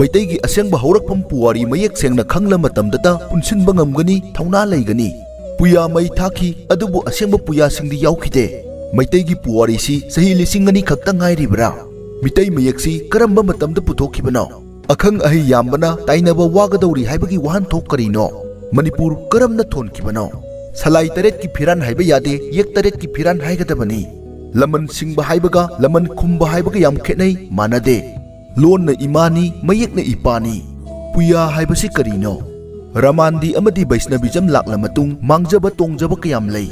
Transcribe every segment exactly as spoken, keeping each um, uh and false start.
ꯃꯩꯇꯩꯒꯤ ꯑꯁꯦꯡꯕ ꯍꯧꯔꯛꯐꯝ ꯄꯨꯋꯥꯔꯤ ꯃꯌꯦꯛ ꯁꯦꯡꯅ ꯈꯪꯂ ꯃꯇꯝꯗꯇ ꯄꯨꯟꯁꯤꯟꯕ ꯉꯝꯒꯅꯤ, ꯊꯧꯅꯥ ꯂꯩꯒꯅꯤ꯫ ꯄꯨꯌꯥ ꯃꯩ ꯊꯥꯈꯤ, ꯑꯗꯨꯕꯨ ꯑꯁꯦꯡꯕ ꯄꯨꯌꯥꯁꯤꯡꯗꯤ ꯌꯥꯎꯈꯤꯗꯦ꯫ ꯃꯩꯇꯩꯒꯤ ꯄꯨꯋꯥꯔꯤꯁꯤ ꯆꯍꯤ ꯂꯤꯁꯤꯡ ꯑꯅꯤ ꯈꯛꯇ ꯉꯥꯏꯔꯤꯕ꯭ꯔꯥ? ꯃꯤꯇꯩ ꯃꯌꯦꯛꯁꯤ ꯀꯔꯝꯕ ꯃꯇꯝꯗ ꯄꯨꯊꯣꯛꯈꯤꯕꯅꯣ? ꯑꯈꯪ ꯑꯍꯩ ꯌꯥꯝꯕꯅ ꯇꯥꯏꯅꯕ ꯋꯥꯒꯗꯧꯔꯤ ꯍꯥꯏꯕꯒꯤ ꯋꯥꯍꯟꯊꯣꯛ ꯀꯔꯤꯅꯣ? ꯃꯅꯤꯄꯨꯔ ꯀꯔꯝꯅ ꯊꯣꯟꯈꯤꯕꯅꯣ? ꯁꯂꯥꯏ ꯇꯔꯦꯠꯀꯤ ꯐꯤꯔꯥꯟ ꯍꯥꯏꯕ ꯌꯥꯗꯦ, ꯌꯦꯛ ꯇꯔꯦꯠꯀꯤ ꯐꯤꯔꯥꯟ ꯍꯥꯏꯒꯗꯕꯅꯤ꯫ ꯂꯃꯟ ꯁꯤꯡꯕ ꯍꯥꯏꯕꯒ ꯂꯃꯟ ꯈꯨꯝꯕ ꯍꯥꯏꯕꯒ ꯌꯥꯝ ꯈꯦꯠꯅꯩ, ꯃꯥꯟꯅꯗꯦ꯫ ꯂꯣꯟꯅ ꯏꯃꯥꯅꯤ, ꯃꯌꯦꯛꯅ ꯏꯄꯥꯅꯤ꯫ ꯄꯨꯌꯥ ꯍꯥꯏꯕꯁꯤ ꯀꯔꯤꯅꯣ? ꯔꯃꯥꯟꯗꯤ ꯑꯃꯗꯤ ꯕꯩꯁꯅꯕꯤꯖꯝ ꯂꯥꯛꯂ ꯃꯇꯨꯡ ꯃꯥꯡꯖꯕ ꯇꯣꯡꯖꯕ ꯀꯌꯥꯝ ꯂꯩ꯫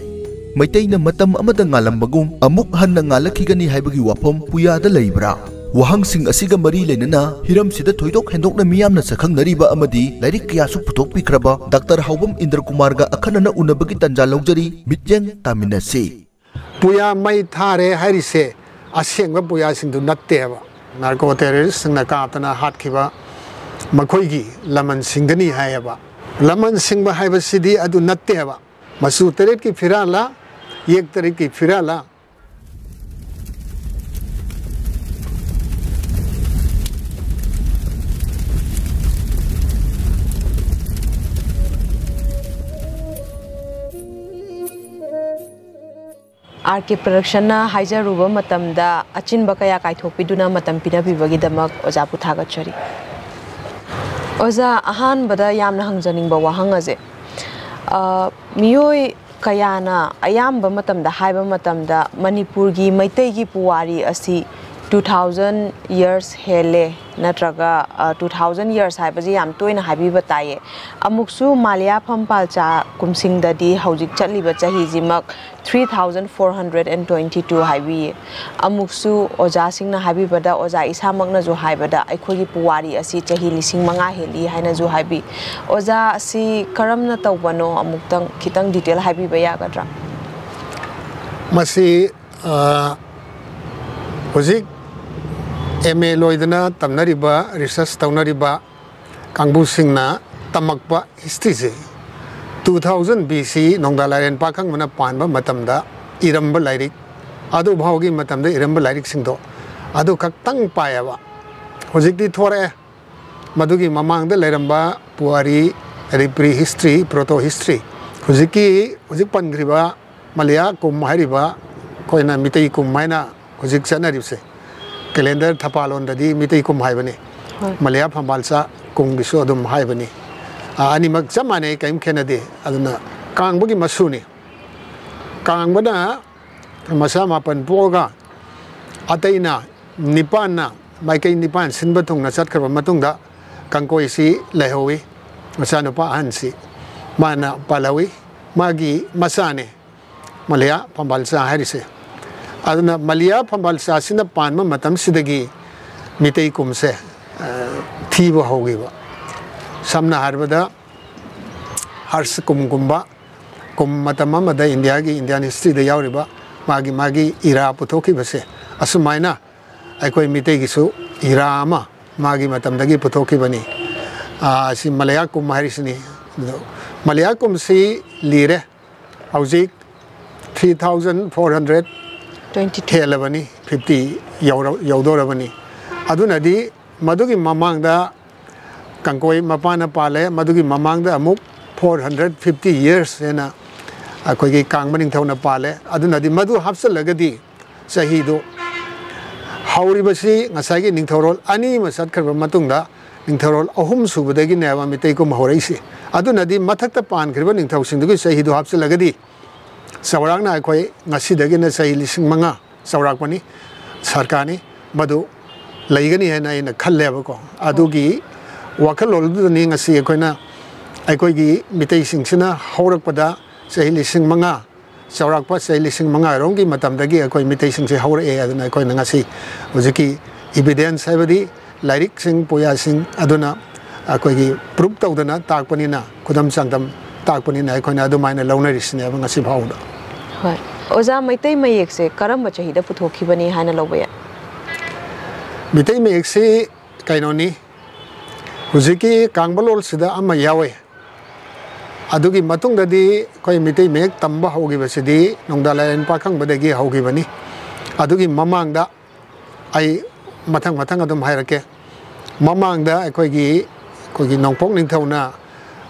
ꯃꯩꯇꯩꯅ ꯃꯇꯝ ꯑꯃꯗ ꯉꯥꯜꯂꯝꯕꯒꯨꯝ ꯑꯃꯨꯛ ꯍꯟꯅ ꯉꯥꯜꯂꯛꯈꯤꯒꯅꯤ ꯍꯥꯏꯕꯒꯤ ꯋꯥꯐꯝ ꯄꯨꯌꯥꯗ ꯂꯩꯕ꯭ꯔꯥ? ꯋꯥꯍꯪꯁꯤꯡ ꯑꯁꯤꯒ ꯃꯔꯤ ꯂꯩꯅꯅ ꯍꯤꯔꯝꯁꯤꯗ ꯊꯣꯏꯗꯣꯛ ꯍꯦꯟꯗꯣꯛꯅ ꯃꯤꯌꯥꯝꯅ ꯁꯛꯈꯪꯅꯔꯤꯕ ꯑꯃꯗꯤ ꯂꯥꯏꯔꯤꯛ ꯀꯌꯥꯁꯨ ꯄꯨꯊꯣꯛꯄꯤꯈ꯭ꯔꯕ ꯗꯥꯛꯇꯔ ꯍꯥꯎꯕꯝ ꯏꯟꯗ꯭ꯔꯀꯨꯃꯥꯔꯒ ꯑꯈꯟꯅꯅ ꯎꯅꯕꯒꯤ ꯇꯥꯟꯖꯥ ꯂꯧꯖꯔꯤ꯫ ꯃꯤꯠꯌꯦꯡ ꯇꯥꯃꯤꯟꯅꯁꯤ꯫ ꯄꯨꯌꯥ ꯃꯩ ꯊꯥꯔꯦ ꯍꯥꯏꯔꯤꯁꯦ ꯑꯁꯦꯡꯕ ꯄꯨꯌꯥꯁꯤꯡꯗꯨ ꯅꯠꯇꯦꯕ꯫ ꯅꯥꯔꯀꯣ ꯇꯦꯔꯣꯔꯤꯁꯁꯤꯡꯅ ꯀꯥꯞꯇꯅ ꯍꯥꯠꯈꯤꯕ ꯃꯈꯣꯏꯒꯤ ꯂꯃꯟꯁꯤꯡꯗꯅꯤ ꯍꯥꯏꯌꯦꯕ꯫ ꯂꯃꯟ ꯁꯤꯡꯕ ꯍꯥꯏꯕꯁꯤꯗꯤ ꯑꯗꯨ ꯅꯠꯇꯦꯕ꯫ ꯃꯆꯨ ꯇꯔꯦꯠꯀꯤ ꯐꯤꯔꯥꯜꯂ, ꯌꯦꯛ ꯇꯔꯦꯠꯀꯤ ꯐꯤꯔꯥꯜꯂ? ꯑꯥꯔ ꯀꯦ ꯄ꯭ꯔꯗꯛꯁꯟꯅ ꯍꯥꯏꯖꯔꯨꯕ ꯃꯇꯝꯗ ꯑꯆꯤꯟꯕ ꯀꯌꯥ ꯀꯥꯏꯊꯣꯛꯄꯤꯗꯨꯅ ꯃꯇꯝ ꯄꯤꯅꯕꯤꯕꯒꯤꯗꯃꯛ ꯑꯣꯖꯥꯕꯨ ꯊꯥꯒꯠꯆꯔꯤ꯫ ꯑꯣꯖꯥ, ꯑꯍꯥꯟꯕꯗ ꯌꯥꯝꯅ ꯍꯪꯖꯅꯤꯡꯕ ꯋꯥꯍꯪ ꯑꯁꯦ, ꯑ, ꯃꯤꯑꯣꯏ ꯀꯌꯥꯅ ꯑꯌꯥꯝꯕ ꯃꯇꯝꯗ ꯍꯥꯏꯕ ꯃꯇꯝꯗ ꯃꯅꯤꯄꯨꯔꯒꯤ ꯃꯩꯇꯩꯒꯤ ꯄꯨꯋꯥꯔꯤ ꯑꯁꯤ two thousand years ꯍꯦꯜꯂꯦ, ꯅꯠꯇ꯭ꯔꯒ, ꯑ, two thousand years ꯍꯥꯏꯕꯁꯤ ꯌꯥꯝ ꯇꯣꯏꯅ ꯍꯥꯏꯕꯤꯕ ꯇꯥꯏꯌꯦ꯫ ꯑꯃꯨꯛꯁꯨ ꯃꯥꯂꯤꯌꯥ ꯐꯝꯄꯥꯜꯆꯥ ꯀꯨꯝꯁꯤꯡꯗꯗꯤ ꯍꯧꯖꯤꯛ ꯆꯠꯂꯤꯕ ꯆꯍꯤꯁꯤꯃꯛ three thousand four hundred and twenty two ꯍꯥꯏꯕꯤꯌꯦ꯫ ꯑꯃꯨꯛꯁꯨ ꯑꯣꯖꯥꯁꯤꯡꯅ ꯍꯥꯏꯕꯤꯕꯗ, ꯑꯣꯖꯥ ꯏꯁꯥꯃꯛꯅꯁꯨ ꯍꯥꯏꯕꯗ, ꯑꯩꯈꯣꯏꯒꯤ ꯄꯨꯋꯥꯔꯤ ꯑꯁꯤ ꯆꯍꯤ ꯂꯤꯁꯤꯡ ꯃꯉꯥ ꯍꯦꯜꯂꯤ ꯍꯥꯏꯅꯁꯨ ꯍꯥꯏꯕꯤ꯫ ꯑꯣꯖꯥ, ꯑꯁꯤ ꯀꯔꯝꯅ ꯇꯧꯕꯅꯣ? ꯑꯃꯨꯛꯇꯪ ꯈꯤꯇꯪ detail ꯍꯥꯏꯕꯤꯕ ꯌꯥꯒꯗ꯭ꯔꯥ? ꯃꯁꯤ, ꯑ, ꯍꯧꯖꯤꯛ ꯑꯦꯝ ꯑꯦ ꯂꯣꯏꯗꯅ ꯇꯝꯅꯔꯤꯕ, research ꯇꯧꯅꯔꯤꯕ ꯀꯥꯡꯕꯨꯁꯤꯡꯅ ꯇꯝꯃꯛꯄ historyꯁꯦ, two thousand B C ꯅꯣꯡꯗꯥ ꯂꯥꯏꯔꯦꯟ ꯄꯥꯈꯪꯕꯅ ꯄꯥꯟꯕ ꯃꯇꯝꯗ ꯏꯔꯝꯕ ꯂꯥꯏꯔꯤꯛ, ꯑꯗꯨ ꯐꯥꯎꯒꯤ ꯃꯇꯝꯗ ꯏꯔꯝꯕ ꯂꯥꯏꯔꯤꯛꯁꯤꯡꯗꯣ ꯑꯗꯨ ꯈꯛꯇꯪ ꯄꯥꯏꯌꯦꯕ꯫ ꯍꯧꯖꯤꯛꯇꯤ ꯊꯣꯔꯛꯑꯦ, ꯃꯗꯨꯒꯤ ꯃꯃꯥꯡꯗ ꯂꯩꯔꯝꯕ ꯄꯨꯋꯥꯔꯤ, ꯑꯗꯩ pre history, proto history, ꯍꯧꯖꯤꯛꯀꯤ, ꯍꯧꯖꯤꯛ ꯄꯟꯈ꯭ꯔꯤꯕ ꯃꯂꯤꯌꯥ ꯀꯨꯝ ꯍꯥꯏꯔꯤꯕ, ꯑꯩꯈꯣꯏꯅ ꯃꯤꯇꯩ ꯀꯨꯝ ꯍꯥꯏꯅ ꯍꯧꯖꯤꯛ ꯆꯠꯅꯔꯤꯕꯁꯦ, calendar ꯊꯄꯥꯂꯣꯟꯗꯗꯤ ꯃꯤꯇꯩ ꯀꯨꯝ ꯍꯥꯏꯕꯅꯤ, ꯍꯣꯏ꯫ ꯃꯂꯤꯌꯥ ꯐꯝꯕꯥꯜꯆꯥ ꯀꯨꯝꯒꯤꯁꯨ ꯑꯗꯨꯝ ꯍꯥꯏꯕꯅꯤ꯫ ꯑ, ꯑꯅꯤꯃꯛ ꯆꯞ ꯃꯥꯟꯅꯩ, ꯀꯔꯤꯝ ꯈꯦꯠꯅꯗꯦ꯫ ꯑꯗꯨꯅ ꯀꯥꯡꯕꯒꯤ ꯃꯁꯨꯅꯤ꯫ ꯀꯥꯡꯕꯅ ꯃꯆꯥ ꯃꯥꯄꯟ ꯄꯣꯛꯑꯒ ꯑꯇꯩꯅ ꯅꯤꯄꯥꯟꯅ, ꯃꯥꯏꯀꯩ ꯅꯤꯄꯥꯟ ꯁꯤꯟꯕ ꯊꯨꯡꯅ ꯆꯠꯈ꯭ꯔꯕ ꯃꯇꯨꯡꯗ ꯀꯥꯡꯀꯣꯏꯁꯤ ꯂꯩꯍꯧꯋꯤ꯫ ꯃꯆꯥꯅꯨꯄꯥ ꯑꯍꯟꯁꯤ ꯃꯥꯅ ꯄꯥꯜꯍꯧꯋꯤ꯫ ꯃꯥꯒꯤ ꯃꯆꯥꯅꯦ ꯃꯂꯤꯌꯥ ꯐꯝꯕꯥꯜꯆꯥ ꯍꯥꯏꯔꯤꯁꯦ꯫ ꯑꯗꯨꯅ ꯃꯂꯤꯌꯥ ꯐꯝꯕꯥꯜꯆꯥꯁꯤꯅ ꯄꯥꯟꯕ ꯃꯇꯝꯁꯤꯗꯒꯤ ꯃꯤꯇꯩ ꯀꯨꯝꯁꯦ, ꯑ, ꯊꯤꯕ ꯍꯧꯈꯤꯕ꯫ ꯁꯝꯅ ꯍꯥꯏꯔꯕꯗ ꯍꯔꯁ ꯀꯨꯝꯒꯨꯝꯕ, ꯀꯨꯝ ꯃꯇꯝ ꯑꯃꯗ ꯏꯟꯗꯤꯌꯥꯒꯤ, Indian historyꯗ ꯌꯥꯎꯔꯤꯕ ꯃꯥꯒꯤ, ꯃꯥꯒꯤ era ꯄꯨꯊꯣꯛꯈꯤꯕꯁꯦ, ꯑꯁꯨꯃꯥꯏꯅ ꯑꯩꯈꯣꯏ ꯃꯤꯇꯩꯒꯤꯁꯨ era ꯑꯃ ꯃꯥꯒꯤ ꯃꯇꯝꯗꯒꯤ ꯄꯨꯊꯣꯛꯈꯤꯕꯅꯤ꯫ ꯑ, ꯑꯁꯤ ꯃꯂꯤꯌꯥ ꯀꯨꯝ ꯍꯥꯏꯔꯤꯁꯤꯅꯤ꯫ ꯑꯗꯣ ꯃꯂꯤꯌꯥ ꯀꯨꯝꯁꯤ ꯂꯤꯔꯦ꯫ ꯍꯧꯖꯤꯛ three thousand four hundred Twenty two. ꯍꯦꯜꯂꯕꯅꯤ, fifty ꯌꯧꯔ-, ꯌꯧꯗꯧꯔꯕꯅꯤ꯫ ꯑꯗꯨꯅꯗꯤ ꯃꯗꯨꯒꯤ ꯃꯃꯥꯡꯗ ꯀꯥꯡꯀꯣꯏ ꯃꯄꯥꯅ ꯄꯥꯜꯂꯦ, ꯃꯗꯨꯒꯤ ꯃꯃꯥꯡꯗ ꯑꯃꯨꯛ four hundred fifty years ꯍꯥꯏꯅ ꯑꯩꯈꯣꯏꯒꯤ ꯀꯥꯡꯕ ꯅꯤꯡꯊꯧꯅ ꯄꯥꯜꯂꯦ꯫ ꯑꯗꯨꯅꯗꯤ ꯃꯗꯨ ꯍꯥꯞꯆꯤꯜꯂꯒꯗꯤ ꯆꯍꯤꯗꯨ, ꯍꯧꯔꯤꯕꯁꯤ ꯉꯁꯥꯏꯒꯤ ꯅꯤꯡꯊꯧꯔꯣꯜ ꯑꯅꯤ ꯑꯃ ꯆꯠꯈ꯭ꯔꯕ ꯃꯇꯨꯡꯗ ꯅꯤꯡꯊꯧꯔꯣꯜ ꯑꯍꯨꯝ ꯁꯨꯕꯗꯒꯤꯅꯦꯕ ꯃꯤꯇꯩ ꯀꯨꯝ ꯍꯧꯔꯛꯏꯁꯤ꯫ ꯑꯗꯨꯅꯗꯤ ꯃꯊꯛꯇ ꯄꯥꯟꯈ꯭ꯔꯤꯕ ꯅꯤꯡꯊꯧꯁꯤꯡꯗꯨꯒꯤ ꯆꯍꯤꯗꯨ ꯍꯥꯞꯆꯤꯜꯂꯒꯗꯤ ꯆꯥꯎꯔꯥꯛꯅ ꯑꯩꯈꯣꯏ ꯉꯁꯤꯗꯒꯤꯅ ꯆꯍꯤ ꯂꯤꯁꯤꯡ ꯃꯉꯥ ꯆꯥꯎꯔꯥꯛꯄꯅꯤ, ꯁꯔꯀꯥꯔꯅꯤ, ꯃꯗꯨ ꯂꯩꯒꯅꯤ ꯍꯥꯏꯅ ꯑꯩꯅ ꯈꯜꯂꯦꯕꯀꯣ꯫ ꯑꯗꯨꯒꯤ ꯋꯥꯈꯜꯂꯣꯟꯗꯨꯗꯅꯤ ꯉꯁꯤ ꯑꯩꯈꯣꯏꯅ, ꯑꯩꯈꯣꯏꯒꯤ ꯃꯤꯇꯩꯁꯤꯡꯁꯤꯅ ꯍꯧꯔꯛꯄꯗ ꯆꯍꯤ ꯂꯤꯁꯤꯡ ꯃꯉꯥ, ꯆꯥꯎꯔꯥꯛꯄ ꯆꯍꯤ ꯂꯤꯁꯤꯡ ꯃꯉꯥꯔꯣꯝꯒꯤ ꯃꯇꯝꯗꯒꯤ ꯑꯩꯈꯣꯏ ꯃꯤꯇꯩꯁꯤꯡꯁꯦ ꯍꯧꯔꯛꯑꯦ꯫ ꯑꯗꯨꯅ ꯑꯩꯈꯣꯏꯅ ꯉꯁꯤ ꯍꯧꯖꯤꯛꯀꯤ evidence ꯍꯥꯏꯕꯗꯤ ꯂꯥꯏꯔꯤꯛꯁꯤꯡ, ꯄꯨꯌꯥꯁꯤꯡ ꯑꯗꯨꯅ ꯑꯩꯈꯣꯏꯒꯤ proof ꯇꯧꯗꯅ ꯇꯥꯛꯄꯅꯤꯅ, ꯈꯨꯗꯝ ꯆꯥꯡꯗꯝ ꯇꯥꯛꯄꯅꯤꯅ ꯑꯩꯈꯣꯏꯅ ꯑꯗꯨꯃꯥꯏꯅ ꯂꯧꯅꯔꯤꯁꯤꯅꯦꯕ ꯉꯁꯤ ꯐꯥꯎꯕꯗ꯫ ꯍꯣꯏ꯫ ꯑꯣꯖꯥ, ꯃꯩꯇꯩ ꯃꯌꯦꯛꯁꯦ ꯀꯔꯝꯕ ꯆꯍꯤꯗ ꯄꯨꯊꯣꯛꯈꯤꯕꯅꯤ ꯍꯥꯏꯅ ꯂꯧꯕ ꯌꯥꯏ? ꯃꯤꯇꯩ ꯃꯌꯦꯛꯁꯤ ꯀꯩꯅꯣꯅꯤ, ꯍꯧꯖꯤꯛꯀꯤ ꯀꯥꯡꯕ ꯂꯣꯜꯁꯤꯗ ꯑꯃ ꯌꯥꯎꯋꯦ꯫ ꯑꯗꯨꯒꯤ ꯃꯇꯨꯡꯗꯗꯤ ꯑꯩꯈꯣꯏ ꯃꯤꯇꯩ ꯃꯌꯦꯛ ꯇꯝꯕ ꯍꯧꯈꯤꯕꯁꯤꯗꯤ ꯅꯣꯡꯗꯥ ꯂꯥꯏꯔꯦꯟ ꯄꯥꯈꯪꯕꯗꯒꯤ ꯍꯧꯈꯤꯕꯅꯤ꯫ ꯑꯗꯨꯒꯤ ꯃꯃꯥꯡꯗ ꯑꯩ ꯃꯊꯪ ꯃꯊꯪ ꯑꯗꯨꯝ ꯍꯥꯏꯔꯛꯀꯦ꯫ ꯃꯃꯥꯡꯗ ꯑꯩꯈꯣꯏꯒꯤ ꯑꯩꯈꯣꯏꯒꯤ ꯅꯣꯡꯄꯣꯛ ꯅꯤꯡꯊꯧꯅ,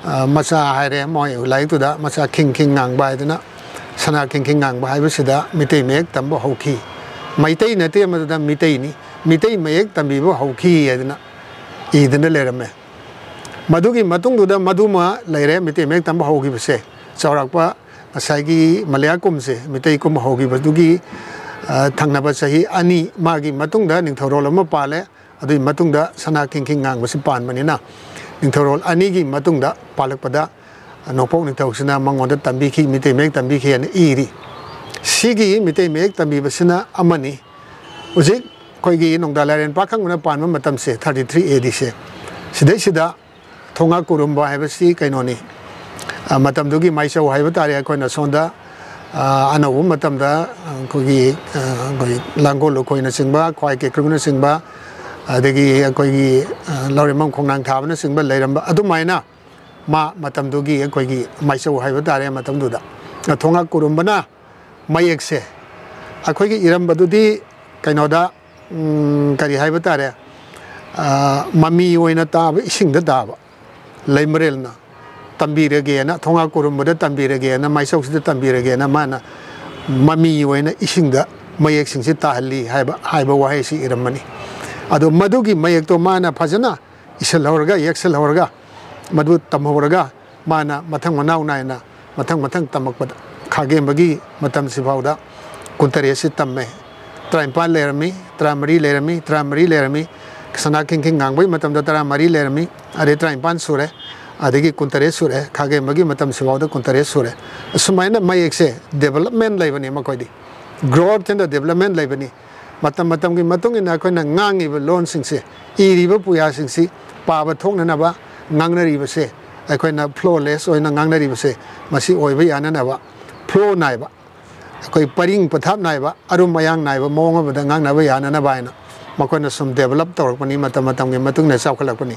ꯑ, ꯃꯆꯥ ꯍꯥꯏꯔꯦ, ꯃꯣꯏ ꯂꯥꯏꯔꯤꯛꯇꯨꯗ ꯃꯆꯥ ꯈꯤꯡ ꯈꯤꯡ ꯉꯥꯡꯕ ꯍꯥꯏꯗꯅ, ꯁꯅꯥ ꯈꯤꯡ ꯈꯤꯡ ꯉꯥꯡꯕ ꯍꯥꯏꯕꯁꯤꯗ ꯃꯤꯇꯩ ꯃꯌꯦꯛ ꯇꯝꯕ ꯍꯧꯈꯤ꯫ ꯃꯩꯇꯩ ꯅꯠꯇꯦ, ꯃꯗꯨꯗ ꯃꯤꯇꯩꯅꯤ, ꯃꯤꯇꯩ ꯃꯌꯦꯛ ꯇꯝꯕꯤꯕ ꯍꯧꯈꯤ ꯍꯥꯏꯗꯅ ꯏꯗꯨꯅ ꯂꯩꯔꯝꯃꯦ꯫ ꯃꯗꯨꯒꯤ ꯃꯇꯨꯡꯗꯨꯗ ꯃꯗꯨꯃ ꯂꯩꯔꯦ, ꯃꯤꯇꯩ ꯃꯌꯦꯛ ꯇꯝꯕ ꯍꯧꯈꯤꯕꯁꯦ꯫ ꯆꯥꯎꯔꯥꯛꯄ ꯉꯁꯥꯏꯒꯤ ꯃꯂꯌꯥ ꯀꯨꯝꯁꯦ, ꯃꯤꯇꯩ ꯀꯨꯝ ꯍꯧꯈꯤꯕꯗꯨꯒꯤ, ꯑ, ꯊꯪꯅꯕ ꯆꯍꯤ ꯑꯅꯤ ꯃꯥꯒꯤ ꯃꯇꯨꯡꯗ ꯅꯤꯡꯊꯧꯔꯣꯜ ꯑꯃ ꯄꯥꯜꯂꯦ꯫ ꯑꯗꯨꯒꯤ ꯃꯇꯨꯡꯗ ꯁꯅꯥ ꯈꯤꯡ ꯈꯤꯡ ꯉꯥꯡꯕꯁꯤ ꯄꯥꯟꯕꯅꯤꯅ, ꯅꯤꯡꯊꯧꯔꯣꯜ ꯑꯅꯤꯒꯤ ꯃꯇꯨꯡꯗ ꯄꯥꯜꯂꯛꯄꯗ ꯅꯣꯡꯄꯣꯛ ꯅꯤꯡꯊꯧꯁꯤꯅ ꯃꯉꯣꯟꯗ ꯇꯝꯕꯤꯈꯤ, ꯃꯤꯇꯩ ꯃꯌꯦꯛ ꯇꯝꯕꯤꯈꯤ ꯍꯥꯏꯅ ꯏꯔꯤ꯫ ꯁꯤꯒꯤ ꯃꯤꯇꯩ ꯃꯌꯦꯛ ꯇꯝꯕꯤꯕꯁꯤꯅ ꯑꯃꯅꯤ꯫ ꯍꯧꯖꯤꯛ ꯑꯩꯈꯣꯏꯒꯤ ꯅꯣꯡꯗꯥ ꯂꯥꯏꯔꯦꯟ ꯄꯥꯈꯪꯕꯅ ꯄꯥꯟꯕ ꯃꯇꯝꯁꯦ, thirty three A D ꯁꯦ, ꯁꯤꯗꯩꯁꯤꯗ ꯊꯣꯉꯥ ꯀꯨꯔꯨꯝꯕ ꯍꯥꯏꯕꯁꯤ ꯀꯩꯅꯣꯅꯤ꯫ ꯑ, ꯃꯇꯝꯗꯨꯒꯤ ꯃꯥꯏꯆꯧ ꯍꯥꯏꯕ ꯇꯥꯔꯦ꯫ ꯑꯩꯈꯣꯏꯅ ꯁꯣꯝꯗ, ꯑ, ꯑꯅꯧꯕ ꯃꯇꯝꯗ ꯑꯩꯈꯣꯏꯒꯤ, ꯑ, ꯑꯩꯈꯣꯏ ꯂꯥꯡꯒꯣꯜ ꯂꯨꯈꯣꯏꯅꯆꯤꯡꯕ, ꯈ꯭ꯋꯥꯏ ꯀꯦꯀ꯭ꯔꯨꯅꯆꯤꯡꯕ, ꯑꯗꯒꯤ ꯑꯩꯈꯣꯏꯒꯤ, ꯑ, ꯂꯧꯔꯦꯝꯕꯝ ꯈꯣꯡꯅꯥꯡ ꯊꯥꯕꯅꯆꯤꯡꯕ ꯂꯩꯔꯝꯕ ꯑꯗꯨꯃꯥꯏꯅ ꯃꯥ ꯃꯇꯝꯗꯨꯒꯤ ꯑꯩꯈꯣꯏꯒꯤ ꯃꯥꯏꯆꯧ ꯍꯥꯏꯕ ꯇꯥꯔꯦ꯫ ꯃꯇꯝꯗꯨꯗ ꯊꯣꯉꯥ ꯀꯨꯔꯨꯝꯕꯅ ꯃꯌꯦꯛꯁꯦ ꯑꯩꯈꯣꯏꯒꯤ ꯏꯔꯝꯕꯗꯨꯗꯤ ꯀꯩꯅꯣꯗ, ꯎꯝ, ꯀꯔꯤ ꯍꯥꯏꯕ ꯇꯥꯔꯦ, ꯑ, ꯃꯃꯤ ꯑꯣꯏꯅ ꯇꯥꯕ, ꯏꯁꯤꯡꯗ ꯇꯥꯕ ꯂꯩꯃꯔꯦꯜꯅ ꯇꯝꯕꯤꯔꯒꯦꯅ, ꯊꯣꯉꯥ ꯀꯨꯔꯨꯝꯕꯗ ꯇꯝꯕꯤꯔꯒꯦꯅ, ꯃꯥꯏꯆꯧꯁꯤꯗ ꯇꯝꯕꯤꯔꯒꯦꯅ ꯃꯥꯅ ꯃꯃꯤ ꯑꯣꯏꯅ ꯏꯁꯤꯡꯗ ꯃꯌꯦꯛꯁꯤꯡꯁꯤ ꯇꯥꯍꯜꯂꯤ ꯍꯥꯏꯕ, ꯍꯥꯏꯕ ꯋꯥꯍꯩꯁꯤ ꯏꯔꯝꯕꯅꯤ꯫ ꯑꯗꯣ ꯃꯗꯨꯒꯤ ꯃꯌꯦꯛꯇꯣ ꯃꯥꯅ ꯐꯖꯅ ꯏꯁꯤꯜꯍꯧꯔꯒ, ꯌꯦꯛꯁꯤꯜꯍꯧꯔꯒ, ꯃꯗꯨ ꯇꯝꯍꯧꯔꯒ, ꯃꯥꯅ ꯃꯊꯪ ꯃꯅꯥꯎ ꯅꯥꯏꯅ ꯃꯊꯪ ꯃꯊꯪ ꯇꯝꯃꯛꯄꯗ, ꯈꯥꯒꯦꯝꯕꯒꯤ ꯃꯇꯝꯁꯤꯐꯥꯎꯗ ꯀꯨꯟꯇꯔꯦꯠꯁꯤ ꯇꯝꯃꯦ꯫ ꯇꯔꯥꯅꯤꯄꯥꯟ ꯂꯩꯔꯝꯃꯤ, ꯇꯔꯥꯃꯔꯤ ꯂꯩꯔꯝꯃꯤ, ꯇꯔꯥꯃꯔꯤ ꯂꯩꯔꯝꯃꯤ꯫ ꯁꯅꯥ ꯈꯤꯡ ꯈꯤꯡ ꯉꯥꯡꯕꯒꯤ ꯃꯇꯝꯗ ꯇꯔꯥꯃꯔꯤ ꯂꯩꯔꯝꯃꯤ, ꯑꯗꯩ ꯇꯔꯥꯅꯤꯄꯥꯟ ꯁꯨꯔꯦ, ꯑꯗꯒꯤ ꯀꯨꯟꯇꯔꯦꯠ ꯁꯨꯔꯦ꯫ ꯈꯥꯒꯦꯝꯕꯒꯤ ꯃꯇꯝꯁꯤꯐꯥꯎꯗ ꯀꯨꯟꯇꯔꯦꯠ ꯁꯨꯔꯦ꯫ ꯑꯁꯨꯃꯥꯏꯅ ꯃꯌꯦꯛꯁꯦ development ꯂꯩꯕꯅꯤ ꯃꯈꯣꯏꯗꯤ, growth and development ꯂꯩꯕꯅꯤ꯫ ꯃꯇꯝ ꯃꯇꯝꯒꯤ ꯃꯇꯨꯡ ꯏꯟꯅ ꯑꯩꯈꯣꯏꯅ ꯉꯥꯡꯉꯤꯕ ꯂꯣꯟꯁꯤꯡꯁꯦ, ꯏꯔꯤꯕ ꯄꯨꯌꯥꯁꯤꯡꯁꯤ ꯄꯥꯕ ꯊꯣꯛꯅꯅꯕ ꯉꯥꯡꯅꯔꯤꯕꯁꯦ, ꯑꯩꯈꯣꯏꯅ flawless ꯑꯣꯏꯅ ꯉꯥꯡꯅꯔꯤꯕꯁꯦ, ꯃꯁꯤ ꯑꯣꯏꯕ ꯌꯥꯅꯅꯕ, flow ꯅꯥꯏꯕ, ꯑꯩꯈꯣꯏ ꯄꯔꯤꯡ ꯄꯊꯥꯞ ꯅꯥꯏꯕ, ꯑꯔꯨꯝ ꯑꯌꯥꯡ ꯅꯥꯏꯕ ꯃꯑꯣꯡ ꯑꯃꯗ ꯉꯥꯡꯅꯕ ꯌꯥꯅꯅꯕ ꯍꯥꯏꯅ ꯃꯈꯣꯏꯅ ꯁꯨꯝ develop ꯇꯧꯔꯛꯄꯅꯤ, ꯃꯇꯝ ꯃꯇꯝꯒꯤ ꯃꯇꯨꯡ ꯏꯟꯅ ꯆꯥꯎꯈꯠꯂꯛꯄꯅꯤ꯫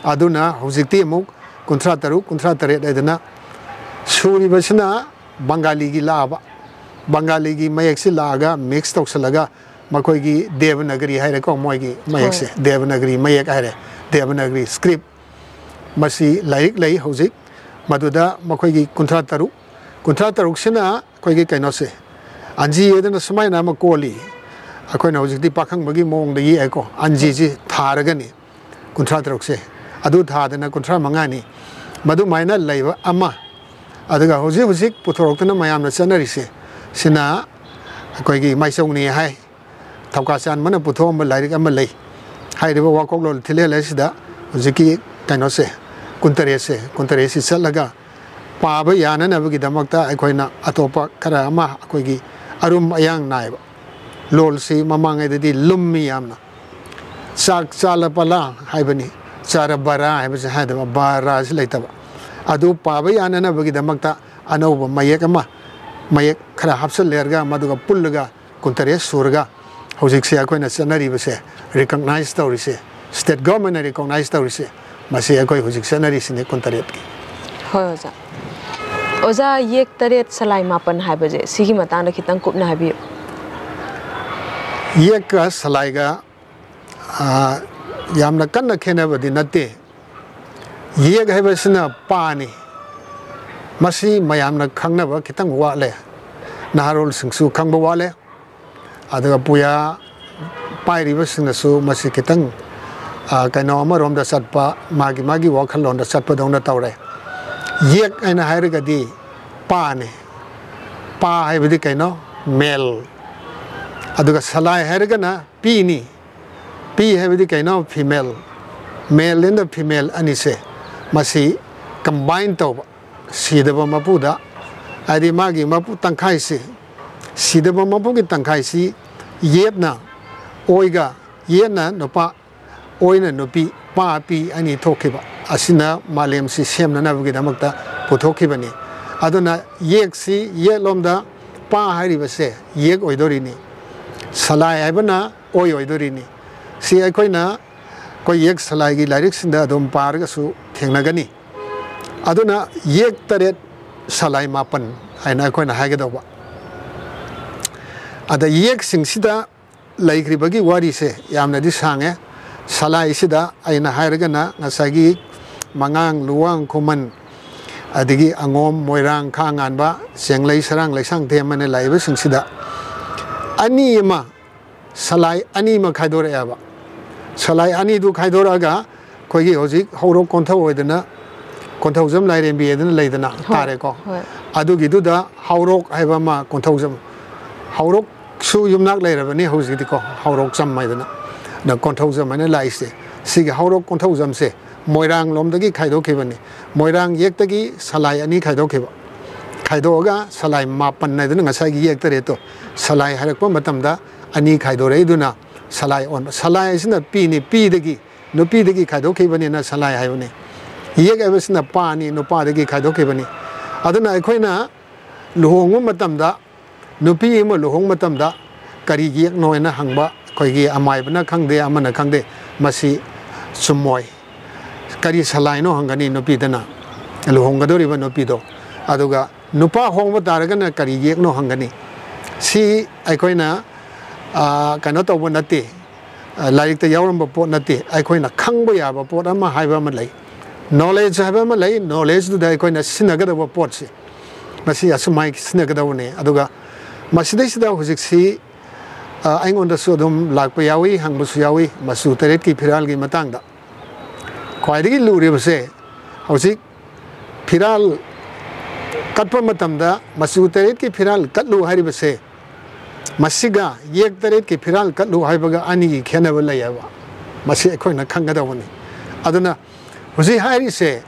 ꯑꯗꯨꯅ ꯍꯧꯖꯤꯛꯇꯤ ꯑꯃꯨꯛ ꯀꯨꯟꯊ꯭ꯔꯥ ꯇꯔꯨꯛ, ꯀꯨꯟꯊ꯭ꯔꯥ ꯇꯔꯦꯠ ꯍꯥꯏꯗꯅ ꯁꯨꯔꯤꯕꯁꯤꯅ ꯕꯪꯒꯥꯂꯤꯒꯤ ꯂꯥꯛꯑꯕ, ꯕꯪꯒꯥꯂꯤꯒꯤ ꯃꯌꯦꯛꯁꯤ ꯂꯥꯛꯑꯒ mix ꯇꯧꯁꯜꯂꯒ ꯃꯈꯣꯏꯒꯤ ꯗꯦꯕꯅꯒꯔꯤ ꯍꯥꯏꯔꯦꯀꯣ, ꯃꯣꯏꯒꯤ ꯃꯌꯦꯛꯁꯦ꯫ ꯍꯣꯏ꯫ ꯗꯦꯕꯅꯒꯔꯤ ꯃꯌꯦꯛ ꯍꯥꯏꯔꯦ, ꯗꯦꯕꯅꯒꯔꯤ script꯫ ꯃꯁꯤ ꯂꯥꯏꯔꯤꯛ ꯂꯩ ꯍꯧꯖꯤꯛ, ꯃꯗꯨꯗ ꯃꯈꯣꯏꯒꯤ ꯀꯨꯟꯊ꯭ꯔꯥ ꯇꯔꯨꯛ, ꯀꯨꯟꯊ꯭ꯔꯥ ꯇꯔꯨꯛꯁꯤꯅ ꯑꯩꯈꯣꯏꯒꯤ ꯀꯩꯅꯣꯁꯦ, ꯑꯟꯖꯤ ꯍꯥꯏꯗꯅ ꯁꯨꯃꯥꯏꯅ ꯑꯃ ꯀꯣꯜꯂꯤ꯫ ꯑꯩꯈꯣꯏꯅ ꯍꯧꯖꯤꯛꯇꯤ ꯄꯥꯈꯪꯕꯒꯤ ꯃꯑꯣꯡꯗ ꯌꯦꯛꯑꯦꯀꯣ, ꯑꯟꯖꯤꯁꯤ ꯊꯥꯔꯒꯅꯤ꯫ ꯀꯨꯟꯊ꯭ꯔꯥ ꯇꯔꯨꯛꯁꯦ, ꯑꯗꯨ ꯊꯥꯗꯅ ꯀꯨꯟꯊ꯭ꯔꯥ ꯃꯉꯥꯅꯤ꯫ ꯃꯗꯨꯃꯥꯏꯅ ꯂꯩꯕ ꯑꯃ꯫ ꯑꯗꯨꯒ ꯍꯧꯖꯤꯛ ꯍꯧꯖꯤꯛ ꯄꯨꯊꯣꯔꯛꯇꯨꯅ ꯃꯌꯥꯝꯅ ꯆꯠꯅꯔꯤꯁꯦ, ꯁꯤꯅ ꯑꯩꯈꯣꯏꯒꯤ ꯃꯥꯏꯆꯧꯅꯤ ꯍꯥꯏ, ꯊꯧꯀꯥ ꯆꯥꯟꯕꯅ ꯄꯨꯊꯣꯛꯑꯝꯕ ꯂꯥꯏꯔꯤꯛ ꯑꯃ ꯂꯩ꯫ ꯍꯥꯏꯔꯤꯕ ꯋꯥꯀꯣꯛꯂꯣꯟ ꯊꯤꯜꯂꯦꯜ ꯑꯁꯤꯗ ꯍꯧꯖꯤꯛꯀꯤ ꯀꯩꯅꯣꯁꯦ, ꯀꯨꯟꯇꯔꯦꯠꯁꯦ, ꯀꯨꯟꯇꯔꯦꯠꯁꯤ ꯆꯠꯂꯒ ꯄꯥꯕ ꯌꯥꯅꯅꯕꯒꯤꯗꯃꯛꯇ ꯑꯩꯈꯣꯏꯅ ꯑꯇꯣꯞꯄ ꯈꯔ ꯑꯃ, ꯑꯩꯈꯣꯏꯒꯤ ꯑꯔꯨꯝ ꯑꯌꯥꯡ ꯅꯥꯏꯕ ꯂꯣꯜꯁꯤ ꯃꯃꯥꯡꯉꯩꯗꯗꯤ ꯂꯨꯝꯃꯤ ꯌꯥꯝꯅ꯫ ꯆꯥꯛ ꯆꯥꯂ ꯄꯂꯥ ꯍꯥꯏꯕꯅꯤ, ꯆꯥꯔ ꯕꯔꯥ ꯍꯥꯏꯕꯁꯦ ꯍꯥꯏꯗꯕ, ꯕꯔꯥꯁꯤ ꯂꯩꯇꯕ꯫ ꯑꯗꯨ ꯄꯥꯕ ꯌꯥꯅꯅꯕꯒꯤꯗꯃꯛꯇ ꯑꯅꯧꯕ ꯃꯌꯦꯛ ꯑꯃ, ꯃꯌꯦꯛ ꯈꯔ ꯍꯥꯞꯆꯤꯜꯂꯦꯔꯒ ꯃꯗꯨꯒ ꯄꯨꯜꯂꯒ ꯀꯨꯟꯇꯔꯦꯠ ꯁꯨꯔꯒ ꯍꯧꯖꯤꯛꯁꯦ ꯑꯩꯈꯣꯏꯅ ꯆꯠꯅꯔꯤꯕꯁꯦ, recognize ꯇꯧꯔꯤꯁꯦ, state government ꯅ recognize ꯇꯧꯔꯤꯁꯦ, ꯃꯁꯤ ꯑꯩꯈꯣꯏ ꯍꯧꯖꯤꯛ ꯆꯠꯅꯔꯤꯁꯤꯅꯦ, ꯀꯨꯟꯇꯔꯦꯠꯀꯤ꯫ ꯍꯣꯏ ꯑꯣꯖꯥ꯫ ꯑꯣꯖꯥ, ꯌꯦꯛ ꯇꯔꯦꯠ ꯁꯂꯥꯏ ꯃꯥꯄꯟ ꯍꯥꯏꯕꯁꯦ, ꯁꯤꯒꯤ ꯃꯇꯥꯡꯗ ꯈꯤꯇꯪ ꯀꯨꯞꯅ ꯍꯥꯏꯕꯤꯌꯨ꯫ ꯌꯦꯛꯀ ꯁꯂꯥꯏꯒ, ꯑꯥ, ꯌꯥꯝꯅ ꯀꯟꯅ ꯈꯦꯠꯅꯕꯗꯤ ꯅꯠꯇꯦ꯫ ꯌꯦꯛ ꯍꯥꯏꯕꯁꯤꯅ ꯄꯥꯅꯤ꯫ ꯃꯁꯤ ꯃꯌꯥꯝꯅ ꯈꯪꯅꯕ ꯈꯤꯇꯪ ꯋꯥꯠꯂꯦ, ꯅꯍꯥꯔꯣꯜꯁꯤꯡꯁꯨ ꯈꯪꯕ ꯋꯥꯠꯂꯦ꯫ ꯑꯗꯨꯒ ꯄꯨꯌꯥ ꯄꯥꯏꯔꯤꯕꯁꯤꯡꯅꯁꯨ ꯃꯁꯤ ꯈꯤꯇꯪ, ꯑ, ꯀꯩꯅꯣ ꯑꯃꯔꯣꯝꯗ ꯆꯠꯄ, ꯃꯥꯒꯤ, ꯃꯥꯒꯤ ꯋꯥꯈꯜꯂꯣꯟꯗ ꯆꯠꯄꯗꯧꯅ ꯇꯧꯔꯦ꯫ ꯌꯦꯛ ꯍꯥꯏꯅ ꯍꯥꯏꯔꯒꯗꯤ ꯄꯥꯅꯤ꯫ ꯄꯥ ꯍꯥꯏꯕꯗꯤ ꯀꯩꯅꯣ? Male꯫ ꯑꯗꯨꯒ ꯁꯂꯥꯏ ꯍꯥꯏꯔꯒꯅ ꯄꯤꯅꯤ꯫ ꯄꯤ ꯍꯥꯏꯕꯗꯤ ꯀꯩꯅꯣ? Female꯫ Male and female ꯑꯅꯤꯁꯦ, ꯃꯁꯤ combine ꯇꯧꯕ, ꯁꯤꯗꯕ ꯃꯄꯨꯗ, ꯍꯥꯏꯗꯤ ꯃꯥꯒꯤ ꯃꯄꯨ ꯇꯪꯈꯥꯏꯁꯤ, ꯁꯤꯗꯕ ꯃꯄꯨꯒꯤ ꯇꯪꯈꯥꯏꯁꯤ ꯌꯦꯠꯅ ꯑꯣꯏꯒ, ꯌꯦꯠꯅ ꯅꯨꯄꯥ, ꯑꯣꯏꯅ ꯅꯨꯄꯤ, ꯄꯥ ꯄꯤ ꯑꯅꯤ ꯊꯣꯛꯈꯤꯕ ꯑꯁꯤꯅ ꯃꯥꯂꯦꯝꯁꯤ ꯁꯦꯝꯅꯅꯕꯒꯤꯗꯃꯛꯇ ꯄꯨꯊꯣꯛꯈꯤꯕꯅꯤ꯫ ꯑꯗꯨꯅ ꯌꯦꯛꯁꯤ, ꯌꯦꯠꯂꯣꯝꯗ ꯄꯥ ꯍꯥꯏꯔꯤꯕꯁꯦ ꯌꯦꯛ ꯑꯣꯏꯗꯣꯔꯤꯅꯤ, ꯁꯂꯥꯏ ꯍꯥꯏꯕꯅ ꯑꯣꯏ ꯑꯣꯏꯗꯣꯔꯤꯅꯤ꯫ ꯁꯤ ꯑꯩꯈꯣꯏꯅ, ꯑꯩꯈꯣꯏ ꯌꯦꯛ ꯁꯂꯥꯏꯒꯤ ꯂꯥꯏꯔꯤꯛꯁꯤꯡꯗ ꯑꯗꯨꯝ ꯄꯥꯔꯒꯁꯨ ꯊꯦꯡꯅꯒꯅꯤ꯫ ꯑꯗꯨꯅ ꯌꯦꯛ ꯇꯔꯦꯠ ꯁꯂꯥꯏ ꯃꯥꯄꯟ ꯍꯥꯏꯅ ꯑꯩꯈꯣꯏꯅ ꯍꯥꯏꯒꯗꯧꯕ꯫ ꯑꯗ ꯌꯦꯛꯁꯤꯡꯁꯤꯗ ꯂꯩꯈ꯭ꯔꯤꯕꯒꯤ ꯋꯥꯔꯤꯁꯦ ꯌꯥꯝꯅꯗꯤ ꯁꯥꯡꯉꯦ꯫ ꯁꯂꯥꯏꯁꯤꯗ ꯑꯩꯅ ꯍꯥꯏꯔꯒꯅ ꯉꯁꯥꯏꯒꯤ ꯃꯉꯥꯡ, ꯂꯨꯋꯥꯡ, ꯈꯨꯃꯟ, ꯑꯗꯒꯤ ꯑꯉꯣꯝ, ꯃꯣꯏꯔꯥꯡ, ꯈꯥ ꯉꯥꯟꯕ, ꯆꯦꯡꯂꯩ, ꯁꯔꯥꯡ, ꯂꯩꯁꯥꯡꯊꯦꯝ ꯍꯥꯏꯅ ꯂꯥꯛꯏꯕꯁꯤꯡꯁꯤꯗ ꯑꯅꯤ ꯑꯃ, ꯁꯂꯥꯏ ꯑꯅꯤ ꯑꯃ ꯈꯥꯏꯗꯣꯔꯛꯑꯦꯕ꯫ ꯁꯂꯥꯏ ꯑꯅꯤꯗꯨ ꯈꯥꯏꯗꯣꯔꯛꯑꯒ ꯑꯩꯈꯣꯏꯒꯤ ꯍꯧꯖꯤꯛ ꯍꯧꯔꯣꯛ ꯀꯣꯟꯊꯧ ꯑꯣꯏꯗꯅ, ꯀꯣꯟꯊꯧꯖꯝ ꯂꯥꯏꯔꯦꯝꯕꯤ ꯍꯥꯏꯗꯅ ꯂꯩꯗꯅ, ꯍꯣꯏ, ꯇꯥꯔꯦꯀꯣ꯫ ꯍꯣꯏ꯫ ꯑꯗꯨꯒꯤꯗꯨꯗ ꯍꯧꯔꯣꯛ ꯍꯥꯏꯕ ꯑꯃ, ꯀꯣꯟꯊꯧꯖꯝ, ꯍꯧꯔꯣꯛꯁꯨ ꯌꯨꯝꯅꯥꯛ ꯂꯩꯔꯕꯅꯤ ꯍꯧꯖꯤꯛꯇꯤꯀꯣ, ꯍꯧꯔꯣꯛꯆꯝ ꯍꯥꯏꯗꯅ꯫ ꯑꯗ ꯀꯣꯟꯊꯧꯖꯝ ꯍꯥꯏꯅ ꯂꯥꯛꯏꯁꯦ, ꯁꯤꯒꯤ ꯍꯧꯔꯣꯛ ꯀꯣꯟꯊꯧꯖꯝꯁꯦ ꯃꯣꯏꯔꯥꯡ ꯂꯣꯝꯗꯒꯤ ꯈꯥꯏꯗꯣꯛꯈꯤꯕꯅꯤ꯫ ꯃꯣꯏꯔꯥꯡ ꯌꯦꯛꯇꯒꯤ ꯁꯂꯥꯏ ꯑꯅꯤ ꯈꯥꯏꯗꯣꯛꯈꯤꯕ꯫ ꯈꯥꯏꯗꯣꯛꯑꯒ ꯁꯂꯥꯏ ꯃꯥꯄꯟ ꯍꯥꯏꯗꯅ ꯉꯁꯥꯏꯒꯤ ꯌꯦꯛ ꯇꯔꯦꯠꯇꯣ ꯁꯂꯥꯏ ꯍꯥꯏꯔꯛꯄ ꯃꯇꯝꯗ ꯑꯅꯤ ꯈꯥꯏꯗꯣꯔꯛꯏꯗꯨꯅ ꯁꯂꯥꯏ ꯑꯣꯟꯕ꯫ ꯁꯂꯥꯏ ꯑꯁꯤꯅ ꯄꯤꯅꯤ, ꯄꯤꯗꯒꯤ, ꯅꯨꯄꯤꯗꯒꯤ ꯈꯥꯏꯗꯣꯛꯈꯤꯕꯅꯤꯅ ꯁꯂꯥꯏ ꯍꯥꯏꯕꯅꯤ꯫ ꯌꯦꯛ ꯍꯥꯏꯕꯁꯤꯅ ꯄꯥꯅꯤ, ꯅꯨꯄꯥꯗꯒꯤ ꯈꯥꯏꯗꯣꯛꯈꯤꯕꯅꯤ꯫ ꯑꯗꯨꯅ ꯑꯩꯈꯣꯏꯅ ꯂꯨꯍꯣꯡꯕ ꯃꯇꯝꯗ, ꯅꯨꯄꯤ ꯑꯃ ꯂꯨꯍꯣꯡꯕ ꯃꯇꯝꯗ ꯀꯔꯤ ꯌꯦꯛꯅꯣ ꯍꯥꯏꯅ ꯍꯪꯕ ꯑꯩꯈꯣꯏꯒꯤ ꯑꯃꯥꯏꯕꯅ ꯈꯪꯗꯦ, ꯑꯃꯅ ꯈꯪꯗꯦ, ꯃꯁꯤ ꯆꯨꯝꯃꯣꯏ꯫ ꯀꯔꯤ ꯁꯂꯥꯏꯅꯣ ꯍꯪꯒꯅꯤ ꯅꯨꯄꯤꯗꯅ, ꯂꯨꯍꯣꯡꯒꯗꯧꯔꯤꯕ ꯅꯨꯄꯤꯗꯣ꯫ ꯑꯗꯨꯒ ꯅꯨꯄꯥ ꯍꯣꯡꯕ ꯇꯥꯔꯒꯅ ꯀꯔꯤ ꯌꯦꯛꯅꯣ ꯍꯪꯒꯅꯤ꯫ ꯁꯤ ꯑꯩꯈꯣꯏꯅ, ꯑ, ꯀꯩꯅꯣ ꯇꯧꯕ ꯅꯠꯇꯦ, ꯑ, ꯂꯥꯏꯔꯤꯛꯇ ꯌꯥꯎꯔꯝꯕ ꯄꯣꯠ ꯅꯠꯇꯦ, ꯑꯩꯈꯣꯏꯅ ꯈꯪꯕ ꯌꯥꯕ ꯄꯣꯠ ꯑꯃ ꯍꯥꯏꯕ ꯑꯃ ꯂꯩ꯫ ꯅꯣꯂꯦꯖ ꯍꯥꯏꯕ ꯑꯃ ꯂꯩ, ꯅꯣꯂꯦꯖꯇꯨꯗ ꯑꯩꯈꯣꯏꯅ ꯁꯤꯖꯤꯟꯅꯒꯗꯕ ꯄꯣꯠꯁꯤ, ꯃꯁꯤ ꯑꯁꯨꯃꯥꯏꯅ ꯁꯤꯖꯤꯟꯅꯒꯗꯕꯅꯤ꯫ ꯑꯗꯨꯒ ꯃꯁꯤꯗꯩꯁꯤꯗ ꯍꯧꯖꯤꯛꯁꯤ, ꯑ, ꯑꯩꯉꯣꯟꯗꯁꯨ ꯑꯗꯨꯝ ꯂꯥꯛꯄ ꯌꯥꯎꯏ, ꯍꯪꯕꯁꯨ ꯌꯥꯎꯏ ꯃꯆꯨ ꯇꯔꯦꯠꯀꯤ ꯐꯤꯔꯥꯜꯒꯤ ꯃꯇꯥꯡꯗ꯫ ꯈ꯭ꯋꯥꯏꯗꯒꯤ ꯂꯨꯔꯤꯕꯁꯦ ꯍꯧꯖꯤꯛ ꯐꯤꯔꯥꯜ ꯀꯠꯄ ꯃꯇꯝꯗ ꯃꯆꯨ ꯇꯔꯦꯠꯀꯤ ꯐꯤꯔꯥꯜ ꯀꯠꯂꯨ ꯍꯥꯏꯔꯤꯕꯁꯦ, ꯃꯁꯤꯒ ꯌꯦꯛ ꯇꯔꯦꯠꯀꯤ ꯐꯤꯔꯥꯜ ꯀꯠꯂꯨ ꯍꯥꯏꯕꯒ ꯑꯅꯤꯒꯤ ꯈꯦꯠꯅꯕ ꯂꯩꯌꯦꯕ꯫ ꯃꯁꯤ ꯑꯩꯈꯣꯏꯅ ꯈꯪꯒꯗꯧꯕꯅꯤ꯫ ꯑꯗꯨꯅ ꯍꯧꯖꯤꯛ ꯍꯥꯏꯔꯤꯁꯦ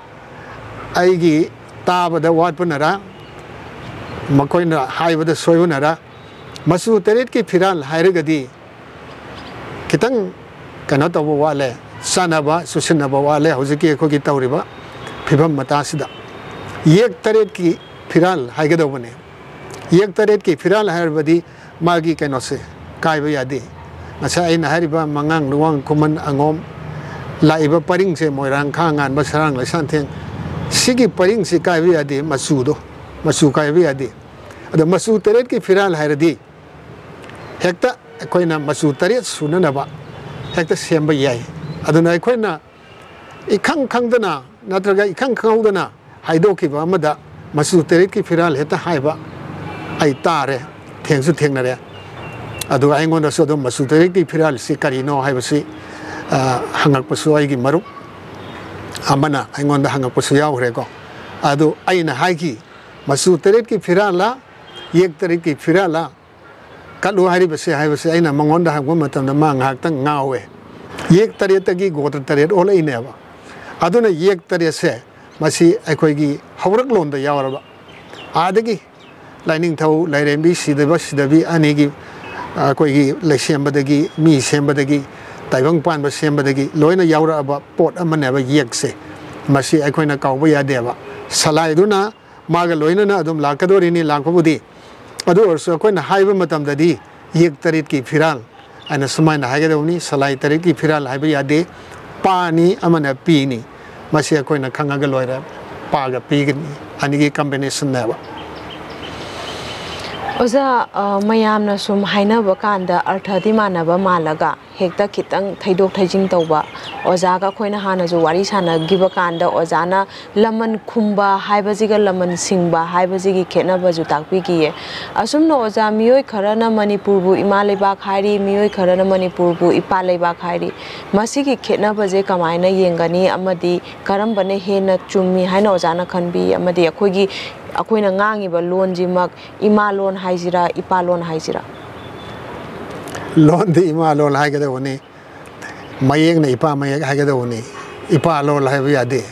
ꯑꯩꯒꯤ ꯇꯥꯕꯗ ꯋꯥꯠꯄꯅꯔ, ꯃꯈꯣꯏꯅ ꯍꯥꯏꯕꯗ ꯁꯣꯏꯕꯅꯔ, ꯃꯆꯨ ꯇꯔꯦꯠꯀꯤ ꯐꯤꯔꯥꯜ ꯍꯥꯏꯔꯒꯗꯤ ꯈꯤꯇꯪ ꯀꯩꯅꯣ ꯇꯧꯕ ꯋꯥꯠꯂꯦ, ꯆꯥꯟꯅꯕ, ꯆꯨꯁꯤꯟꯅꯕ ꯋꯥꯠꯂꯦ ꯍꯧꯖꯤꯛꯀꯤ ꯑꯩꯈꯣꯏꯒꯤ ꯇꯧꯔꯤꯕ ꯐꯤꯕꯝ ꯃꯇꯥꯁꯤꯗ꯫ ꯌꯦꯛ ꯇꯔꯦꯠꯀꯤ ꯐꯤꯔꯥꯜ ꯍꯥꯏꯒꯗꯧꯕꯅꯦ꯫ ꯌꯦꯛ ꯇꯔꯦꯠꯀꯤ ꯐꯤꯔꯥꯜ ꯍꯥꯏꯔꯕꯗꯤ ꯃꯥꯒꯤ ꯀꯩꯅꯣꯁꯦ ꯀꯥꯏꯕ ꯌꯥꯗꯦ꯫ ꯉꯁꯥꯏ ꯑꯩꯅ ꯍꯥꯏꯔꯤꯕ ꯃꯉꯥꯡ, ꯂꯨꯋꯥꯡ, ꯈꯨꯃꯟ, ꯑꯉꯣꯝ ꯂꯥꯛꯏꯕ ꯄꯔꯤꯡꯁꯦ, ꯃꯣꯏꯔꯥꯡ, ꯈꯥ ꯉꯥꯟꯕ, ꯁꯔꯥꯡ, ꯂꯩꯁꯥꯡꯊꯦꯝ, ꯁꯤꯒꯤ ꯄꯔꯤꯡꯁꯤ ꯀꯥꯏꯕ ꯌꯥꯗꯦ꯫ ꯃꯆꯨꯗꯣ, ꯃꯆꯨ ꯀꯥꯏꯕ ꯌꯥꯗꯦ꯫ ꯑꯗꯣ ꯃꯆꯨ ꯇꯔꯦꯠꯀꯤ ꯐꯤꯔꯥꯜ ꯍꯥꯏꯔꯗꯤ ꯍꯦꯛꯇ ꯑꯩꯈꯣꯏꯅ ꯃꯆꯨ ꯇꯔꯦꯠ ꯁꯨꯅꯅꯕ ꯍꯦꯛꯇ ꯁꯦꯝꯕ ꯌꯥꯏ꯫ ꯑꯗꯨꯅ ꯑꯩꯈꯣꯏꯅ ꯏꯈꯪ ꯈꯪꯗꯅ ꯅꯠꯇ꯭ꯔꯒ ꯏꯈꯪ ꯈꯪꯍꯧꯗꯅ ꯍꯥꯏꯗꯣꯛꯈꯤꯕ ꯑꯃꯗ ꯃꯆꯨ ꯇꯔꯦꯠꯀꯤ ꯐꯤꯔꯥꯜ ꯍꯦꯛꯇ ꯍꯥꯏꯕ ꯑꯩ ꯇꯥꯔꯦ, ꯊꯦꯡꯁꯨ ꯊꯦꯡꯅꯔꯦ꯫ ꯑꯗꯨꯒ ꯑꯩꯉꯣꯟꯗꯁꯨ ꯑꯗꯨꯝ ꯃꯆꯨ ꯇꯔꯦꯠꯀꯤ ꯐꯤꯔꯥꯜꯁꯤ ꯀꯔꯤꯅꯣ ꯍꯥꯏꯕꯁꯤ, ꯑ, ꯍꯪꯉꯛꯄꯁꯨ ꯑꯩꯒꯤ ꯃꯔꯨꯞ ꯑꯃꯅ ꯑꯩꯉꯣꯟꯗ ꯍꯪꯉꯛꯄꯁꯨ ꯌꯥꯎꯈ꯭ꯔꯦꯀꯣ꯫ ꯑꯗꯨ ꯑꯩꯅ ꯍꯥꯏꯈꯤ, "ꯃꯆꯨ ꯇꯔꯦꯠꯀꯤ ꯐꯤꯔꯥꯜꯂ, ꯌꯦꯛ ꯇꯔꯦꯠꯀꯤ ꯐꯤꯔꯥꯜꯂ?" ꯀꯠꯂꯨ ꯍꯥꯏꯔꯤꯕꯁꯦ ꯍꯥꯏꯕꯁꯦ ꯑꯩꯅ ꯃꯉꯣꯟꯗ ꯍꯪꯕ ꯃꯇꯝꯗ ꯃꯥ ꯉꯥꯏꯍꯥꯛꯇꯪ ꯉꯥꯎꯋꯦ꯫ ꯌꯦꯛ ꯇꯔꯦꯠꯇꯒꯤ ꯒꯣꯇ꯭ꯔ ꯇꯔꯦꯠ ꯑꯣꯜꯂꯛꯏꯅꯦꯕ꯫ ꯑꯗꯨꯅ ꯌꯦꯛ ꯇꯔꯦꯠꯁꯦ ꯃꯁꯤ ꯑꯩꯈꯣꯏꯒꯤ ꯍꯧꯔꯛꯂꯣꯟꯗ ꯌꯥꯎꯔꯕ, ꯑꯥꯗꯒꯤ ꯂꯥꯏꯅꯤꯡꯊꯧ ꯂꯥꯏꯔꯦꯝꯕꯤ ꯁꯤꯗꯕ ꯁꯤꯗꯕꯤ ꯑꯅꯤꯒꯤ, ꯑꯩꯈꯣꯏꯒꯤ ꯂꯩꯁꯦꯝꯕꯗꯒꯤ, ꯃꯤ ꯁꯦꯝꯕꯗꯒꯤ, ꯇꯥꯏꯕꯪ ꯄꯥꯟꯕ ꯁꯦꯝꯕꯗꯒꯤ ꯂꯣꯏꯅ ꯌꯥꯎꯔꯛꯑꯕ ꯄꯣꯠ ꯑꯃꯅꯦꯕ ꯌꯦꯛꯁꯦ꯫ ꯃꯁꯤ ꯑꯩꯈꯣꯏꯅ ꯀꯥꯎꯕ ꯌꯥꯗꯦꯕ꯫ ꯁꯂꯥꯏꯗꯨꯅ ꯃꯥꯒ ꯂꯣꯏꯅꯅ ꯑꯗꯨꯝ ꯂꯥꯛꯀꯗꯣꯔꯤꯅꯤ, ꯂꯥꯛꯄꯕꯨꯗꯤ꯫ ꯑꯗꯨ ꯑꯣꯏꯔꯁꯨ ꯑꯩꯈꯣꯏꯅ ꯍꯥꯏꯕ ꯃꯇꯝꯗꯗꯤ ꯌꯦꯛ ꯇꯔꯦꯠꯀꯤ ꯐꯤꯔꯥꯜ ꯍꯥꯏꯅ ꯁꯨꯃꯥꯏꯅ ꯍꯥꯏꯒꯗꯧꯕꯅꯤ꯫ ꯁꯂꯥꯏ ꯇꯔꯦꯠꯀꯤ ꯐꯤꯔꯥꯜ ꯍꯥꯏꯕ ꯌꯥꯗꯦ꯫ ꯄꯥꯅꯤ ꯑꯃꯅ ꯄꯤꯅꯤ꯫ ꯃꯁꯤ ꯑꯩꯈꯣꯏꯅ ꯈꯪꯉꯒ ꯂꯣꯏꯔꯦ꯫ ꯄꯥꯒ ꯄꯤꯒꯅꯤ꯫ ꯑꯅꯤꯒꯤ ꯀꯝꯕꯤꯅꯦꯁꯟꯅꯦꯕ꯫ ꯑꯣꯖꯥ, ꯑ, ꯃꯌꯥꯝꯅ ꯁꯨꯝ ꯍꯥꯏꯅꯕ ꯀꯥꯟꯗ ꯑꯔꯊꯗꯤ ꯃꯥꯟꯅꯕ ꯃꯥꯜꯂꯒ ꯍꯦꯛꯇ ꯈꯤꯇꯪ ꯊꯩꯗꯣꯛ ꯊꯩꯖꯤꯟ ꯇꯧꯕ꯫ ꯑꯣꯖꯥꯒ ꯑꯩꯈꯣꯏꯅ ꯍꯥꯟꯅꯁꯨ ꯋꯥꯔꯤ ꯁꯥꯟꯅꯈꯤꯕ ꯀꯥꯟꯗ ꯑꯣꯖꯥꯅ ꯂꯃꯟ ꯈꯨꯝꯕ ꯍꯥꯏꯕꯁꯤꯒ ꯂꯃꯟ ꯁꯤꯡꯕ ꯍꯥꯏꯕꯁꯤꯒꯤ ꯈꯦꯠꯅꯕꯁꯨ ꯇꯥꯛꯄꯤꯈꯤꯌꯦ꯫ ꯑꯁꯨꯝꯅ ꯑꯣꯖꯥ, ꯃꯤꯑꯣꯏ ꯈꯔꯅ ꯃꯅꯤꯄꯨꯔꯕꯨ ꯏꯃꯥ ꯂꯩꯕꯥꯛ ꯍꯥꯏꯔꯤ, ꯃꯤꯑꯣꯏ ꯈꯔꯅ ꯃꯅꯤꯄꯨꯔꯕꯨ ꯏꯄꯥ ꯂꯩꯕꯥꯛ ꯍꯥꯏꯔꯤ꯫ ꯃꯁꯤꯒꯤ ꯈꯦꯠꯅꯕꯁꯦ ꯀꯃꯥꯏꯅ ꯌꯦꯡꯒꯅꯤ ꯑꯃꯗꯤ ꯀꯔꯝꯕꯅ ꯍꯦꯟꯅ ꯆꯨꯝꯃꯤ ꯍꯥꯏꯅ ꯑꯣꯖꯥꯅ ꯈꯟꯕꯤ? ꯑꯃꯗꯤ ꯑꯩꯈꯣꯏꯒꯤ, ꯑꯩꯈꯣꯏꯅ ꯉꯥꯡꯉꯤꯕ ꯂꯣꯟꯁꯤꯃꯛ ꯏꯃꯥ ꯂꯣꯟ ꯍꯥꯏꯁꯤꯔꯥ, ꯏꯄꯥ ꯂꯣꯟ ꯍꯥꯏꯁꯤꯔꯥ? ꯂꯣꯟꯗꯤ ꯏꯃꯥ ꯂꯣꯟ ꯍꯥꯏꯒꯗꯧꯕꯅꯤ, ꯃꯌꯦꯛꯅ ꯏꯄꯥ ꯃꯌꯦꯛ ꯍꯥꯏꯒꯗꯧꯕꯅꯤ꯫ ꯏꯄꯥ ꯂꯣꯜ ꯍꯥꯏꯕ ꯌꯥꯗꯦ꯫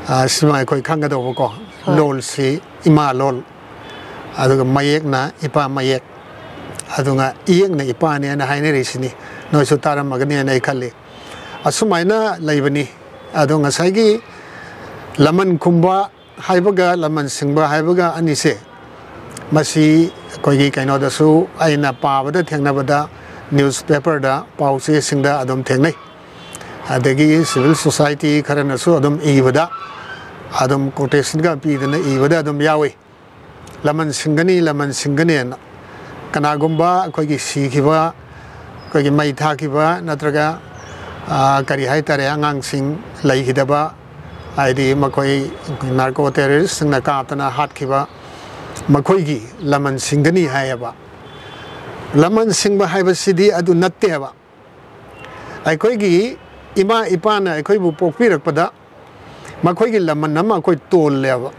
ꯑ, ꯁꯤꯃ ꯑꯩꯈꯣꯏ ꯈꯪꯒꯗꯧꯕꯀꯣ꯫ ꯍꯣꯏ꯫ ꯂꯣꯜꯁꯤ ꯏꯃꯥ ꯂꯣꯜ, ꯑꯗꯨꯒ ꯃꯌꯦꯛꯅ ꯏꯄꯥ ꯃꯌꯦꯛ, ꯑꯗꯨꯒ ꯏꯌꯦꯛꯅ ꯏꯄꯥꯅꯦꯅ ꯍꯥꯏꯅꯔꯤꯁꯤꯅꯤ꯫ ꯅꯣꯏꯁꯨ ꯇꯥꯔꯝꯃꯒꯅꯤꯅ ꯑꯩ ꯈꯜꯂꯤ꯫ ꯑꯁꯨꯃꯥꯏꯅ ꯂꯩꯕꯅꯤ꯫ ꯑꯗꯣ ꯉꯁꯥꯏꯒꯤ ꯂꯃꯟ ꯈꯨꯝꯕ ꯍꯥꯏꯕꯒ ꯂꯃꯟ ꯁꯤꯡꯕ ꯍꯥꯏꯕꯒ ꯑꯅꯤꯁꯦ, ꯃꯁꯤ ꯑꯩꯈꯣꯏꯒꯤ ꯀꯩꯅꯣꯗꯁꯨ ꯑꯩꯅ ꯄꯥꯕꯗ ꯊꯦꯡꯅꯕꯗ, ꯅ꯭ꯌꯨꯁꯄꯦꯄꯔꯗ, ꯄꯥꯎ ꯆꯦꯁꯤꯡꯗ ꯑꯗꯨꯝ ꯊꯦꯡꯅꯩ꯫ ꯑꯗꯒꯤ ꯁꯤꯚꯤꯜ ꯁꯣꯁꯥꯏꯇꯤ ꯈꯔꯅꯁꯨ ꯑꯗꯨꯝ ꯏꯕꯗ, ꯑꯗꯨꯝ ꯀꯣꯇꯦꯁꯟꯒ ꯄꯤꯗꯅ ꯏꯕꯗ ꯑꯗꯨꯝ ꯌꯥꯎꯏ꯫ ꯂꯃꯟ ꯁꯤꯡꯒꯅꯤ, ꯂꯃꯟ ꯁꯤꯡꯒꯅꯤꯅ꯫ ꯀꯅꯥꯒꯨꯝꯕ ꯑꯩꯈꯣꯏꯒꯤ ꯁꯤꯈꯤꯕ, ꯑꯩꯈꯣꯏꯒꯤ ꯃꯩ ꯊꯥꯈꯤꯕ, ꯅꯠꯇ꯭ꯔꯒ, ꯑ, ꯀꯔꯤ ꯍꯥꯏꯇꯥꯔꯦ, ꯑꯉꯥꯡꯁꯤꯡ ꯂꯩꯈꯤꯗꯕ, ꯍꯥꯏꯗꯤ ꯃꯈꯣꯏ ꯅꯥꯔꯀꯣ ꯇꯦꯔꯣꯔꯤꯁꯁꯤꯡꯅ ꯀꯥꯞꯇꯅ ꯍꯥꯠꯈꯤꯕ, ꯃꯈꯣꯏꯒꯤ ꯂꯃꯟ ꯁꯤꯡꯒꯅꯤ ꯍꯥꯏꯌꯦꯕ꯫ ꯂꯃꯟ ꯁꯤꯡꯕ ꯍꯥꯏꯕꯁꯤꯗꯤ ꯑꯗꯨ ꯅꯠꯇꯦꯕ꯫ ꯑꯩꯈꯣꯏꯒꯤ ꯏꯃꯥ ꯏꯄꯥꯅ ꯑꯩꯈꯣꯏꯕꯨ ꯄꯣꯛꯄꯤꯔꯛꯄꯗ ꯃꯈꯣꯏꯒꯤ ꯂꯃꯟ ꯑꯃ ꯑꯩꯈꯣꯏ ꯇꯣꯜꯂꯦꯕ꯫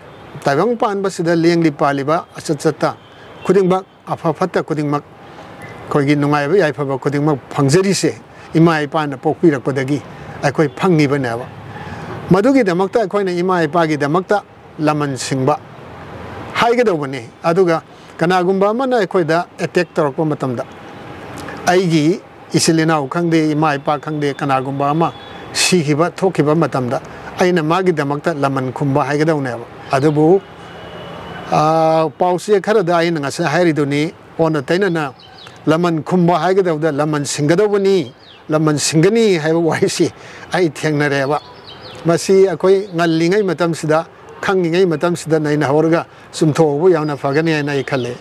ꯇꯥꯏꯕꯪ ꯄꯥꯟꯕꯁꯤꯗ ꯂꯦꯡꯂꯤ ꯄꯥꯜꯂꯤꯕ ꯑꯆꯠ ꯆꯠꯇ ꯈꯨꯗꯤꯡꯃꯛ, ꯑꯐ ꯐꯠꯇ ꯈꯨꯗꯤꯡꯃꯛ, ꯑꯩꯈꯣꯏꯒꯤ ꯅꯨꯡꯉꯥꯏꯕ ꯌꯥꯏꯐꯕ ꯈꯨꯗꯤꯡꯃꯛ ꯐꯪꯖꯔꯤꯁꯦ ꯏꯃꯥ ꯏꯄꯥꯅ ꯄꯣꯛꯄꯤꯔꯛꯄꯗꯒꯤ ꯑꯩꯈꯣꯏ ꯐꯪꯉꯤꯕꯅꯦꯕ꯫ ꯃꯗꯨꯒꯤꯗꯃꯛꯇ ꯑꯩꯈꯣꯏꯅ ꯏꯃꯥ ꯏꯄꯥꯒꯤꯗꯃꯛꯇ ꯂꯃꯟ ꯁꯤꯡꯕ ꯍꯥꯏꯒꯗꯧꯕꯅꯤ꯫ ꯑꯗꯨꯒ ꯀꯅꯥꯒꯨꯝꯕ ꯑꯃꯅ ꯑꯩꯈꯣꯏꯗ ꯑꯦꯇꯦꯛ ꯇꯧꯔꯛꯄ ꯃꯇꯝꯗ, ꯑꯩꯒꯤ ꯏꯆꯤꯜ ꯏꯅꯥꯎ ꯈꯪꯗꯦ, ꯏꯃꯥ ꯏꯄꯥ ꯈꯪꯗꯦ, ꯀꯅꯥꯒꯨꯝꯕ ꯑꯃ ꯁꯤꯈꯤꯕ ꯊꯣꯛꯈꯤꯕ ꯃꯇꯝꯗ, ꯑꯩꯅ ꯃꯥꯒꯤꯗꯃꯛꯇ ꯂꯃꯟ ꯈꯨꯝꯕ ꯍꯥꯏꯒꯗꯧꯅꯦꯕ꯫ ꯑꯗꯨꯕꯨ, ꯑ, ꯄꯥꯎꯆꯦ ꯈꯔꯗ ꯑꯩꯅ ꯉꯁꯥꯏ ꯍꯥꯏꯔꯤꯗꯨꯅꯤ, ꯑꯣꯟꯅ ꯇꯩꯅꯅ ꯂꯃꯟ ꯈꯨꯝꯕ ꯍꯥꯏꯒꯗꯧꯕꯗ ꯂꯃꯟ ꯁꯤꯡꯒꯗꯧꯕꯅꯤ, ꯂꯃꯟ ꯁꯤꯡꯒꯅꯤ ꯍꯥꯏꯕ ꯋꯥꯍꯩꯁꯤ ꯑꯩ ꯊꯦꯡꯅꯔꯦꯕ꯫ ꯃꯁꯤ ꯑꯩꯈꯣꯏ ꯉꯜꯂꯤꯉꯩ ꯃꯇꯝꯁꯤꯗ, ꯈꯪꯉꯤꯉꯩ ꯃꯇꯝꯁꯤꯗ ꯅꯩꯅꯍꯧꯔꯒ ꯆꯨꯝꯊꯣꯛꯍꯧꯕ ꯌꯥꯝꯅ ꯐꯒꯅꯤ ꯍꯥꯏꯅ ꯑꯩ ꯈꯜꯂꯤ꯫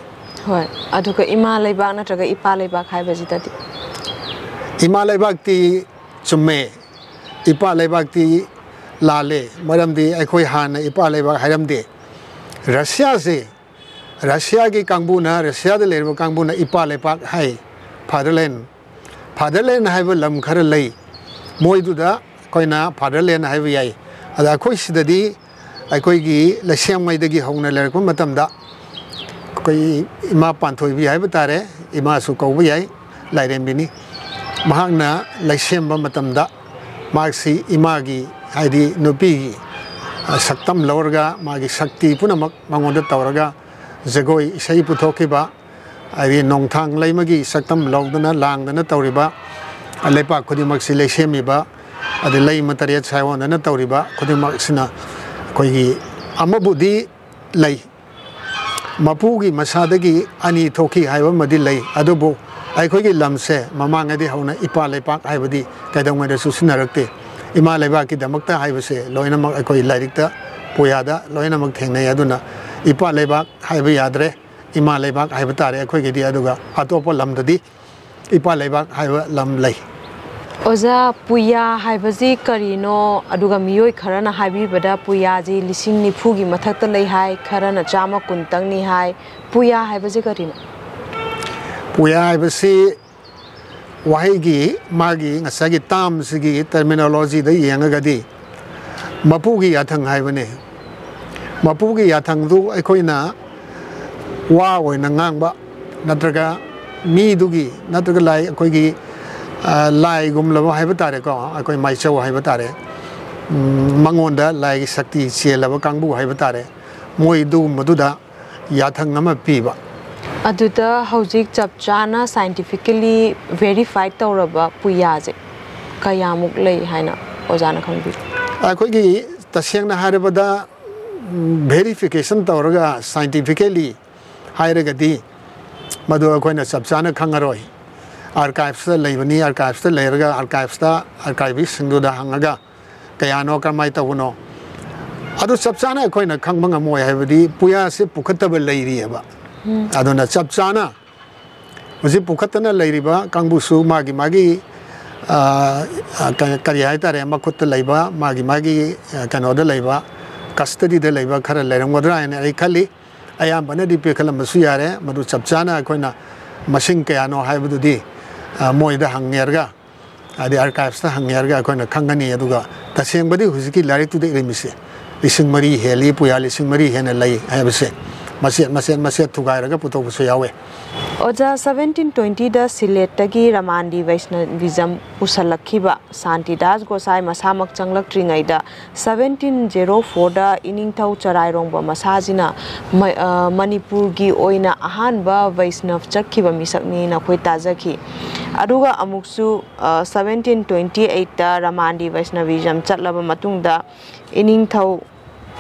ꯍꯣꯏ, ꯑꯗꯨꯒ ꯏꯃꯥ ꯂꯩꯕꯥꯛ ꯅꯠꯇ꯭ꯔꯒ ꯏꯄꯥ ꯂꯩꯕꯥꯛ ꯍꯥꯏꯕꯁꯤꯗꯗꯤ? ꯏꯃꯥ ꯂꯩꯕꯥꯛꯇꯤ ꯆꯨꯝꯃꯦ, ꯏꯄꯥ ꯂꯩꯕꯥꯛꯇꯤ ꯂꯥꯜꯂꯦ꯫ ꯃꯔꯝꯗꯤ ꯑꯩꯈꯣꯏ ꯍꯥꯟꯅ ꯏꯄꯥ ꯂꯩꯕꯥꯛ ꯍꯥꯏꯔꯝꯗꯦ꯫ ꯔꯁꯤꯌꯥꯁꯦ, ꯔꯁꯤꯌꯥꯒꯤ ꯀꯥꯡꯕꯨꯅ, ꯔꯁꯤꯌꯥꯗ ꯂꯩꯔꯤꯕ ꯀꯥꯡꯕꯨꯅ ꯏꯄꯥ ꯂꯩꯄꯥꯛ ꯍꯥꯏ, ꯐꯥꯗꯔꯂꯦꯟ꯫ ꯐꯥꯗꯔꯂꯦꯟ ꯍꯥꯏꯕ ꯂꯝ ꯈꯔ ꯂꯩ, ꯃꯣꯏꯗꯨꯗ ꯑꯩꯈꯣꯏꯅ ꯐꯥꯗꯔꯂꯦꯟ ꯍꯥꯏꯕ ꯌꯥꯏ꯫ ꯑꯗ ꯑꯩꯈꯣꯏ ꯁꯤꯗꯗꯤ ꯑꯩꯈꯣꯏꯒꯤ ꯂꯩꯁꯦꯝꯉꯩꯗꯒꯤ ꯍꯧꯅ ꯂꯩꯔꯛꯄ ꯃꯇꯝꯗ, ꯑꯩꯈꯣꯏ ꯏꯃꯥ ꯄꯥꯟꯊꯣꯏꯕꯤ ꯍꯥꯏꯕ ꯇꯥꯔꯦ, ꯏꯃꯥꯁꯨ ꯀꯧꯕ ꯌꯥꯏ, ꯂꯥꯏꯔꯦꯝꯕꯤꯅꯤ꯫ ꯃꯍꯥꯛꯅ ꯂꯩꯁꯦꯝꯕ ꯃꯇꯝꯗ ꯃꯍꯥꯛꯁꯤ ꯏꯃꯥꯒꯤ, ꯍꯥꯏꯗꯤ ꯅꯨꯄꯤꯒꯤ, ꯑ, ꯁꯛꯇꯝ ꯂꯧꯔꯒ, ꯃꯥꯒꯤ ꯁꯛꯇꯤ ꯄꯨꯝꯅꯃꯛ ꯃꯉꯣꯟꯗ ꯇꯧꯔꯒ ꯖꯒꯣꯏ ꯏꯁꯩ ꯄꯨꯊꯣꯛꯈꯤꯕ, ꯍꯥꯏꯗꯤ ꯅꯣꯡꯊꯥꯡ ꯂꯩꯃꯒꯤ ꯁꯛꯇꯝ ꯂꯧꯗꯨꯅ ꯂꯥꯡꯗꯅ ꯇꯧꯔꯤꯕ, ꯂꯩꯄꯥꯛ ꯈꯨꯗꯤꯡꯃꯛꯁꯤ ꯂꯩꯁꯦꯝꯃꯤꯕ, ꯑꯗꯩ ꯂꯩꯃ ꯇꯔꯦꯠ ꯁꯥꯏꯑꯣꯟꯗꯅ ꯇꯧꯔꯤꯕ ꯈꯨꯗꯤꯡꯃꯛꯁꯤꯅ ꯑꯩꯈꯣꯏꯒꯤ ꯑꯃꯕꯨꯗꯤ ꯂꯩ, ꯃꯄꯨꯒꯤ ꯃꯁꯥꯗꯒꯤ ꯑꯅꯤ ꯊꯣꯛꯈꯤ ꯍꯥꯏꯕ ꯑꯃꯗꯤ ꯂꯩ꯫ ꯑꯗꯨꯕꯨ ꯑꯩꯈꯣꯏꯒꯤ ꯂꯝꯁꯦ ꯃꯃꯥꯡꯉꯩꯗꯤ ꯍꯧꯅ ꯏꯄꯥ ꯂꯩꯄꯥꯛ ꯍꯥꯏꯕꯗꯤ ꯀꯩꯗꯧꯉꯩꯗꯁꯨ ꯁꯤꯖꯤꯟꯅꯔꯛꯇꯦ꯫ ꯏꯃꯥ ꯂꯩꯕꯥꯛꯀꯤꯗꯃꯛꯇ ꯍꯥꯏꯕꯁꯦ ꯂꯣꯏꯅꯃꯛ ꯑꯩꯈꯣꯏ ꯂꯥꯏꯔꯤꯛꯇ, ꯄꯨꯌꯥꯗ ꯂꯣꯏꯅꯃꯛ ꯊꯦꯡꯅꯩ꯫ ꯑꯗꯨꯅ ꯏꯄꯥ ꯂꯩꯕꯥꯛ ꯍꯥꯏꯕ ꯌꯥꯗ꯭ꯔꯦ꯫ ꯏꯃꯥ ꯂꯩꯕꯥꯛ ꯍꯥꯏꯕ ꯇꯥꯔꯦ ꯑꯩꯈꯣꯏꯒꯤꯗꯤ꯫ ꯑꯗꯨꯒ ꯑꯇꯣꯞꯄ ꯂꯝꯗꯗꯤ ꯏꯄꯥ ꯂꯩꯕꯥꯛ ꯍꯥꯏꯕ ꯂꯝ ꯂꯩ꯫ ꯑꯣꯖꯥ, ꯄꯨꯌꯥ ꯍꯥꯏꯕꯁꯤ ꯀꯔꯤꯅꯣ? ꯑꯗꯨꯒ ꯃꯤꯑꯣꯏ ꯈꯔꯅ ꯍꯥꯏꯕꯤꯕꯗ ꯄꯨꯌꯥꯁꯤ ꯂꯤꯁꯤꯡ ꯅꯤꯐꯨꯒꯤ ꯃꯊꯛꯇ ꯂꯩ ꯍꯥꯏ, ꯈꯔꯅ ꯆꯥꯝꯃ ꯀꯨꯟꯇꯪꯅꯤ ꯍꯥꯏ꯫ ꯄꯨꯌꯥ ꯍꯥꯏꯕꯁꯤ ꯀꯔꯤꯅꯣ? ꯄꯨꯌꯥ ꯍꯥꯏꯕꯁꯤ ꯋꯥꯍꯩꯒꯤ ꯃꯥꯒꯤ ꯉꯁꯥꯏꯒꯤ ꯇꯥꯝꯁꯤꯒꯤ ꯇꯔꯃꯤꯅꯣꯂꯣꯖꯤꯗ ꯌꯦꯡꯉꯒꯗꯤ ꯃꯄꯨꯒꯤ ꯌꯥꯊꯪ ꯍꯥꯏꯕꯅꯤ꯫ ꯃꯄꯨꯒꯤ ꯌꯥꯊꯪꯗꯨ ꯑꯩꯈꯣꯏꯅ ꯋꯥ ꯑꯣꯏꯅ ꯉꯥꯡꯕ ꯅꯠꯇ꯭ꯔꯒ ꯃꯤꯗꯨꯒꯤ ꯅꯠꯇ꯭ꯔꯒ ꯂꯥꯏ ꯑꯩꯈꯣꯏꯒꯤ, ꯑ, ꯂꯥꯏꯒꯨꯝꯂꯕ ꯍꯥꯏꯕ ꯇꯥꯔꯦꯀꯣ, ꯑꯩꯈꯣꯏ ꯃꯥꯏꯆꯧ ꯍꯥꯏꯕ ꯇꯥꯔꯦ, ꯎꯝ, ꯃꯉꯣꯟꯗ ꯂꯥꯏꯒꯤ ꯁꯛꯇꯤ ꯆꯦꯜꯂꯕ ꯀꯥꯡꯕꯨ ꯍꯥꯏꯕ ꯇꯥꯔꯦ, ꯃꯣꯏ ꯑꯗꯨꯒꯨꯝꯕꯗꯨꯗ ꯌꯥꯊꯪ ꯑꯃ ꯄꯤꯕ꯫ ꯑꯗꯨꯗ ꯍꯧꯖꯤꯛ ꯆꯞ ꯆꯥꯅ scientifically verified ꯇꯧꯔꯕ ꯄꯨꯌꯥꯁꯦ ꯀꯌꯥꯃꯨꯛ ꯂꯩ ꯍꯥꯏꯅ ꯑꯣꯖꯥꯅ ꯈꯪꯕꯤꯕ? ꯑꯩꯈꯣꯏꯒꯤ ꯇꯁꯦꯡꯅ ꯍꯥꯏꯔꯕꯗ, ꯎꯝ, verification ꯇꯧꯔꯒ scientifically ꯍꯥꯏꯔꯒꯗꯤ ꯃꯗꯨ ꯑꯩꯈꯣꯏꯅ ꯆꯞ ꯆꯥꯅ ꯈꯪꯉꯔꯣꯏ꯫ ꯑꯥꯔꯀꯥꯏꯞꯁꯇ ꯂꯩꯕꯅꯤ, ꯑꯥꯔꯀꯥꯏꯞꯁꯇ ꯂꯩꯔꯒ ꯑꯥꯔꯀꯥꯏꯞꯁꯇ ꯑꯥꯔꯀꯥꯏꯚꯤꯁꯁꯤꯡꯗꯨꯗ ꯍꯪꯉꯒ ꯀꯌꯥꯅꯣ, ꯀꯔꯝꯍꯥꯏꯅ ꯇꯧꯕꯅꯣ, ꯑꯗꯨ ꯆꯞ ꯆꯥꯅ ꯑꯩꯈꯣꯏꯅ ꯈꯪꯕ ꯉꯝꯃꯣꯏ꯫ ꯍꯥꯏꯕꯗꯤ ꯄꯨꯌꯥꯁꯦ ꯄꯨꯈꯠꯇꯕ ꯂꯩꯔꯤꯑꯕ꯫ ꯑꯗꯨꯅ ꯆꯞ ꯆꯥꯅ ꯍꯧꯖꯤꯛ ꯄꯨꯈꯠꯇꯅ ꯂꯩꯔꯤꯕ ꯀꯥꯡꯕꯨꯁꯨ ꯃꯥꯒꯤ ꯃꯥꯒꯤ, ꯑ, ꯑ, ꯀ-, ꯀꯔꯤ ꯍꯥꯏꯇꯥꯔꯦ, ꯃꯈꯨꯠꯇ ꯂꯩꯕ, ꯃꯥꯒꯤ ꯃꯥꯒꯤ, ꯑ, ꯀꯩꯅꯣꯗ ꯂꯩꯕ, ꯀꯁꯇꯗꯤꯗ ꯂꯩꯕ ꯈꯔ ꯂꯩꯔꯝꯒꯗ꯭ꯔꯥ ꯍꯥꯏꯅ ꯑꯩ ꯈꯜꯂꯤ꯫ ꯑꯌꯥꯝꯕꯅꯗꯤ ꯄꯤꯈꯠꯂꯝꯕꯁꯨ ꯌꯥꯔꯦ꯫ ꯃꯗꯨ ꯆꯞ ꯆꯥꯅ ꯑꯩꯈꯣꯏꯅ ꯃꯁꯤꯡ ꯀꯌꯥꯅꯣ ꯍꯥꯏꯕꯗꯨꯗꯤ, ꯑ, ꯃꯣꯏꯗ ꯍꯪꯅꯔꯒ, ꯍꯥꯏꯗꯤ ꯑꯥꯔꯀꯥꯏꯚꯁꯇ ꯍꯪꯅꯔꯒ ꯑꯩꯈꯣꯏꯅ ꯈꯪꯒꯅꯤ꯫ ꯑꯗꯨꯒ ꯇꯁꯦꯡꯕꯗꯤ ꯍꯧꯖꯤꯛꯀꯤ ꯂꯥꯏꯔꯤꯛꯇꯨꯗ ꯏꯔꯝꯃꯤꯁꯦ ꯂꯤꯁꯤꯡ ꯃꯔꯤ ꯍꯦꯜꯂꯤ, ꯄꯨꯌꯥ ꯂꯤꯁꯤꯡ ꯃꯔꯤ ꯍꯦꯟꯅ ꯂꯩ ꯍꯥꯏꯕꯁꯦ ꯃꯆꯦꯠ ꯃꯆꯦꯠ ꯃꯆꯦꯠ ꯊꯨꯒꯥꯏꯔꯒ ꯄꯨꯊꯣꯛꯄꯁꯨ ꯌꯥꯎꯋꯦ꯫ ꯑꯣꯖꯥ, seventeen twenty ꯗ ꯁꯤꯂꯦꯠꯇꯒꯤ ꯔꯃꯥꯟꯗꯤ ꯕꯩꯁꯅꯚꯤꯖꯝ ꯄꯨꯁꯜꯂꯛꯈꯤꯕ ꯁꯥꯟꯇꯤꯗꯥꯁ ꯒꯣꯁꯥꯏ ꯃꯁꯥꯃꯛ ꯆꯪꯂꯛꯇ꯭ꯔꯤꯉꯩꯗ seventeen zero four ꯗ ꯏꯅꯤꯡꯊꯧ ꯆꯔꯥꯏꯔꯣꯡꯕ ꯃꯁꯥꯁꯤꯅ ꯃ-, ꯑ, ꯃꯅꯤꯄꯨꯔꯒꯤ ꯑꯣꯏꯅ ꯑꯍꯥꯟꯕ ꯕꯩꯁꯅꯚ ꯆꯠꯈꯤꯕ ꯃꯤꯁꯛꯅꯤꯅ ꯑꯩꯈꯣꯏ ꯇꯥꯖꯈꯤ꯫ ꯑꯗꯨꯒ ꯑꯃꯨꯛꯁꯨ, ꯑ, seventeen twenty eight ꯇ ꯔꯃꯥꯟꯗꯤ ꯕꯩꯁꯅꯚꯤꯖꯝ ꯆꯠꯂꯕ ꯃꯇꯨꯡꯗ ꯏꯅꯤꯡꯊꯧ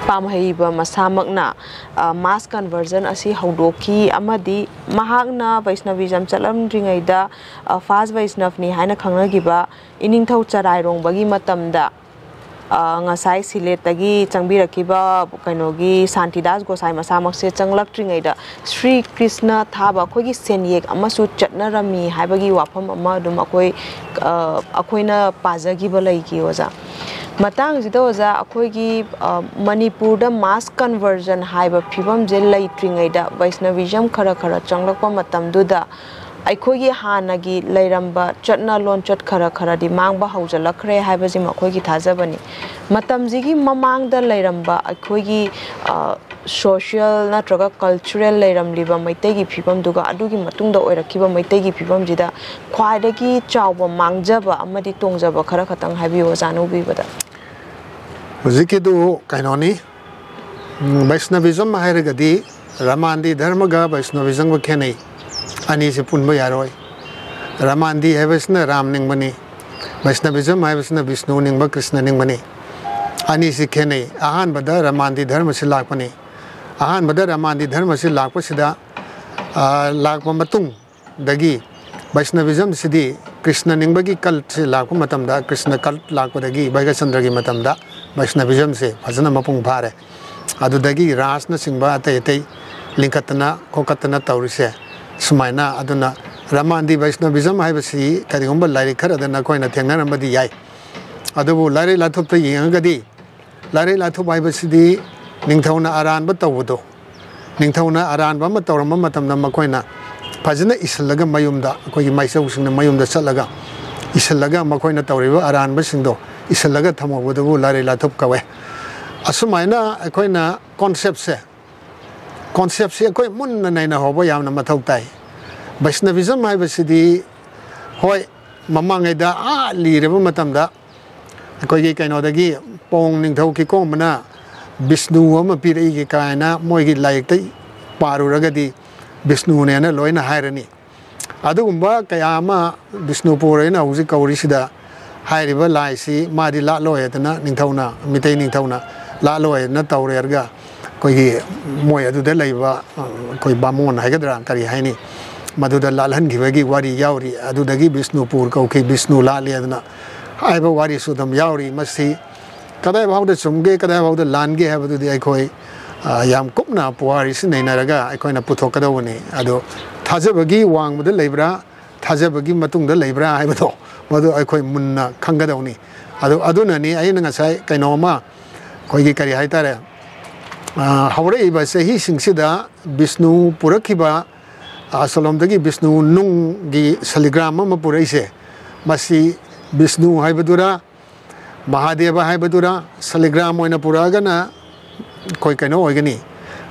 ꯄꯥꯝꯍꯩꯕ ꯃꯁꯥꯃꯛꯅ, ꯑ, mass conversion ꯑꯁꯤ ꯍꯧꯗꯣꯛꯈꯤ ꯑꯃꯗꯤ ꯃꯍꯥꯛꯅ ꯕꯩꯁꯅꯚꯤꯖꯝ ꯆꯠꯂꯝꯗ꯭ꯔꯤꯉꯩꯗ, ꯑ, first ꯕꯩꯁꯅꯚꯅꯤ ꯍꯥꯏꯅ ꯈꯪꯅꯈꯤꯕ ꯏꯅꯤꯡꯊꯧ ꯆꯔꯥꯏꯔꯣꯡꯕꯒꯤ ꯃꯇꯝꯗ ꯑ, ꯉꯁꯥꯏ ꯁꯤꯂꯦꯠꯇꯒꯤ ꯆꯪꯕꯤꯔꯛꯈꯤꯕ ꯀꯩꯅꯣꯒꯤ ꯁꯥꯟꯇꯤꯗꯥꯁ ꯒꯣꯁꯥꯏ ꯃꯁꯥꯃꯛꯁꯦ ꯆꯪꯂꯛꯇ꯭ꯔꯤꯉꯩꯗ ꯁ꯭ꯔꯤ ꯀ꯭ꯔꯤꯁꯅ ꯊꯥꯕ ꯑꯩꯈꯣꯏꯒꯤ ꯁꯦꯟꯌꯦꯛ ꯑꯃꯁꯨ ꯆꯠꯅꯔꯝꯃꯤ ꯍꯥꯏꯕꯒꯤ ꯋꯥꯐꯝ ꯑꯃ ꯑꯗꯨꯝ ꯑꯩꯈꯣꯏ, ꯑ, ꯑꯩꯈꯣꯏꯅ ꯄꯥꯖꯈꯤꯕ ꯂꯩꯈꯤ, ꯑꯣꯖꯥ꯫ ꯃꯇꯥꯡꯁꯤꯗ, ꯑꯣꯖꯥ, ꯑꯩꯈꯣꯏꯒꯤ, ꯑ, ꯃꯅꯤꯄꯨꯔꯗ mass conversion ꯍꯥꯏꯕ ꯐꯤꯕꯝꯁꯦ ꯂꯩꯇ꯭ꯔꯤꯉꯩꯗ, ꯕꯩꯁꯅꯕꯤꯖꯝ ꯈꯔ ꯈꯔ ꯆꯪꯂꯛꯄ ꯃꯇꯝꯗꯨꯗ, ꯑꯩꯈꯣꯏꯒꯤ ꯍꯥꯟꯅꯒꯤ ꯂꯩꯔꯝꯕ ꯆꯠꯅ ꯂꯣꯟꯆꯠ ꯈꯔ ꯈꯔꯗꯤ ꯃꯥꯡꯕ ꯍꯧꯖꯤꯜꯂꯛꯈ꯭ꯔꯦ ꯍꯥꯏꯕꯁꯤꯃ ꯑꯩꯈꯣꯏꯒꯤ ꯊꯥꯖꯕꯅꯤ꯫ ꯃꯇꯝꯁꯤꯒꯤ ꯃꯃꯥꯡꯗ ꯂꯩꯔꯝꯕ ꯑꯩꯈꯣꯏꯒꯤ, ꯑ, social ꯅꯠꯇ꯭ꯔꯒ cultural ꯂꯩꯔꯝꯂꯤꯕ ꯃꯩꯇꯩꯒꯤ ꯐꯤꯕꯝꯗꯨꯒ ꯑꯗꯨꯒꯤ ꯃꯇꯨꯡꯗ ꯑꯣꯏꯔꯛꯈꯤꯕ ꯃꯩꯇꯩꯒꯤ ꯐꯤꯕꯝꯁꯤꯗ ꯈ꯭ꯋꯥꯏꯗꯒꯤ ꯆꯥꯎꯕ ꯃꯥꯡꯖꯕ ꯑꯃꯗꯤ ꯇꯣꯡꯖꯕ ꯈꯔ ꯈꯛꯇꯪ ꯍꯥꯏꯕꯤꯌꯨ, ꯑꯣꯖꯥꯅ ꯎꯕꯤꯕꯗ꯫ ꯍꯧꯖꯤꯛꯀꯤꯗꯨ ꯀꯩꯅꯣꯅꯤ, ꯎꯝ, ꯕꯩꯁꯅꯕꯤꯖꯝ ꯍꯥꯏꯔꯒꯗꯤ ꯔꯃꯥꯟꯗꯤ ꯙꯔꯃꯒ ꯕꯩꯁꯅꯕꯤꯖꯝꯒ ꯈꯦꯠꯅꯩ꯫ ꯑꯅꯤꯁꯤ ꯄꯨꯟꯕ ꯌꯥꯔꯣꯏ꯫ ꯔꯃꯥꯟꯗꯤ ꯍꯥꯏꯕꯁꯤꯅ ꯔꯥꯝ ꯅꯤꯡꯕꯅꯤ, ꯕꯩꯁꯅꯕꯤꯖꯝ ꯍꯥꯏꯕꯁꯤꯅ ꯕꯤꯁꯅꯨ ꯅꯤꯡꯕ, ꯀ꯭ꯔꯤꯁꯅ ꯅꯤꯡꯕꯅꯤ꯫ ꯑꯅꯤꯁꯤ ꯈꯦꯠꯅꯩ꯫ ꯑꯍꯥꯟꯕꯗ ꯔꯃꯥꯟꯗꯤ ꯙꯔꯃꯁꯤ ꯂꯥꯛꯄꯅꯤ꯫ ꯑꯍꯥꯟꯕꯗ ꯔꯃꯥꯟꯗꯤ ꯙꯔꯃꯁꯤ ꯂꯥꯛꯄꯁꯤꯗ, ꯑ, ꯂꯥꯛꯄ ꯃꯇꯨꯡꯗꯒꯤ ꯕꯩꯁꯅꯕꯤꯖꯝꯁꯤꯗꯤ ꯀ꯭ꯔꯤꯁꯅ ꯅꯤꯡꯕꯒꯤ cultꯁꯤ ꯂꯥꯛꯄ ꯃꯇꯝꯗ, ꯀ꯭ꯔꯤꯁꯅ cult ꯂꯥꯛꯄꯗꯒꯤ ꯚꯩꯒꯆꯟꯗ꯭ꯔꯒꯤ ꯃꯇꯝꯗ ꯕꯩꯁꯅꯕꯤꯖꯝꯁꯦ ꯐꯖꯅ ꯃꯄꯨꯡ ꯐꯥꯔꯦ꯫ ꯑꯗꯨꯗꯒꯤ ꯔꯥꯁꯅꯆꯤꯡꯕ ꯑꯇꯩ ꯑꯇꯩ ꯂꯤꯡꯈꯠꯇꯅ ꯈꯣꯀꯠꯇꯅ ꯇꯧꯔꯤꯁꯦ ꯁꯨꯃꯥꯏꯅ꯫ ꯑꯗꯨꯅ ꯔꯃꯥꯟꯗꯤ ꯕꯩꯁꯅꯕꯤꯖꯝ ꯍꯥꯏꯕꯁꯤ ꯀꯔꯤꯒꯨꯝꯕ ꯂꯥꯏꯔꯤꯛ ꯈꯔꯗ ꯅꯈꯣꯏꯅ ꯊꯦꯡꯅꯔꯝꯕꯗꯤ ꯌꯥꯏ, ꯑꯗꯨꯕꯨ ꯂꯥꯏꯔꯤꯛ ꯂꯥꯏꯊꯨꯞꯇ ꯌꯦꯡꯉꯒꯗꯤ, ꯂꯥꯏꯔꯤꯛ ꯂꯥꯏꯊꯨꯞ ꯍꯥꯏꯕꯁꯤꯗꯤ ꯅꯤꯡꯊꯧꯅ ꯑꯔꯥꯟꯕ ꯇꯧꯕꯗꯣ, ꯅꯤꯡꯊꯧꯅ ꯑꯔꯥꯟꯕ ꯑꯃ ꯇꯧꯔꯝꯕ ꯃꯇꯝꯗ ꯃꯈꯣꯏꯅ ꯐꯖꯅ ꯏꯁꯤꯜꯂꯒ ꯃꯌꯨꯝꯗ, ꯑꯩꯈꯣꯏꯒꯤ ꯃꯥꯏꯆꯧꯁꯤꯡꯅ ꯃꯌꯨꯝꯗ ꯆꯠꯂꯒ ꯏꯁꯤꯜꯂꯒ ꯃꯈꯣꯏꯅ ꯇꯧꯔꯤꯕ ꯑꯔꯥꯟꯕꯁꯤꯡꯗꯣ ꯏꯁꯤꯜꯂꯒ ꯊꯝꯍꯧꯕꯗꯨꯕꯨ ꯂꯥꯏꯔꯤꯛ ꯂꯥꯏꯊꯨꯞ ꯀꯧꯋꯦ꯫ ꯑꯁꯨꯃꯥꯏꯅ ꯑꯩꯈꯣꯏꯅ conceptꯁꯦ, conceptꯁꯦ ꯑꯩꯈꯣꯏ ꯃꯨꯟꯅ ꯅꯩꯅꯍꯧꯕ ꯌꯥꯝꯅ ꯃꯊꯧ ꯇꯥꯏ꯫ ꯕꯩꯁꯅꯕꯤꯖꯝ ꯍꯥꯏꯕꯁꯤꯗꯤ, ꯍꯣꯏ, ꯃꯃꯥꯡꯉꯩꯗ ꯑꯥ ꯂꯤꯔꯕ ꯃꯇꯝꯗ ꯑꯩꯈꯣꯏꯒꯤ ꯀꯩꯅꯣꯗꯒꯤ ꯄꯣꯡ ꯅꯤꯡꯊꯧ ꯀꯤꯀꯣꯝꯕꯅ ꯕꯤꯁꯅꯨ ꯑꯃ ꯄꯤꯔꯛꯏꯒꯦ ꯀꯥꯏꯅ ꯃꯣꯏꯒꯤ ꯂꯥꯏꯔꯤꯛꯇ ꯄꯥꯔꯨꯔꯒꯗꯤ ꯕꯤꯁꯅꯨꯅꯦꯅ ꯂꯣꯏꯅ ꯍꯥꯏꯔꯅꯤ꯫ ꯑꯗꯨꯒꯨꯝꯕ ꯀꯌꯥ ꯑꯃ ꯕꯤꯁꯅꯨꯄꯨꯔ ꯑꯩꯅ ꯍꯧꯖꯤꯛ ꯀꯧꯔꯤꯁꯤꯗ ꯍꯥꯏꯔꯤꯕ ꯂꯥꯏꯁꯤ ꯃꯥꯗꯤ ꯂꯥꯠꯂꯣꯏꯗꯅ ꯅꯤꯡꯊꯧꯅ, ꯃꯤꯇꯩ ꯅꯤꯡꯊꯧꯅ ꯂꯥꯠꯂꯣꯏꯗꯅ ꯇꯧꯔꯦꯔꯒ ꯑꯩꯈꯣꯏꯒꯤ ꯃꯣꯏ ꯑꯗꯨꯗ ꯂꯩꯕ, ꯑ, ꯑꯩꯈꯣꯏ ꯕꯥꯃꯣꯟ ꯍꯥꯏꯒꯗ꯭ꯔꯥ ꯀꯔꯤ ꯍꯥꯏꯅꯤ, ꯃꯗꯨꯗ ꯂꯥꯠꯍꯟꯈꯤꯕꯒꯤ ꯋꯥꯔꯤ ꯌꯥꯎꯔꯤ꯫ ꯑꯗꯨꯗꯒꯤ ꯕꯤꯁꯅꯨꯄꯨꯔ ꯀꯧꯈꯤ, ꯕꯤꯁꯅꯨ ꯂꯥꯠꯂꯦ ꯑꯗꯨꯅ ꯍꯥꯏꯕ ꯋꯥꯔꯤꯁꯨ ꯑꯗꯨꯝ ꯌꯥꯎꯔꯤ꯫ ꯃꯁꯤ ꯀꯗꯥꯏ ꯐꯥꯎꯗ ꯆꯨꯝꯒꯦ, ꯀꯗꯥꯏ ꯐꯥꯎꯗ ꯂꯥꯟꯒꯦ ꯍꯥꯏꯕꯗꯨꯗꯤ ꯑꯩꯈꯣꯏ, ꯑ, ꯌꯥꯝ ꯀꯨꯞꯅ ꯄꯨꯋꯥꯔꯤꯁꯤ ꯅꯩꯅꯔꯒ ꯑꯩꯈꯣꯏꯅ ꯄꯨꯊꯣꯛꯀꯗꯧꯕꯅꯤ꯫ ꯑꯗꯣ ꯊꯥꯖꯕꯒꯤ ꯋꯥꯡꯃꯗ ꯂꯩꯕ꯭ꯔꯥ, ꯊꯥꯖꯕꯒꯤ ꯃꯇꯨꯡꯗ ꯂꯩꯕ꯭ꯔꯥ ꯍꯥꯏꯕꯗꯣ, ꯃꯗꯨ ꯑꯩꯈꯣꯏ ꯃꯨꯟꯅ ꯈꯪꯒꯗꯧꯅꯤ꯫ ꯑꯗꯨ, ꯑꯗꯨꯅꯅꯤ ꯑꯩꯅ ꯉꯁꯥꯏ ꯀꯩꯅꯣꯝꯃ, ꯑꯩꯈꯣꯏꯒꯤ ꯀꯔꯤ ꯍꯥꯏꯇꯥꯔꯦ, ꯑ, ꯍꯧꯔꯛꯏꯕ ꯆꯍꯤꯁꯤꯡꯁꯤꯗ ꯕꯤꯁꯅꯨ ꯄꯨꯔꯛꯈꯤꯕ, ꯑꯁꯣꯂꯣꯝꯗꯒꯤ ꯕꯤꯁꯅꯨ ꯅꯨꯡꯒꯤ ꯁꯂꯤꯒ꯭ꯔꯥꯝ ꯑꯃ ꯄꯨꯔꯛꯏꯁꯦ, ꯃꯁꯤ ꯕꯤꯁꯅꯨ ꯍꯥꯏꯕꯗꯨꯔꯥ, ꯃꯍꯥꯗꯦꯕ ꯍꯥꯏꯕꯗꯨꯔꯥ, ꯁꯂꯤꯒ꯭ꯔꯥꯝ ꯑꯣꯏꯅ ꯄꯨꯔꯛꯑꯒꯅ ꯑꯩꯈꯣꯏ ꯀꯩꯅꯣ ꯑꯣꯏꯒꯅꯤ,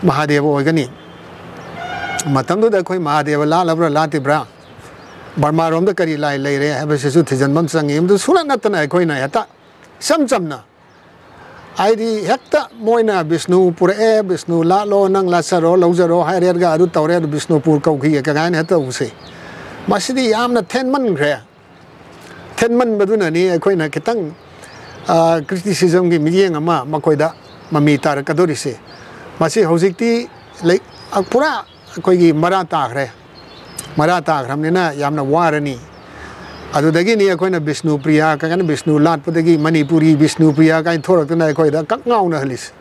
ꯃꯍꯥꯗꯦꯕ ꯑꯣꯏꯒꯅꯤ꯫ ꯃꯇꯝꯗꯨꯗ ꯑꯩꯈꯣꯏ ꯃꯍꯥꯗꯦꯕ ꯂꯥꯠꯂꯕ꯭ꯔꯥ ꯂꯥꯠꯇ꯭ꯔꯤꯕ꯭ꯔꯥ, ꯕꯔꯃꯥꯔꯣꯝꯗ ꯀꯔꯤ ꯂꯥꯏ ꯂꯩꯔꯦ ꯍꯥꯏꯕꯁꯤꯁꯨ ꯊꯤꯖꯤꯟꯕ ꯑꯃ ꯆꯪꯉꯤ꯫ ꯑꯗꯨ ꯁꯨꯅ ꯅꯠꯇꯅ ꯑꯩꯈꯣꯏꯅ ꯍꯦꯛꯇ ꯏꯆꯝ ꯆꯝꯅ, ꯍꯥꯏꯗꯤ ꯍꯦꯛꯇ ꯃꯣꯏꯅ ꯕꯤꯁꯅꯨ ꯄꯨꯔꯛꯑꯦ, ꯕꯤꯁꯅꯨ ꯂꯥꯠꯂꯣ, ꯅꯪ ꯂꯥꯠꯆꯔꯣ, ꯂꯧꯖꯔꯣ ꯍꯥꯏꯔꯦꯒ ꯑꯗꯨ ꯇꯧꯔꯦ, ꯑꯗꯨ ꯕꯤꯁꯅꯨꯄꯨꯔ ꯀꯧꯈꯤꯒꯦ ꯀꯃꯥꯏꯅ ꯍꯦꯛꯇ ꯇꯧꯕꯁꯦ, ꯃꯁꯤꯗꯤ ꯌꯥꯝꯅ ꯊꯦꯟꯃꯟꯈ꯭ꯔꯦ꯫ ꯊꯦꯟꯃꯟꯕꯗꯨꯅꯅꯤ ꯑꯩꯈꯣꯏꯅ ꯈꯤꯇꯪ, ꯑ, criticismꯒꯤ ꯃꯤꯠꯌꯦꯡ ꯑꯃ ꯃꯈꯣꯏꯗ ꯃꯃꯤ ꯇꯥꯔꯛꯀꯗꯧꯔꯤꯁꯦ꯫ ꯃꯁꯤ ꯍꯧꯖꯤꯛꯇꯤ ꯂꯩ-, ꯑ, ꯄꯨꯔꯥ ꯑꯩꯈꯣꯏꯒꯤ ꯃꯔꯥ ꯇꯥꯈ꯭ꯔꯦ꯫ ꯃꯔꯥ ꯇꯥꯈ꯭ꯔꯕꯅꯤꯅ ꯌꯥꯝꯅ ꯋꯥꯔꯅꯤ꯫ ꯑꯗꯨꯗꯒꯤꯅꯤ ꯑꯩꯈꯣꯏꯅ ꯕꯤꯁꯅꯨꯄ꯭ꯔꯤꯌꯥ ꯀꯥꯏꯅ, ꯕꯤꯁꯅꯨ ꯂꯥꯠꯄꯗꯒꯤ ꯃꯅꯤꯄꯨꯔꯤ ꯕꯤꯁꯅꯨꯄ꯭ꯔꯤꯌꯥ ꯀꯥꯏꯅ ꯊꯣꯔꯛꯇꯅ ꯑꯩꯈꯣꯏꯗ ꯀꯛ ꯉꯥꯎꯅꯍꯜꯂꯤꯁꯦ꯫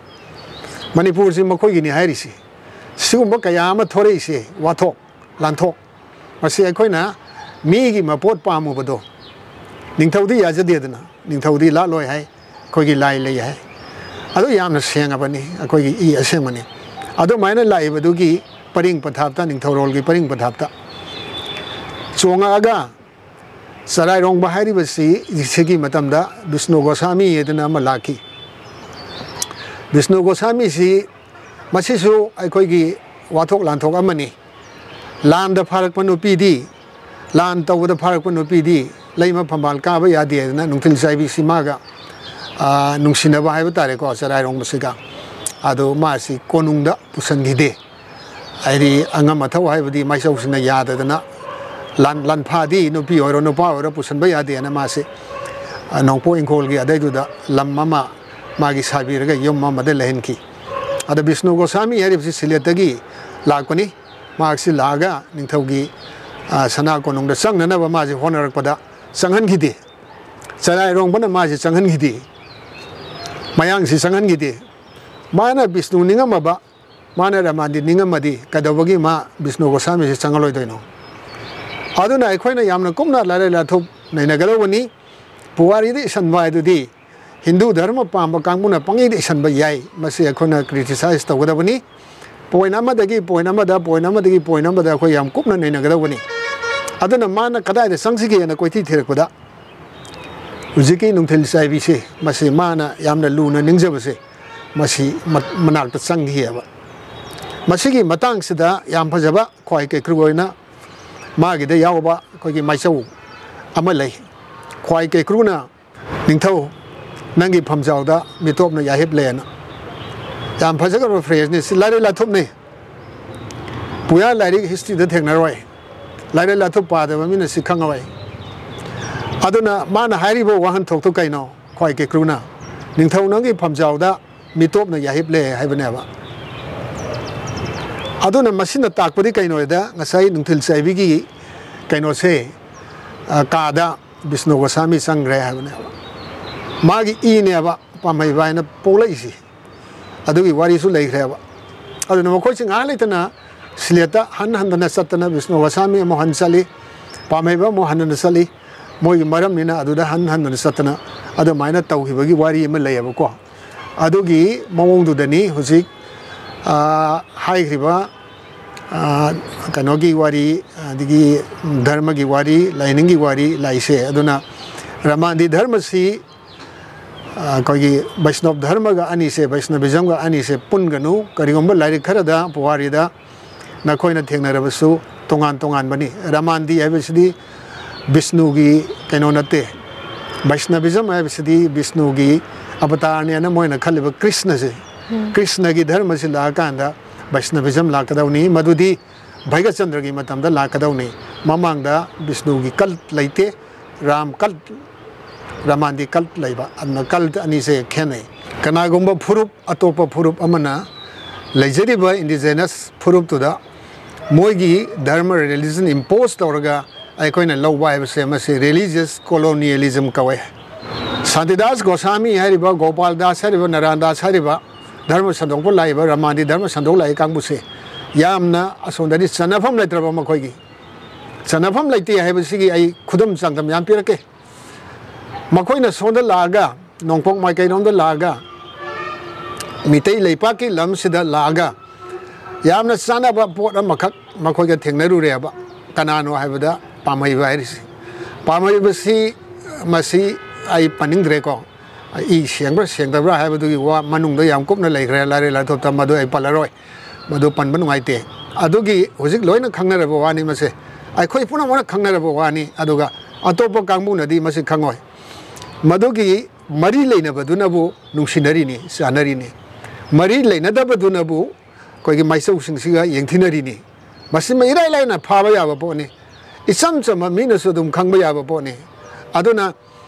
ꯃꯅꯤꯄꯨꯔꯁꯤ ꯃꯈꯣꯏꯒꯤꯅꯤ ꯍꯥꯏꯔꯤꯁꯤ꯫ ꯁꯤꯒꯨꯝꯕ ꯀꯌꯥ ꯑꯃ ꯊꯣꯔꯛꯏꯁꯦ, ꯋꯥꯊꯣꯛ ꯂꯥꯟꯊꯣꯛ꯫ ꯃꯁꯤ ꯑꯩꯈꯣꯏꯅ ꯃꯤꯒꯤ ꯃꯄꯣꯠ ꯄꯥꯝꯃꯨꯕꯗꯣ, ꯅꯤꯡꯊꯧꯗꯤ ꯌꯥꯖꯗꯦꯗꯅ, ꯅꯤꯡꯊꯧꯗꯤ ꯂꯥꯠꯂꯣꯏ ꯍꯥꯏ, ꯑꯩꯈꯣꯏꯒꯤ ꯂꯥꯏ ꯂꯩ ꯍꯥꯏ꯫ ꯑꯗꯨ ꯌꯥꯝꯅ ꯁꯦꯡꯉꯕꯅꯤ, ꯑꯩꯈꯣꯏꯒꯤ ꯏ ꯑꯁꯦꯡꯕꯅꯤ꯫ ꯑꯗꯨꯃꯥꯏꯅ ꯂꯥꯛꯏꯕꯗꯨꯒꯤ ꯄꯔꯤꯡ ꯄꯊꯥꯞꯇ, ꯅꯤꯡꯊꯧꯔꯣꯜꯒꯤ ꯄꯔꯤꯡ ꯄꯊꯥꯞꯇ ꯆꯣꯡꯉꯛꯑꯒ ꯆꯔꯥꯏꯔꯣꯡꯕ ꯍꯥꯏꯔꯤꯕꯁꯤ, ꯁꯤꯒꯤ ꯃꯇꯝꯗ ꯕꯤꯁꯅꯨ ꯒꯣꯁꯥꯃꯤ ꯍꯥꯏꯗꯅ ꯑꯃ ꯂꯥꯛꯈꯤ꯫ ꯕꯤꯁꯅꯨ ꯒꯣꯁꯥꯃꯤꯁꯤ, ꯃꯁꯤꯁꯨ ꯑꯩꯈꯣꯏꯒꯤ ꯋꯥꯊꯣꯛ ꯂꯥꯟꯊꯣꯛ ꯑꯃꯅꯤ꯫ ꯂꯥꯟꯗ ꯐꯥꯔꯛꯄ ꯅꯨꯄꯤꯗꯤ, ꯂꯥꯟ ꯇꯧꯕꯗ ꯐꯥꯔꯛꯄ ꯅꯨꯄꯤꯗꯤ ꯂꯩꯃ ꯐꯝꯕꯥꯜ ꯀꯥꯕ ꯌꯥꯗꯦ ꯍꯥꯏꯗꯅ ꯅꯨꯡꯊꯤꯜ ꯆꯥꯏꯕꯤ ꯁꯤꯃꯥꯒ, ꯑ, ꯅꯨꯡꯁꯤꯅꯕ ꯍꯥꯏꯕ ꯇꯥꯔꯦꯀꯣ, ꯆꯔꯥꯏꯔꯣꯡꯕꯁꯤꯒ꯫ ꯑꯗꯣ ꯃꯥꯁꯤ ꯀꯣꯅꯨꯡꯗ ꯄꯨꯁꯟꯈꯤꯗꯦ꯫ ꯍꯥꯏꯗꯤ ꯑꯉꯝ ꯑꯊꯧ ꯍꯥꯏꯕꯗꯤ ꯃꯥꯏꯆꯧꯁꯤꯅ ꯌꯥꯗꯗꯅ ꯂꯥꯟ-, ꯂꯥꯟꯐꯥꯗꯤ ꯅꯨꯄꯤ ꯑꯣꯏꯔꯣ ꯅꯨꯄꯥ ꯑꯣꯏꯔꯣ ꯄꯨꯁꯟꯕ ꯌꯥꯗꯦꯅ ꯃꯥꯁꯤ, ꯑ, ꯅꯣꯡꯄꯣꯛ ꯏꯪꯈꯣꯜꯒꯤ ꯑꯗꯩꯗꯨꯗ ꯂꯝ ꯑꯃ ꯃꯥꯒꯤ ꯁꯥꯕꯤꯔꯒ ꯌꯨꯝ ꯑꯃꯗ ꯂꯩꯍꯟꯈꯤ꯫ ꯑꯗ ꯕꯤꯁꯅꯨ ꯒꯣꯁꯥꯃꯤ ꯍꯥꯏꯔꯤꯕꯁꯤ ꯁꯤꯂꯦꯠꯇꯒꯤ ꯂꯥꯛꯄꯅꯤ꯫ ꯃꯍꯥꯛꯁꯤ ꯂꯥꯛꯑꯒ ꯅꯤꯡꯊꯧꯒꯤ, ꯑ, ꯁꯅꯥ ꯀꯣꯅꯨꯡꯗ ꯆꯪꯅꯅꯕ ꯃꯥꯁꯤ ꯍꯣꯠꯅꯔꯛꯄꯗ ꯆꯪꯍꯟꯈꯤꯗꯦ꯫ ꯆꯔꯥꯏꯔꯣꯡꯕꯅ ꯃꯥꯁꯤ ꯆꯪꯍꯟꯈꯤꯗꯦ꯫ ꯃꯌꯥꯡꯁꯤ ꯆꯪꯍꯟꯈꯤꯗꯦ꯫ ꯃꯥꯅ ꯕꯤꯁꯅꯨ ꯅꯤꯡꯉꯝꯃꯕ, ꯃꯥꯅ ꯔꯃꯥꯟꯗꯤ ꯅꯤꯡꯉꯝꯃꯗꯤ ꯀꯩꯗꯧꯕꯒꯤ ꯃꯥ ꯕꯤꯁꯅꯨ ꯒꯣꯁꯥꯃꯤꯁꯤ ꯆꯪꯍꯜꯂꯣꯏꯗꯣꯏꯅꯣ? ꯑꯗꯨꯅ ꯑꯩꯈꯣꯏꯅ ꯌꯥꯝꯅ ꯀꯨꯞꯅ ꯂꯥꯏꯔꯤꯛ ꯂꯥꯏꯊꯨꯞ ꯅꯩꯅꯒꯗꯧꯕꯅꯤ꯫ ꯄꯨꯋꯥꯔꯤꯗ ꯏꯁꯟꯕ ꯍꯥꯏꯗꯨꯗꯤ ꯍꯤꯟꯗꯨ ꯙꯔꯃ ꯄꯥꯝꯕ ꯀꯥꯡꯕꯨꯅ ꯄꯪꯏꯗ ꯏꯁꯟꯕ ꯌꯥꯏ, ꯃꯁꯤ ꯑꯩꯈꯣꯏꯅ criticize ꯇꯧꯒꯗꯕꯅꯤ꯫ Point ꯑꯃꯗꯒꯤ point ꯑꯃꯗ, point ꯑꯃꯗꯒꯤ point ꯑꯃꯗ ꯑꯩꯈꯣꯏ ꯌꯥꯝ ꯀꯨꯞꯅ ꯅꯩꯅꯒꯗꯧꯕꯅꯤ꯫ ꯑꯗꯨꯅ ꯃꯥꯅ ꯀꯗꯥꯏꯗ ꯆꯪꯁꯤꯒꯦꯅ ꯀꯣꯏꯊꯤ ꯊꯤꯔꯛꯄꯗ, ꯍꯧꯖꯤꯛꯀꯤ ꯅꯨꯡꯊꯤꯜ ꯆꯥꯏꯕꯤꯁꯦ, ꯃꯁꯤ ꯃꯥꯅ ꯌꯥꯝꯅ ꯂꯨꯅ ꯅꯤꯡꯖꯕꯁꯦ, ꯃꯁꯤ ꯃ-, ꯃꯅꯥꯛꯇ ꯆꯪꯈꯤꯑꯕ꯫ ꯃꯁꯤꯒꯤ ꯃꯇꯥꯡꯁꯤꯗ ꯌꯥꯝ ꯐꯖꯕ ꯈ꯭ꯋꯥꯏ ꯀꯩꯀ꯭ꯔꯨ ꯑꯣꯏꯅ ꯃꯥꯒꯤꯗ ꯌꯥꯎꯕ ꯑꯩꯈꯣꯏꯒꯤ ꯃꯥꯏꯆꯧ ꯑꯃ ꯂꯩ꯫ ꯈ꯭ꯋꯥꯏ ꯀꯩꯀ꯭ꯔꯨꯅ, "ꯅꯤꯡꯊꯧ, ꯅꯪꯒꯤ ꯐꯝꯖꯥꯎꯗ ꯃꯤꯇꯣꯞꯅ ꯌꯥꯍꯤꯞꯂꯦꯅ"꯫ ꯌꯥꯝ ꯐꯖꯈ꯭ꯔꯕ phrase ꯅꯤ꯫ ꯁꯤ ꯂꯥꯏꯔꯤꯛ ꯂꯥꯏꯊꯨꯞꯅꯤ꯫ ꯄꯨꯌꯥ ꯂꯥꯏꯔꯤꯛ history ꯗ ꯊꯦꯡꯅꯔꯣꯏ꯫ ꯂꯥꯏꯔꯤꯛ ꯂꯥꯏꯊꯨꯞ ꯄꯥꯗꯕ ꯃꯤꯅ ꯁꯤ ꯈꯪꯉꯔꯣꯏ꯫ ꯑꯗꯨꯅ ꯃꯥꯅ ꯍꯥꯏꯔꯤꯕ ꯋꯥꯍꯟꯊꯣꯛꯇꯨ ꯀꯩꯅꯣ? ꯈ꯭ꯋꯥꯏ ꯀꯩꯀ꯭ꯔꯨꯅ, "ꯅꯤꯡꯊꯧ, ꯅꯪꯒꯤ ꯐꯝꯖꯥꯎꯗ ꯃꯤꯇꯣꯞꯅ ꯌꯥꯍꯤꯞꯂꯦ" ꯍꯥꯏꯕꯅꯦꯕ꯫ ꯑꯗꯨꯅ ꯃꯁꯤꯅ ꯇꯥꯛꯄꯗꯤ ꯀꯩꯅꯣꯗ, ꯉꯁꯥꯏ ꯅꯨꯡꯊꯤꯜ ꯆꯥꯏꯕꯤꯒꯤ ꯀꯩꯅꯣꯁꯦ, ꯑ, ꯀꯥꯗ ꯕꯤꯁꯅꯨ ꯒꯣꯁꯥꯃꯤ ꯆꯪꯈ꯭ꯔꯦ ꯍꯥꯏꯕꯅꯦꯕ꯫ ꯃꯥꯒꯤ ꯏꯅꯦꯕ ꯄꯥꯝꯍꯩꯕ ꯍꯥꯏꯅ ꯄꯣꯛꯂꯛꯏꯁꯤ꯫ ꯑꯗꯨꯒꯤ ꯋꯥꯔꯤꯁꯨ ꯂꯩꯈ꯭ꯔꯦꯕ꯫ ꯑꯗꯨꯅ ꯃꯈꯣꯏꯁꯤ ꯉꯥꯏꯍꯥꯛ ꯂꯩꯇꯅ ꯁꯤꯂꯦꯠꯇ ꯍꯟ ꯍꯟꯗꯅ ꯆꯠꯇꯅ ꯕꯤꯁꯅꯨ ꯒꯣꯁꯥꯃꯤ ꯑꯃꯨꯛ ꯍꯟ ꯆꯠꯂꯤ, ꯄꯥꯝꯍꯩꯕ ꯑꯃꯨꯛ ꯍꯟꯗꯅ ꯆꯠꯂꯤ꯫ ꯃꯣꯏꯒꯤ ꯃꯔꯝꯅꯤꯅ ꯑꯗꯨꯗ ꯍꯟ ꯍꯟꯗꯅ ꯆꯠꯇꯅ ꯑꯗꯨꯃꯥꯏꯅ ꯇꯧꯈꯤꯕꯒꯤ ꯋꯥꯔꯤ ꯑꯃ ꯂꯩꯌꯦꯕꯀꯣ꯫ ꯑꯗꯨꯒꯤ ꯃꯑꯣꯡꯗꯨꯗꯅꯤ ꯍꯧꯖꯤꯛ, ꯑ, ꯍꯥꯏꯈ꯭ꯔꯤꯕ, ꯑ, ꯀꯩꯅꯣꯒꯤ ꯋꯥꯔꯤ, ꯑꯗꯒꯤ ꯙꯔꯃꯒꯤ ꯋꯥꯔꯤ, ꯂꯥꯏꯅꯤꯡꯒꯤ ꯋꯥꯔꯤ ꯂꯥꯛꯏꯁꯦ꯫ ꯑꯗꯨꯅ ꯔꯃꯥꯟꯗꯤ ꯙꯔꯃꯁꯤ, ꯑ, ꯑꯩꯈꯣꯏꯒꯤ ꯕꯩꯁꯅꯕ ꯙꯔꯃꯒ ꯑꯅꯤꯁꯦ, ꯕꯩꯁꯅꯕꯤꯖꯝꯒ ꯑꯅꯤꯁꯦ ꯄꯨꯟꯒꯅꯨ꯫ ꯀꯔꯤꯒꯨꯝꯕ ꯂꯥꯏꯔꯤꯛ ꯈꯔꯗ, ꯄꯨꯋꯥꯔꯤꯗ ꯅꯈꯣꯏꯅ ꯊꯦꯡꯅꯔꯕꯁꯨ ꯇꯣꯉꯥꯟ ꯇꯣꯉꯥꯟꯕꯅꯤ꯫ ꯔꯃꯥꯟꯗꯤ ꯍꯥꯏꯕꯁꯤꯗꯤ ꯕꯤꯁꯅꯨꯒꯤ ꯀꯩꯅꯣ ꯅꯠꯇꯦ꯫ ꯕꯩꯁꯅꯕꯤꯖꯝ ꯍꯥꯏꯕꯁꯤꯗꯤ ꯕꯤꯁꯅꯨꯒꯤ ꯑꯕꯇꯥꯔꯅꯦꯅ ꯃꯣꯏꯅ ꯈꯜꯂꯤꯕ ꯀ꯭ꯔꯤꯁꯅꯁꯦ, ꯎꯝ꯫ ꯀ꯭ꯔꯤꯁꯅꯒꯤ ꯙꯔꯃꯁꯤ ꯂꯥꯛꯑꯀꯥꯟꯗ ꯕꯩꯁꯅꯕꯤꯖꯝ ꯂꯥꯛꯀꯗꯧꯅꯤ꯫ ꯃꯗꯨꯗꯤ ꯚꯩꯒꯆꯟꯗ꯭ꯔꯒꯤ ꯃꯇꯝꯗ ꯂꯥꯛꯀꯗꯧꯅꯤ꯫ ꯃꯃꯥꯡꯗ ꯕꯤꯁꯅꯨꯒꯤ cult ꯂꯩꯇꯦ, ꯔꯥꯝ cult, ꯔꯃꯥꯟꯗꯤ cult ꯂꯩꯕ꯫ ꯑꯗꯨꯅ cult ꯑꯅꯤꯁꯦ ꯈꯦꯠꯅꯩ꯫ ꯀꯅꯥꯒꯨꯝꯕ ꯐꯨꯔꯨꯞ, ꯑꯇꯣꯞꯄ ꯐꯨꯔꯨꯞ ꯑꯃꯅ ꯂꯩꯖꯔꯤꯕ indigenous ꯐꯨꯔꯨꯞꯇꯨꯗ ꯃꯣꯏꯒꯤ ꯙꯔꯃ, religion impose ꯇꯧꯔꯒ ꯑꯩꯈꯣꯏꯅ ꯂꯧꯕ ꯍꯥꯏꯕꯁꯦ, ꯃꯁꯤ religious colonialism ꯀꯧꯋꯦ꯫ ꯁꯥꯟꯇꯤꯗꯥꯁ ꯒꯣꯁꯥꯃꯤ ꯍꯥꯏꯔꯤꯕ, ꯒꯣꯄꯥꯜ ꯗꯥꯁ ꯍꯥꯏꯔꯤꯕ, ꯅꯥꯔꯥꯌꯟ ꯗꯥꯁ ꯍꯥꯏꯔꯤꯕ, ꯙꯔꯃ ꯁꯟꯗꯣꯛꯄ ꯂꯥꯛꯏꯕ, ꯔꯃꯥꯟꯗꯤ ꯙꯔꯃ ꯁꯟꯗꯣꯛ ꯂꯥꯛꯏ ꯀꯥꯡꯕꯨꯁꯦ ꯌꯥꯝꯅ ꯑꯁꯣꯝꯗꯗꯤ ꯆꯟꯅꯐꯝ ꯂꯩꯇ꯭ꯔꯕ, ꯃꯈꯣꯏꯒꯤ ꯆꯟꯅꯐꯝ ꯂꯩꯇꯦ ꯍꯥꯏꯕꯁꯤꯒꯤ ꯑꯩ ꯈꯨꯗꯝ ꯆꯥꯡꯗꯝ ꯌꯥꯝ ꯄꯤꯔꯛꯀꯦ꯫ ꯃꯈꯣꯏꯅ ꯁꯣꯝꯗ ꯂꯥꯛꯑꯒ, ꯅꯣꯡꯄꯣꯛ ꯃꯥꯏꯀꯩꯔꯣꯝꯗ ꯂꯥꯛꯑꯒ, ꯃꯤꯇꯩ ꯂꯩꯄꯥꯛꯀꯤ ꯂꯝꯁꯤꯗ ꯂꯥꯛꯑꯒ ꯌꯥꯝꯅ ꯆꯥꯟꯅꯕ ꯄꯣꯠ ꯑꯃꯈꯛ ꯃꯈꯣꯏꯒ ꯊꯦꯡꯅꯔꯨꯔꯦꯕ꯫ ꯀꯅꯥꯅꯣ ꯍꯥꯏꯕꯗ, ꯄꯥꯝꯍꯩꯕ ꯍꯥꯏꯔꯤꯁꯤ꯫ ꯄꯥꯝꯍꯩꯕꯁꯤ, ꯃꯁꯤ ꯑꯩ ꯄꯟꯅꯤꯡꯗ꯭ꯔꯦꯀꯣ꯫ ꯏ ꯁꯦꯡꯕ꯭ꯔꯥ ꯁꯦꯡꯗꯕ꯭ꯔꯥ ꯍꯥꯏꯕꯗꯨꯒꯤ ꯋꯥ ꯃꯅꯨꯡꯗ ꯌꯥꯝ ꯀꯨꯞꯅ ꯂꯩꯈ꯭ꯔꯦ, ꯂꯥꯏꯔꯤꯛ ꯂꯥꯏꯊꯣꯛꯇ ꯃꯗꯨ ꯑꯩ ꯄꯜꯂꯔꯣꯏ, ꯃꯗꯨ ꯄꯟꯕ ꯅꯨꯡꯉꯥꯏꯇꯦ꯫ ꯑꯗꯨꯒꯤ ꯍꯧꯖꯤꯛ ꯂꯣꯏꯅ ꯈꯪꯅꯔꯕ ꯋꯥꯅꯤ ꯃꯁꯦ꯫ ꯑꯩꯈꯣꯏ ꯄꯨꯝꯅꯃꯛꯅ ꯈꯪꯅꯔꯕ ꯋꯥꯅꯤ, ꯑꯗꯨꯒ ꯑꯇꯣꯞꯄ ꯀꯥꯡꯕꯨꯅꯗꯤ ꯃꯁꯤ ꯈꯪꯉꯣꯏ꯫ ꯃꯗꯨꯒꯤ ꯃꯔꯤ ꯂꯩꯅꯕꯗꯨꯅꯕꯨ ꯅꯨꯡꯁꯤꯅꯔꯤꯅꯤ, ꯆꯥꯟꯅꯔꯤꯅꯤ꯫ ꯃꯔꯤ ꯂꯩꯅꯗꯕꯗꯨꯅꯕꯨ ꯑꯩꯈꯣꯏꯒꯤ ꯃꯥꯏꯆꯧꯁꯤꯡꯁꯤꯒ ꯌꯦꯡꯊꯤꯅꯔꯤꯅꯤ꯫ ꯃꯁꯤꯃ ꯏꯔꯥꯏ ꯂꯥꯏꯅ ꯐꯥꯕ ꯌꯥꯕ ꯄꯣꯠꯅꯤ꯫ ꯏꯆꯝ ꯆꯝꯕ ꯃꯤꯅꯁꯨ ꯑꯗꯨꯝ ꯈꯪꯕ ꯌꯥꯕ ꯄꯣꯠꯅꯤ꯫ ꯑꯗꯨꯅ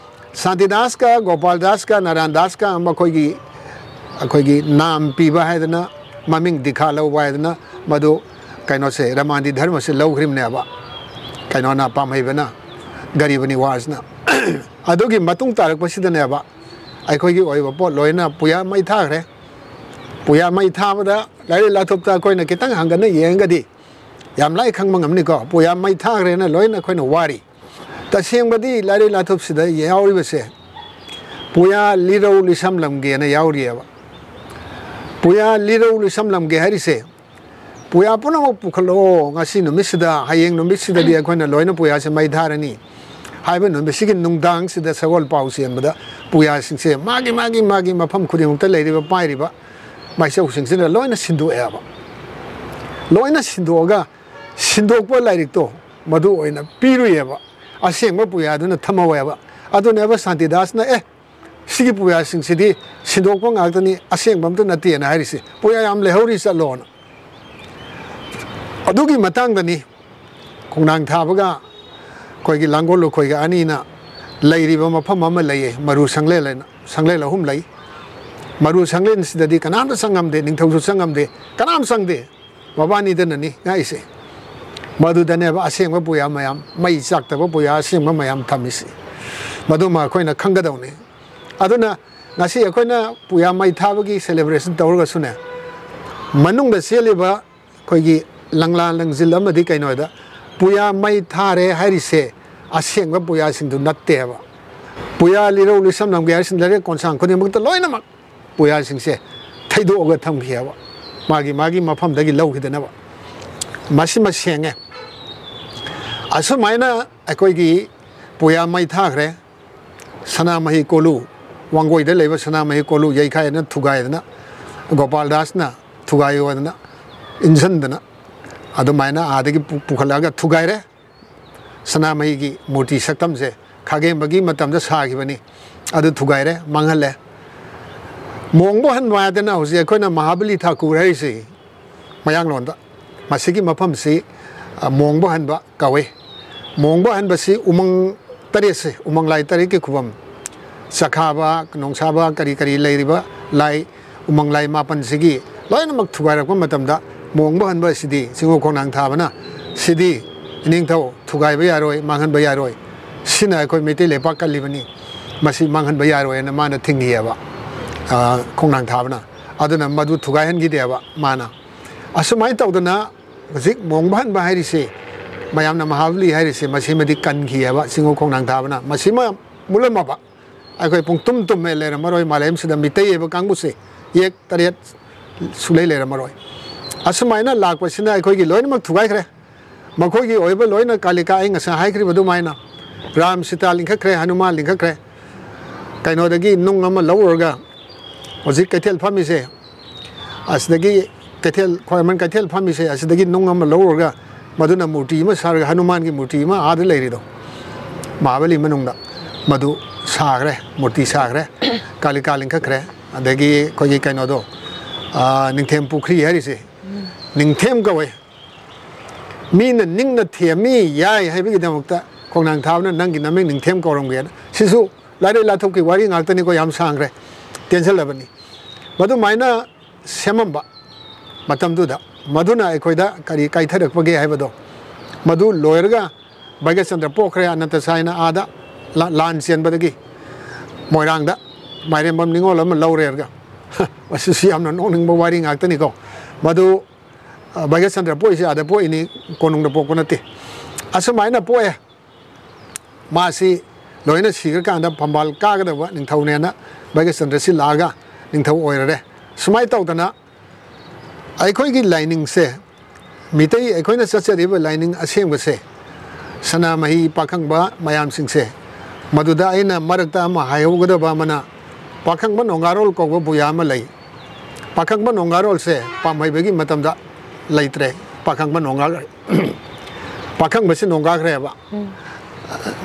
ꯁꯥꯟꯇꯤꯗꯥꯁꯀ ꯒꯣꯄꯥꯜ ꯗꯥꯁꯀ ꯅꯥꯔꯥꯌꯟ ꯗꯥꯁꯀ ꯃꯈꯣꯏꯒꯤ, ꯑꯩꯈꯣꯏꯒꯤ ꯅꯥꯝ ꯄꯤꯕ ꯍꯥꯏꯗꯅ, ꯃꯃꯤꯡ ꯗꯤꯈꯥ ꯂꯧꯕ ꯍꯥꯏꯗꯅ, ꯃꯗꯨ ꯀꯩꯅꯣꯁꯦ, ꯔꯃꯥꯟꯗꯤ ꯙꯔꯃꯁꯦ ꯂꯧꯈ꯭ꯔꯤꯕꯅꯦꯕ, ꯀꯩꯅꯣꯅ, ꯄꯥꯝꯍꯩꯕꯅ, ꯒꯔꯤꯕ ꯅꯤꯋꯥꯖꯅ꯫ ꯑꯗꯨꯒꯤ ꯃꯇꯨꯡ ꯇꯥꯔꯛꯄꯁꯤꯗꯅꯦꯕ ꯑꯩꯈꯣꯏꯒꯤ ꯑꯣꯏꯕ ꯄꯣꯠ ꯂꯣꯏꯅ ꯄꯨꯌꯥ ꯃꯩ ꯊꯥꯈ꯭ꯔꯦ꯫ ꯄꯨꯌꯥ ꯃꯩ ꯊꯥꯕꯗ ꯂꯥꯏꯔꯤꯛ ꯂꯥꯊꯣꯛꯇ ꯑꯩꯈꯣꯏꯅ ꯈꯤꯇꯪ ꯍꯪꯒꯠꯅ ꯌꯦꯡꯉꯒꯗꯤ ꯌꯥꯝ ꯂꯥꯏ ꯈꯪꯕ ꯉꯝꯅꯤꯀꯣ꯫ ꯄꯨꯌꯥ ꯃꯩ ꯊꯥꯈ꯭ꯔꯦꯅ ꯂꯣꯏꯅ ꯑꯩꯈꯣꯏꯅ ꯋꯥꯔꯤ꯫ ꯇꯁꯦꯡꯕꯗꯤ ꯂꯥꯏꯔꯤꯛ ꯂꯥꯊꯣꯛꯁꯤꯗ ꯌꯥꯎꯔꯤꯕꯁꯦ, ꯄꯨꯌꯥ ꯂꯤꯔꯧ ꯂꯤꯁꯝꯂꯝꯒꯦꯅ ꯌꯥꯎꯔꯤꯑꯕ꯫ ꯄꯨꯌꯥ ꯂꯤꯔꯧ ꯂꯤꯁꯝꯂꯝꯒꯦ ꯍꯥꯏꯔꯤꯁꯦ, ꯄꯨꯌꯥ ꯄꯨꯝꯅꯃꯛ ꯄꯨꯈꯠꯂꯛꯑꯣ, ꯉꯁꯤ ꯅꯨꯃꯤꯠꯁꯤꯗ, ꯍꯌꯦꯡ ꯅꯨꯃꯤꯠꯁꯤꯗꯗꯤ ꯑꯩꯈꯣꯏꯅ ꯂꯣꯏꯅ ꯄꯨꯌꯥꯁꯦ ꯃꯩ ꯊꯥꯔꯅꯤ ꯍꯥꯏꯕ ꯅꯨꯃꯤꯠꯁꯤꯒꯤ ꯅꯨꯡꯗꯥꯡꯁꯤꯗ ꯁꯒꯣꯜ ꯄꯥꯎ ꯆꯦꯟꯕꯗ ꯄꯨꯌꯥꯁꯤꯡꯁꯦ ꯃꯥꯒꯤ, ꯃꯥꯒꯤ, ꯃꯥꯒꯤ ꯃꯐꯝ ꯈꯨꯗꯤꯡꯃꯛꯇ ꯂꯩꯔꯤꯕ, ꯄꯥꯏꯔꯤꯕ ꯃꯥꯏꯆꯧꯁꯤꯡꯁꯤꯅ ꯂꯣꯏꯅ ꯁꯤꯟꯗꯣꯛꯑꯦꯕ꯫ ꯂꯣꯏꯅ ꯁꯤꯟꯗꯣꯛꯑꯒ, ꯁꯤꯟꯗꯣꯛꯄ ꯂꯥꯏꯔꯤꯛꯇꯣ ꯃꯗꯨ ꯑꯣꯏꯅ ꯄꯤꯔꯨꯏꯑꯕ꯫ ꯑꯁꯦꯡꯕ ꯄꯨꯌꯥꯗꯨꯅ ꯊꯝꯍꯧꯋꯦꯕ꯫ ꯑꯗꯨꯅꯦꯕ ꯁꯥꯟꯇꯤꯗꯥꯁꯅ, "ꯑꯦ, ꯁꯤꯒꯤ ꯄꯨꯌꯥꯁꯤꯡꯁꯤꯗꯤ ꯁꯤꯟꯗꯣꯛꯄ ꯉꯥꯛꯇꯅꯤ, ꯑꯁꯦꯡꯕ ꯑꯝꯇ ꯅꯠꯇꯦꯅ" ꯍꯥꯏꯔꯤꯁꯦ꯫ ꯄꯨꯌꯥ ꯌꯥꯝ ꯂꯩꯍꯧꯔꯤ, ꯆꯠꯂꯣꯅ꯫ ꯑꯗꯨꯒꯤ ꯃꯇꯥꯡꯗꯅꯤ ꯈꯣꯡꯅꯥꯡ ꯊꯥꯕꯒ ꯑꯩꯈꯣꯏꯒꯤ ꯂꯥꯡꯒꯣꯜ ꯂꯨꯈꯣꯏꯒ ꯑꯅꯤꯅ ꯂꯩꯔꯤꯕ ꯃꯐꯝ ꯑꯃ ꯂꯩꯌꯦ, ꯃꯔꯨ ꯁꯪꯂꯦꯟ ꯍꯥꯏꯅ꯫ ꯁꯪꯂꯦꯟ ꯑꯍꯨꯝ ꯂꯩ꯫ ꯃꯔꯨ ꯁꯪꯂꯦꯟꯁꯤꯗꯗꯤ ꯀꯅꯥꯝꯇ ꯆꯪꯉꯝꯗꯦ, ꯅꯤꯡꯊꯧꯁꯨ ꯆꯪꯉꯝꯗꯦ, ꯀꯅꯥꯝ ꯆꯪꯗꯦ꯫ ꯃꯕꯥꯅꯤꯗꯅꯅꯤ ꯉꯥꯛꯏꯁꯦ꯫ ꯃꯗꯨꯗꯅꯦꯕ ꯑꯁꯦꯡꯕ ꯄꯨꯌꯥ ꯃꯌꯥꯝ, ꯃꯩ ꯆꯥꯛꯇꯕ ꯄꯨꯌꯥ ꯑꯁꯦꯡꯕ ꯃꯌꯥꯝ ꯊꯝꯃꯤꯁꯦ꯫ ꯃꯗꯨꯃ ꯑꯩꯈꯣꯏꯅ ꯈꯪꯒꯗꯧꯅꯤ꯫ ꯑꯗꯨꯅ ꯉꯁꯤ ꯑꯩꯈꯣꯏꯅ ꯄꯨꯌꯥ ꯃꯩ ꯊꯥꯕꯒꯤ celebration ꯇꯧꯔꯒꯁꯨꯅꯦ, ꯃꯅꯨꯡꯗ ꯆꯦꯜꯂꯤꯕ ꯑꯩꯈꯣꯏꯒꯤ ꯂꯪꯂꯥ ꯂꯪꯖꯤꯜ ꯑꯃꯗꯤ ꯀꯩꯅꯣꯗ ꯄꯨꯌꯥ ꯃꯩ ꯊꯥꯔꯦ ꯍꯥꯏꯔꯤꯁꯦ ꯑꯁꯦꯡꯕ ꯄꯨꯌꯥꯁꯤꯡꯗꯨ ꯅꯠꯇꯦꯕ꯫ ꯄꯨꯌꯥ ꯂꯤꯔꯧ ꯂꯤꯁꯝ ꯂꯝꯒꯦ ꯍꯥꯏꯔꯤꯁꯤꯡ ꯂꯩꯔꯛ ꯀꯣꯟꯁꯥꯡ ꯈꯨꯗꯤꯡꯃꯛꯇ ꯂꯣꯏꯅꯃꯛ ꯄꯨꯌꯥꯁꯤꯡꯁꯦ ꯊꯩꯗꯣꯛꯑꯒ ꯊꯝꯈꯤꯑꯕ, ꯃꯥꯒꯤ ꯃꯥꯒꯤ ꯃꯐꯝꯗꯒꯤ ꯂꯧꯈꯤꯗꯅꯕ꯫ ꯃꯁꯤꯃ ꯁꯦꯡꯉꯦ꯫ ꯑꯁꯨꯃꯥꯏꯅ ꯑꯩꯈꯣꯏꯒꯤ ꯄꯨꯌꯥ ꯃꯩ ꯊꯥꯈ꯭ꯔꯦ꯫ ꯁꯅꯥꯃꯍꯤ ꯀꯣꯂꯨ, ꯋꯥꯡꯒꯣꯏꯗ ꯂꯩꯕ ꯁꯅꯥꯃꯍꯤ ꯀꯣꯂꯨ ꯌꯩꯈꯥꯏꯗꯅ ꯊꯨꯒꯥꯏꯗꯅ, ꯒꯣꯄꯥꯜ ꯗꯥꯁꯅ ꯊꯨꯒꯥꯏꯌꯣꯗꯅ ꯏꯟꯁꯤꯟꯗꯅ ꯑꯗꯨꯃꯥꯏꯅ ꯑꯥꯗꯒꯤ ꯄꯨ-, ꯄꯨꯈꯠꯂꯛꯑꯒ ꯊꯨꯒꯥꯏꯔꯦ꯫ ꯁꯅꯥꯃꯍꯤꯒꯤ ꯃꯨꯔꯇꯤ ꯁꯛꯇꯝꯁꯦ ꯈꯥꯒꯦꯝꯕꯒꯤ ꯃꯇꯝꯗ ꯁꯥꯈꯤꯕꯅꯤ, ꯑꯗꯨ ꯊꯨꯒꯥꯏꯔꯦ, ꯃꯥꯡꯍꯜꯂꯦ꯫ ꯃꯣꯡꯕ ꯍꯟꯕ ꯍꯥꯏꯗꯅ ꯍꯧꯖꯤꯛ ꯑꯩꯈꯣꯏꯅ ꯃꯍꯥꯕꯂꯤ ꯊꯥꯀꯨꯔ ꯍꯥꯏꯔꯤꯁꯤ ꯃꯌꯥꯡꯂꯣꯟꯗ, ꯃꯁꯤꯒꯤ ꯃꯐꯝꯁꯤ, ꯑ, ꯃꯣꯡꯕ ꯍꯟꯕ ꯀꯧꯏ꯫ ꯃꯣꯡꯕ ꯍꯟꯕꯁꯤ ꯎꯃꯪ ꯇꯔꯦꯠꯁꯦ, ꯎꯃꯪ ꯂꯥꯏ ꯇꯔꯦꯠꯀꯤ ꯈꯨꯕꯝ, ꯆꯈꯥꯕ, ꯅꯣꯡꯁꯥꯕ, ꯀꯔꯤ ꯀꯔꯤ ꯂꯩꯔꯤꯕ ꯂꯥꯏ, ꯎꯃꯪ ꯂꯥꯏ ꯃꯥꯄꯟꯁꯤꯒꯤ ꯂꯣꯏꯅꯃꯛ ꯊꯨꯒꯥꯏꯔꯛꯄ ꯃꯇꯝꯗ, ꯃꯣꯡꯕ ꯍꯟꯕ ꯑꯁꯤꯗꯤ ꯆꯤꯡꯉꯧ ꯈꯣꯡꯅꯥꯡ ꯊꯥꯕꯅ, ꯁꯤꯗꯤ ꯏꯅꯤꯡꯊꯧ ꯊꯨꯒꯥꯏꯕ ꯌꯥꯔꯣꯏ, ꯃꯥꯡꯍꯟꯕ ꯌꯥꯔꯣꯏ, ꯁꯤꯅ ꯑꯩꯈꯣꯏ ꯃꯩꯇꯩ ꯂꯩꯄꯥꯛ ꯀꯜꯂꯤꯕꯅꯤ, ꯃꯁꯤ ꯃꯥꯡꯍꯟꯕ ꯌꯥꯔꯣꯏꯅ ꯃꯥꯅ ꯊꯤꯡꯉꯤꯑꯕ, ꯑ, ꯈꯣꯡꯅꯥꯡ ꯊꯥꯕꯅ꯫ ꯑꯗꯨꯅ ꯃꯗꯨ ꯊꯨꯒꯥꯏꯍꯟꯈꯤꯗꯦꯕ ꯃꯥꯅ꯫ ꯑꯁꯨꯃꯥꯏꯅ ꯇꯧꯗꯅ ꯍꯧꯖꯤꯛ ꯃꯣꯡꯕ ꯍꯟꯕ ꯍꯥꯏꯔꯤꯁꯦ, ꯃꯌꯥꯝꯅ ꯃꯍꯥꯕꯂꯤ ꯍꯥꯏꯔꯤꯁꯦ, ꯃꯁꯤꯃꯗꯤ ꯀꯟꯈꯤꯑꯕ ꯆꯤꯡꯉꯧ ꯈꯣꯡꯅꯥꯡ ꯊꯥꯕꯅ꯫ ꯃꯁꯤꯃ ꯃꯨꯜꯂꯝꯃꯕ ꯑꯩꯈꯣꯏ ꯄꯨꯡ ꯇꯨꯝ ꯇꯨꯝꯃꯦ ꯂꯩꯔꯝꯃꯔꯣꯏ, ꯃꯥꯂꯦꯝꯁꯤꯗ ꯃꯤꯇꯩ ꯍꯥꯏꯕ ꯀꯥꯡꯕꯨꯁꯦ ꯌꯦꯛ ꯇꯔꯦꯠ ꯁꯨꯛꯂꯩ ꯂꯩꯔꯝꯃꯔꯣꯏ꯫ ꯑꯁꯨꯃꯥꯏꯅ ꯂꯥꯛꯄꯁꯤꯅ ꯑꯩꯈꯣꯏꯒꯤ ꯂꯣꯏꯅꯃꯛ ꯊꯨꯒꯥꯏꯈ꯭ꯔꯦ꯫ ꯃꯈꯣꯏꯒꯤ ꯑꯣꯏꯕ ꯂꯣꯏꯅ ꯀꯥꯂꯤꯀꯥ, ꯑꯩ ꯉꯁꯥꯏ ꯍꯥꯏꯈ꯭ꯔꯤꯕ ꯑꯗꯨꯃꯥꯏꯅ, ꯔꯥꯝ ꯁꯤꯇꯥ ꯂꯤꯡꯈꯠꯈ꯭ꯔꯦ, ꯍꯅꯨꯃꯥꯟ ꯂꯤꯡꯈꯠꯈ꯭ꯔꯦ꯫ ꯀꯩꯅꯣꯗꯒꯤ ꯅꯨꯡ ꯑꯃ ꯂꯧꯔꯨꯔꯒ ꯍꯧꯖꯤꯛ ꯀꯩꯊꯦꯜ ꯐꯝꯃꯤꯁꯦ, ꯑꯁꯤꯗꯒꯤ ꯀꯩꯊꯦꯜ, ꯈ꯭ꯋꯥꯏꯔꯝꯕꯟ ꯀꯩꯊꯦꯜ ꯐꯝꯃꯤꯁꯦ, ꯑꯁꯤꯗꯒꯤ ꯅꯨꯡ ꯑꯃ ꯂꯧꯔꯨꯔꯒ ꯃꯗꯨꯅ ꯃꯨꯔꯇꯤ ꯑꯃ ꯁꯥꯔꯒ, ꯍꯅꯨꯃꯥꯟꯒꯤ ꯃꯨꯔꯇꯤ ꯑꯃ ꯑꯥꯗ ꯂꯩꯔꯤꯗꯣ, ꯃꯍꯥꯕꯂꯤ ꯃꯅꯨꯡꯗ, ꯃꯗꯨ ꯁꯥꯈ꯭ꯔꯦ, ꯃꯨꯔꯇꯤ ꯁꯥꯈ꯭ꯔꯦ, ꯀꯥꯂꯤꯀꯥ ꯂꯤꯡꯈꯠꯈ꯭ꯔꯦ꯫ ꯑꯗꯒꯤ ꯑꯩꯈꯣꯏꯒꯤ ꯀꯩꯅꯣꯗꯣ, ꯑꯥ, ꯅꯤꯡꯊꯦꯝ ꯄꯨꯈ꯭ꯔꯤ ꯍꯥꯏꯔꯤꯁꯦ, ꯅꯤꯡꯊꯦꯝ ꯀꯧꯋꯦ꯫ ꯃꯤꯅ ꯅꯤꯡꯅ ꯊꯦꯝꯃꯤ ꯌꯥꯏ ꯍꯥꯏꯕꯒꯤꯗꯃꯛꯇ ꯈꯣꯡꯅꯥꯡ ꯊꯥꯕꯅ ꯅꯪꯒꯤ ꯅꯃꯤꯡ ꯅꯤꯡꯊꯦꯝ ꯀꯧꯔꯝꯒꯦꯅ꯫ ꯁꯤꯁꯨ ꯂꯥꯏꯔꯩ ꯂꯥꯊꯣꯛꯀꯤ ꯋꯥꯔꯤ ꯉꯥꯛꯇꯅꯤꯀꯣ, ꯌꯥꯝ ꯁꯥꯡꯈ꯭ꯔꯦ, ꯇꯦꯟꯁꯤꯜꯂꯕꯅꯤ꯫ ꯃꯗꯨꯃꯥꯏꯅ ꯁꯦꯝꯃꯝꯕ ꯃꯇꯝꯗꯨꯗ, ꯃꯗꯨꯅ ꯑꯩꯈꯣꯏꯗ ꯀꯔꯤ ꯀꯥꯏꯊꯔꯛꯄꯒꯦ ꯍꯥꯏꯕꯗꯣ, ꯃꯗꯨ ꯂꯣꯏꯔꯒ ꯚꯥꯒ꯭ꯌꯆꯟꯗ꯭ꯔ ꯄꯣꯛꯈ꯭ꯔꯦ, ꯑꯅꯟꯇ ꯁꯥꯏꯅ ꯑꯥꯗ ꯂꯥ-, ꯂꯥꯟ ꯆꯦꯟꯕꯗꯒꯤ ꯃꯣꯏꯔꯥꯡꯗ꯫ ꯃꯥꯏꯔꯦꯝꯕꯝ ꯅꯤꯉꯣꯜ ꯑꯃ ꯂꯧꯔꯦꯔꯒ꯫ ꯃꯁꯤꯁꯨ ꯌꯥꯝꯅ ꯅꯣꯛꯅꯤꯡꯕ ꯋꯥꯔꯤ ꯉꯥꯛꯇꯅꯤꯀꯣ꯫ ꯃꯗꯨ, ꯑ, ꯚꯥꯒ꯭ꯌꯆꯟꯗ꯭ꯔ ꯄꯣꯛꯏꯁꯦ ꯑꯥꯗ ꯄꯣꯛꯏꯅꯤ, ꯀꯣꯅꯨꯡꯗ ꯄꯣꯛꯄ ꯅꯠꯇꯦ꯫ ꯑꯁꯨꯃꯥꯏꯅ ꯄꯣꯛꯑꯦ꯫ ꯃꯥꯁꯤ ꯂꯣꯏꯅ ꯁꯤꯈ꯭ꯔꯀꯥꯟꯗ ꯐꯝꯕꯥꯜ ꯀꯥꯒꯗꯕ ꯅꯤꯡꯊꯧꯅꯦꯅ ꯚꯥꯒ꯭ꯌꯆꯟꯗ꯭ꯔꯁꯤ ꯂꯥꯛꯑꯒ ꯅꯤꯡꯊꯧ ꯑꯣꯏꯔꯔꯦ꯫ ꯁꯨꯃꯥꯏꯅ ꯇꯧꯗꯅ ꯑꯩꯈꯣꯏꯒꯤ ꯂꯥꯏꯅꯤꯡꯁꯦ, ꯃꯤꯇꯩ ꯑꯩꯈꯣꯏꯅ ꯆꯠꯆꯔꯤꯕ ꯂꯥꯏꯅꯤꯡ ꯑꯁꯦꯡꯕꯁꯦ, ꯁꯅꯥꯃꯍꯤ ꯄꯥꯈꯪꯕ ꯃꯌꯥꯝꯁꯤꯡꯁꯦ, ꯃꯗꯨꯗ ꯑꯩꯅ ꯃꯔꯛꯇ ꯑꯃ ꯍꯥꯏꯍꯧꯒꯗꯕ ꯑꯃꯅ, ꯄꯥꯈꯪꯕ ꯅꯣꯡꯒꯥꯔꯣꯜ ꯀꯧꯕ ꯕꯨꯌꯥ ꯑꯃ ꯂꯩ꯫ ꯄꯥꯈꯪꯕ ꯅꯣꯡꯒꯥꯔꯣꯜꯁꯦ ꯄꯥꯝꯍꯩꯕꯒꯤ ꯃꯇꯝꯗ ꯂꯩꯇ꯭ꯔꯦ꯫ ꯄꯥꯈꯪꯕ ꯅꯣꯡꯒꯥ-, ꯄꯥꯈꯪꯕꯁꯤ ꯅꯣꯡꯒꯥꯈ꯭ꯔꯦꯕ꯫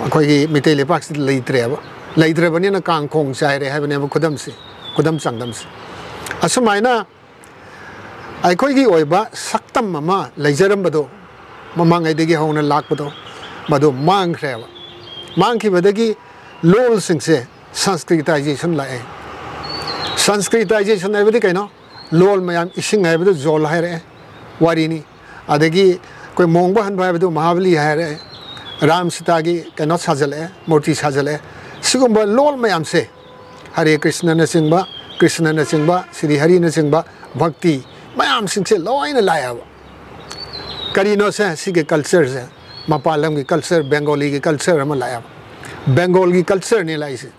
ꯑꯩꯈꯣꯏꯒꯤ ꯃꯤꯇꯩ ꯂꯩꯄꯥꯛꯁꯤꯗ ꯂꯩꯇ꯭ꯔꯦꯕ꯫ ꯂꯩꯇ꯭ꯔꯕꯅꯤꯅ ꯀꯥꯡꯈꯣꯡ ꯆꯥꯏꯔꯦ ꯍꯥꯏꯕꯅꯦꯕ ꯈꯨꯗꯝꯁꯤ, ꯈꯨꯗꯝ ꯆꯥꯡꯗꯝꯁꯤ꯫ ꯑꯁꯨꯃꯥꯏꯅ ꯑꯩꯈꯣꯏꯒꯤ ꯑꯣꯏꯕ ꯁꯛꯇꯝ ꯑꯃ ꯂꯩꯖꯔꯝꯕꯗꯣ, ꯃꯃꯥꯡꯉꯩꯗꯒꯤ ꯍꯧꯅ ꯂꯥꯛꯄꯗꯣ, ꯃꯗꯨ ꯃꯥꯡꯈ꯭ꯔꯦꯕ꯫ ꯃꯥꯡꯈꯤꯕꯗꯒꯤ ꯂꯣꯜꯁꯤꯡꯁꯦ ꯁꯪꯁꯀ꯭ꯔꯤꯇꯥꯏꯖꯦꯁꯟ ꯂꯥꯛꯑꯦ꯫ ꯁꯪꯁꯀ꯭ꯔꯤꯇꯥꯏꯖꯦꯁꯟ ꯍꯥꯏꯕꯗꯤ ꯀꯩꯅꯣ? ꯂꯣꯜ ꯃꯌꯥꯝ, ꯏꯁꯤꯡ ꯍꯥꯏꯕꯗꯨ ꯖꯣꯜ ꯍꯥꯏꯔꯛꯑꯦ, ꯋꯥꯔꯤꯅꯤ꯫ ꯑꯗꯒꯤ ꯑꯩꯈꯣꯏ ꯃꯣꯡꯕ ꯍꯟꯕ ꯍꯥꯏꯕꯗꯨ ꯃꯍꯥꯕꯂꯤ ꯍꯥꯏꯔꯛꯑꯦ, ꯔꯥꯝ ꯁꯤꯇꯥꯒꯤ ꯀꯩꯅꯣ ꯁꯥꯖꯜꯂꯛꯑꯦ, ꯃꯨꯔꯇꯤ ꯁꯥꯖꯜꯂꯛꯑꯦ꯫ ꯁꯤꯒꯨꯝꯕ ꯂꯣꯜ ꯃꯌꯥꯝꯁꯦ, ꯍꯔꯦ ꯀ꯭ꯔꯤꯁꯅꯅꯆꯤꯡꯕ, ꯀ꯭ꯔꯤꯁꯅꯅꯆꯤꯡꯕ, ꯁ꯭ꯔꯤ ꯍꯔꯤꯅꯆꯤꯡꯕ, ꯚꯛꯇꯤ ꯃꯌꯥꯝꯁꯤꯡꯁꯦ ꯂꯣꯏꯅ ꯂꯥꯛꯑꯦꯕ꯫ ꯀꯔꯤꯅꯣꯁꯦ? ꯁꯤꯒꯤ ꯀꯜꯆꯔꯁꯦ, ꯃꯄꯥꯟ ꯂꯝꯒꯤ ꯀꯜꯆꯔ, ꯕꯦꯡꯒꯣꯂꯤꯒꯤ ꯀꯜꯆꯔ ꯑꯃ ꯂꯥꯛꯑꯦꯕ꯫ ꯕꯦꯡꯒꯣꯜꯒꯤ ꯀꯜꯆꯔꯅꯤ ꯂꯥꯛꯏꯁꯦ꯫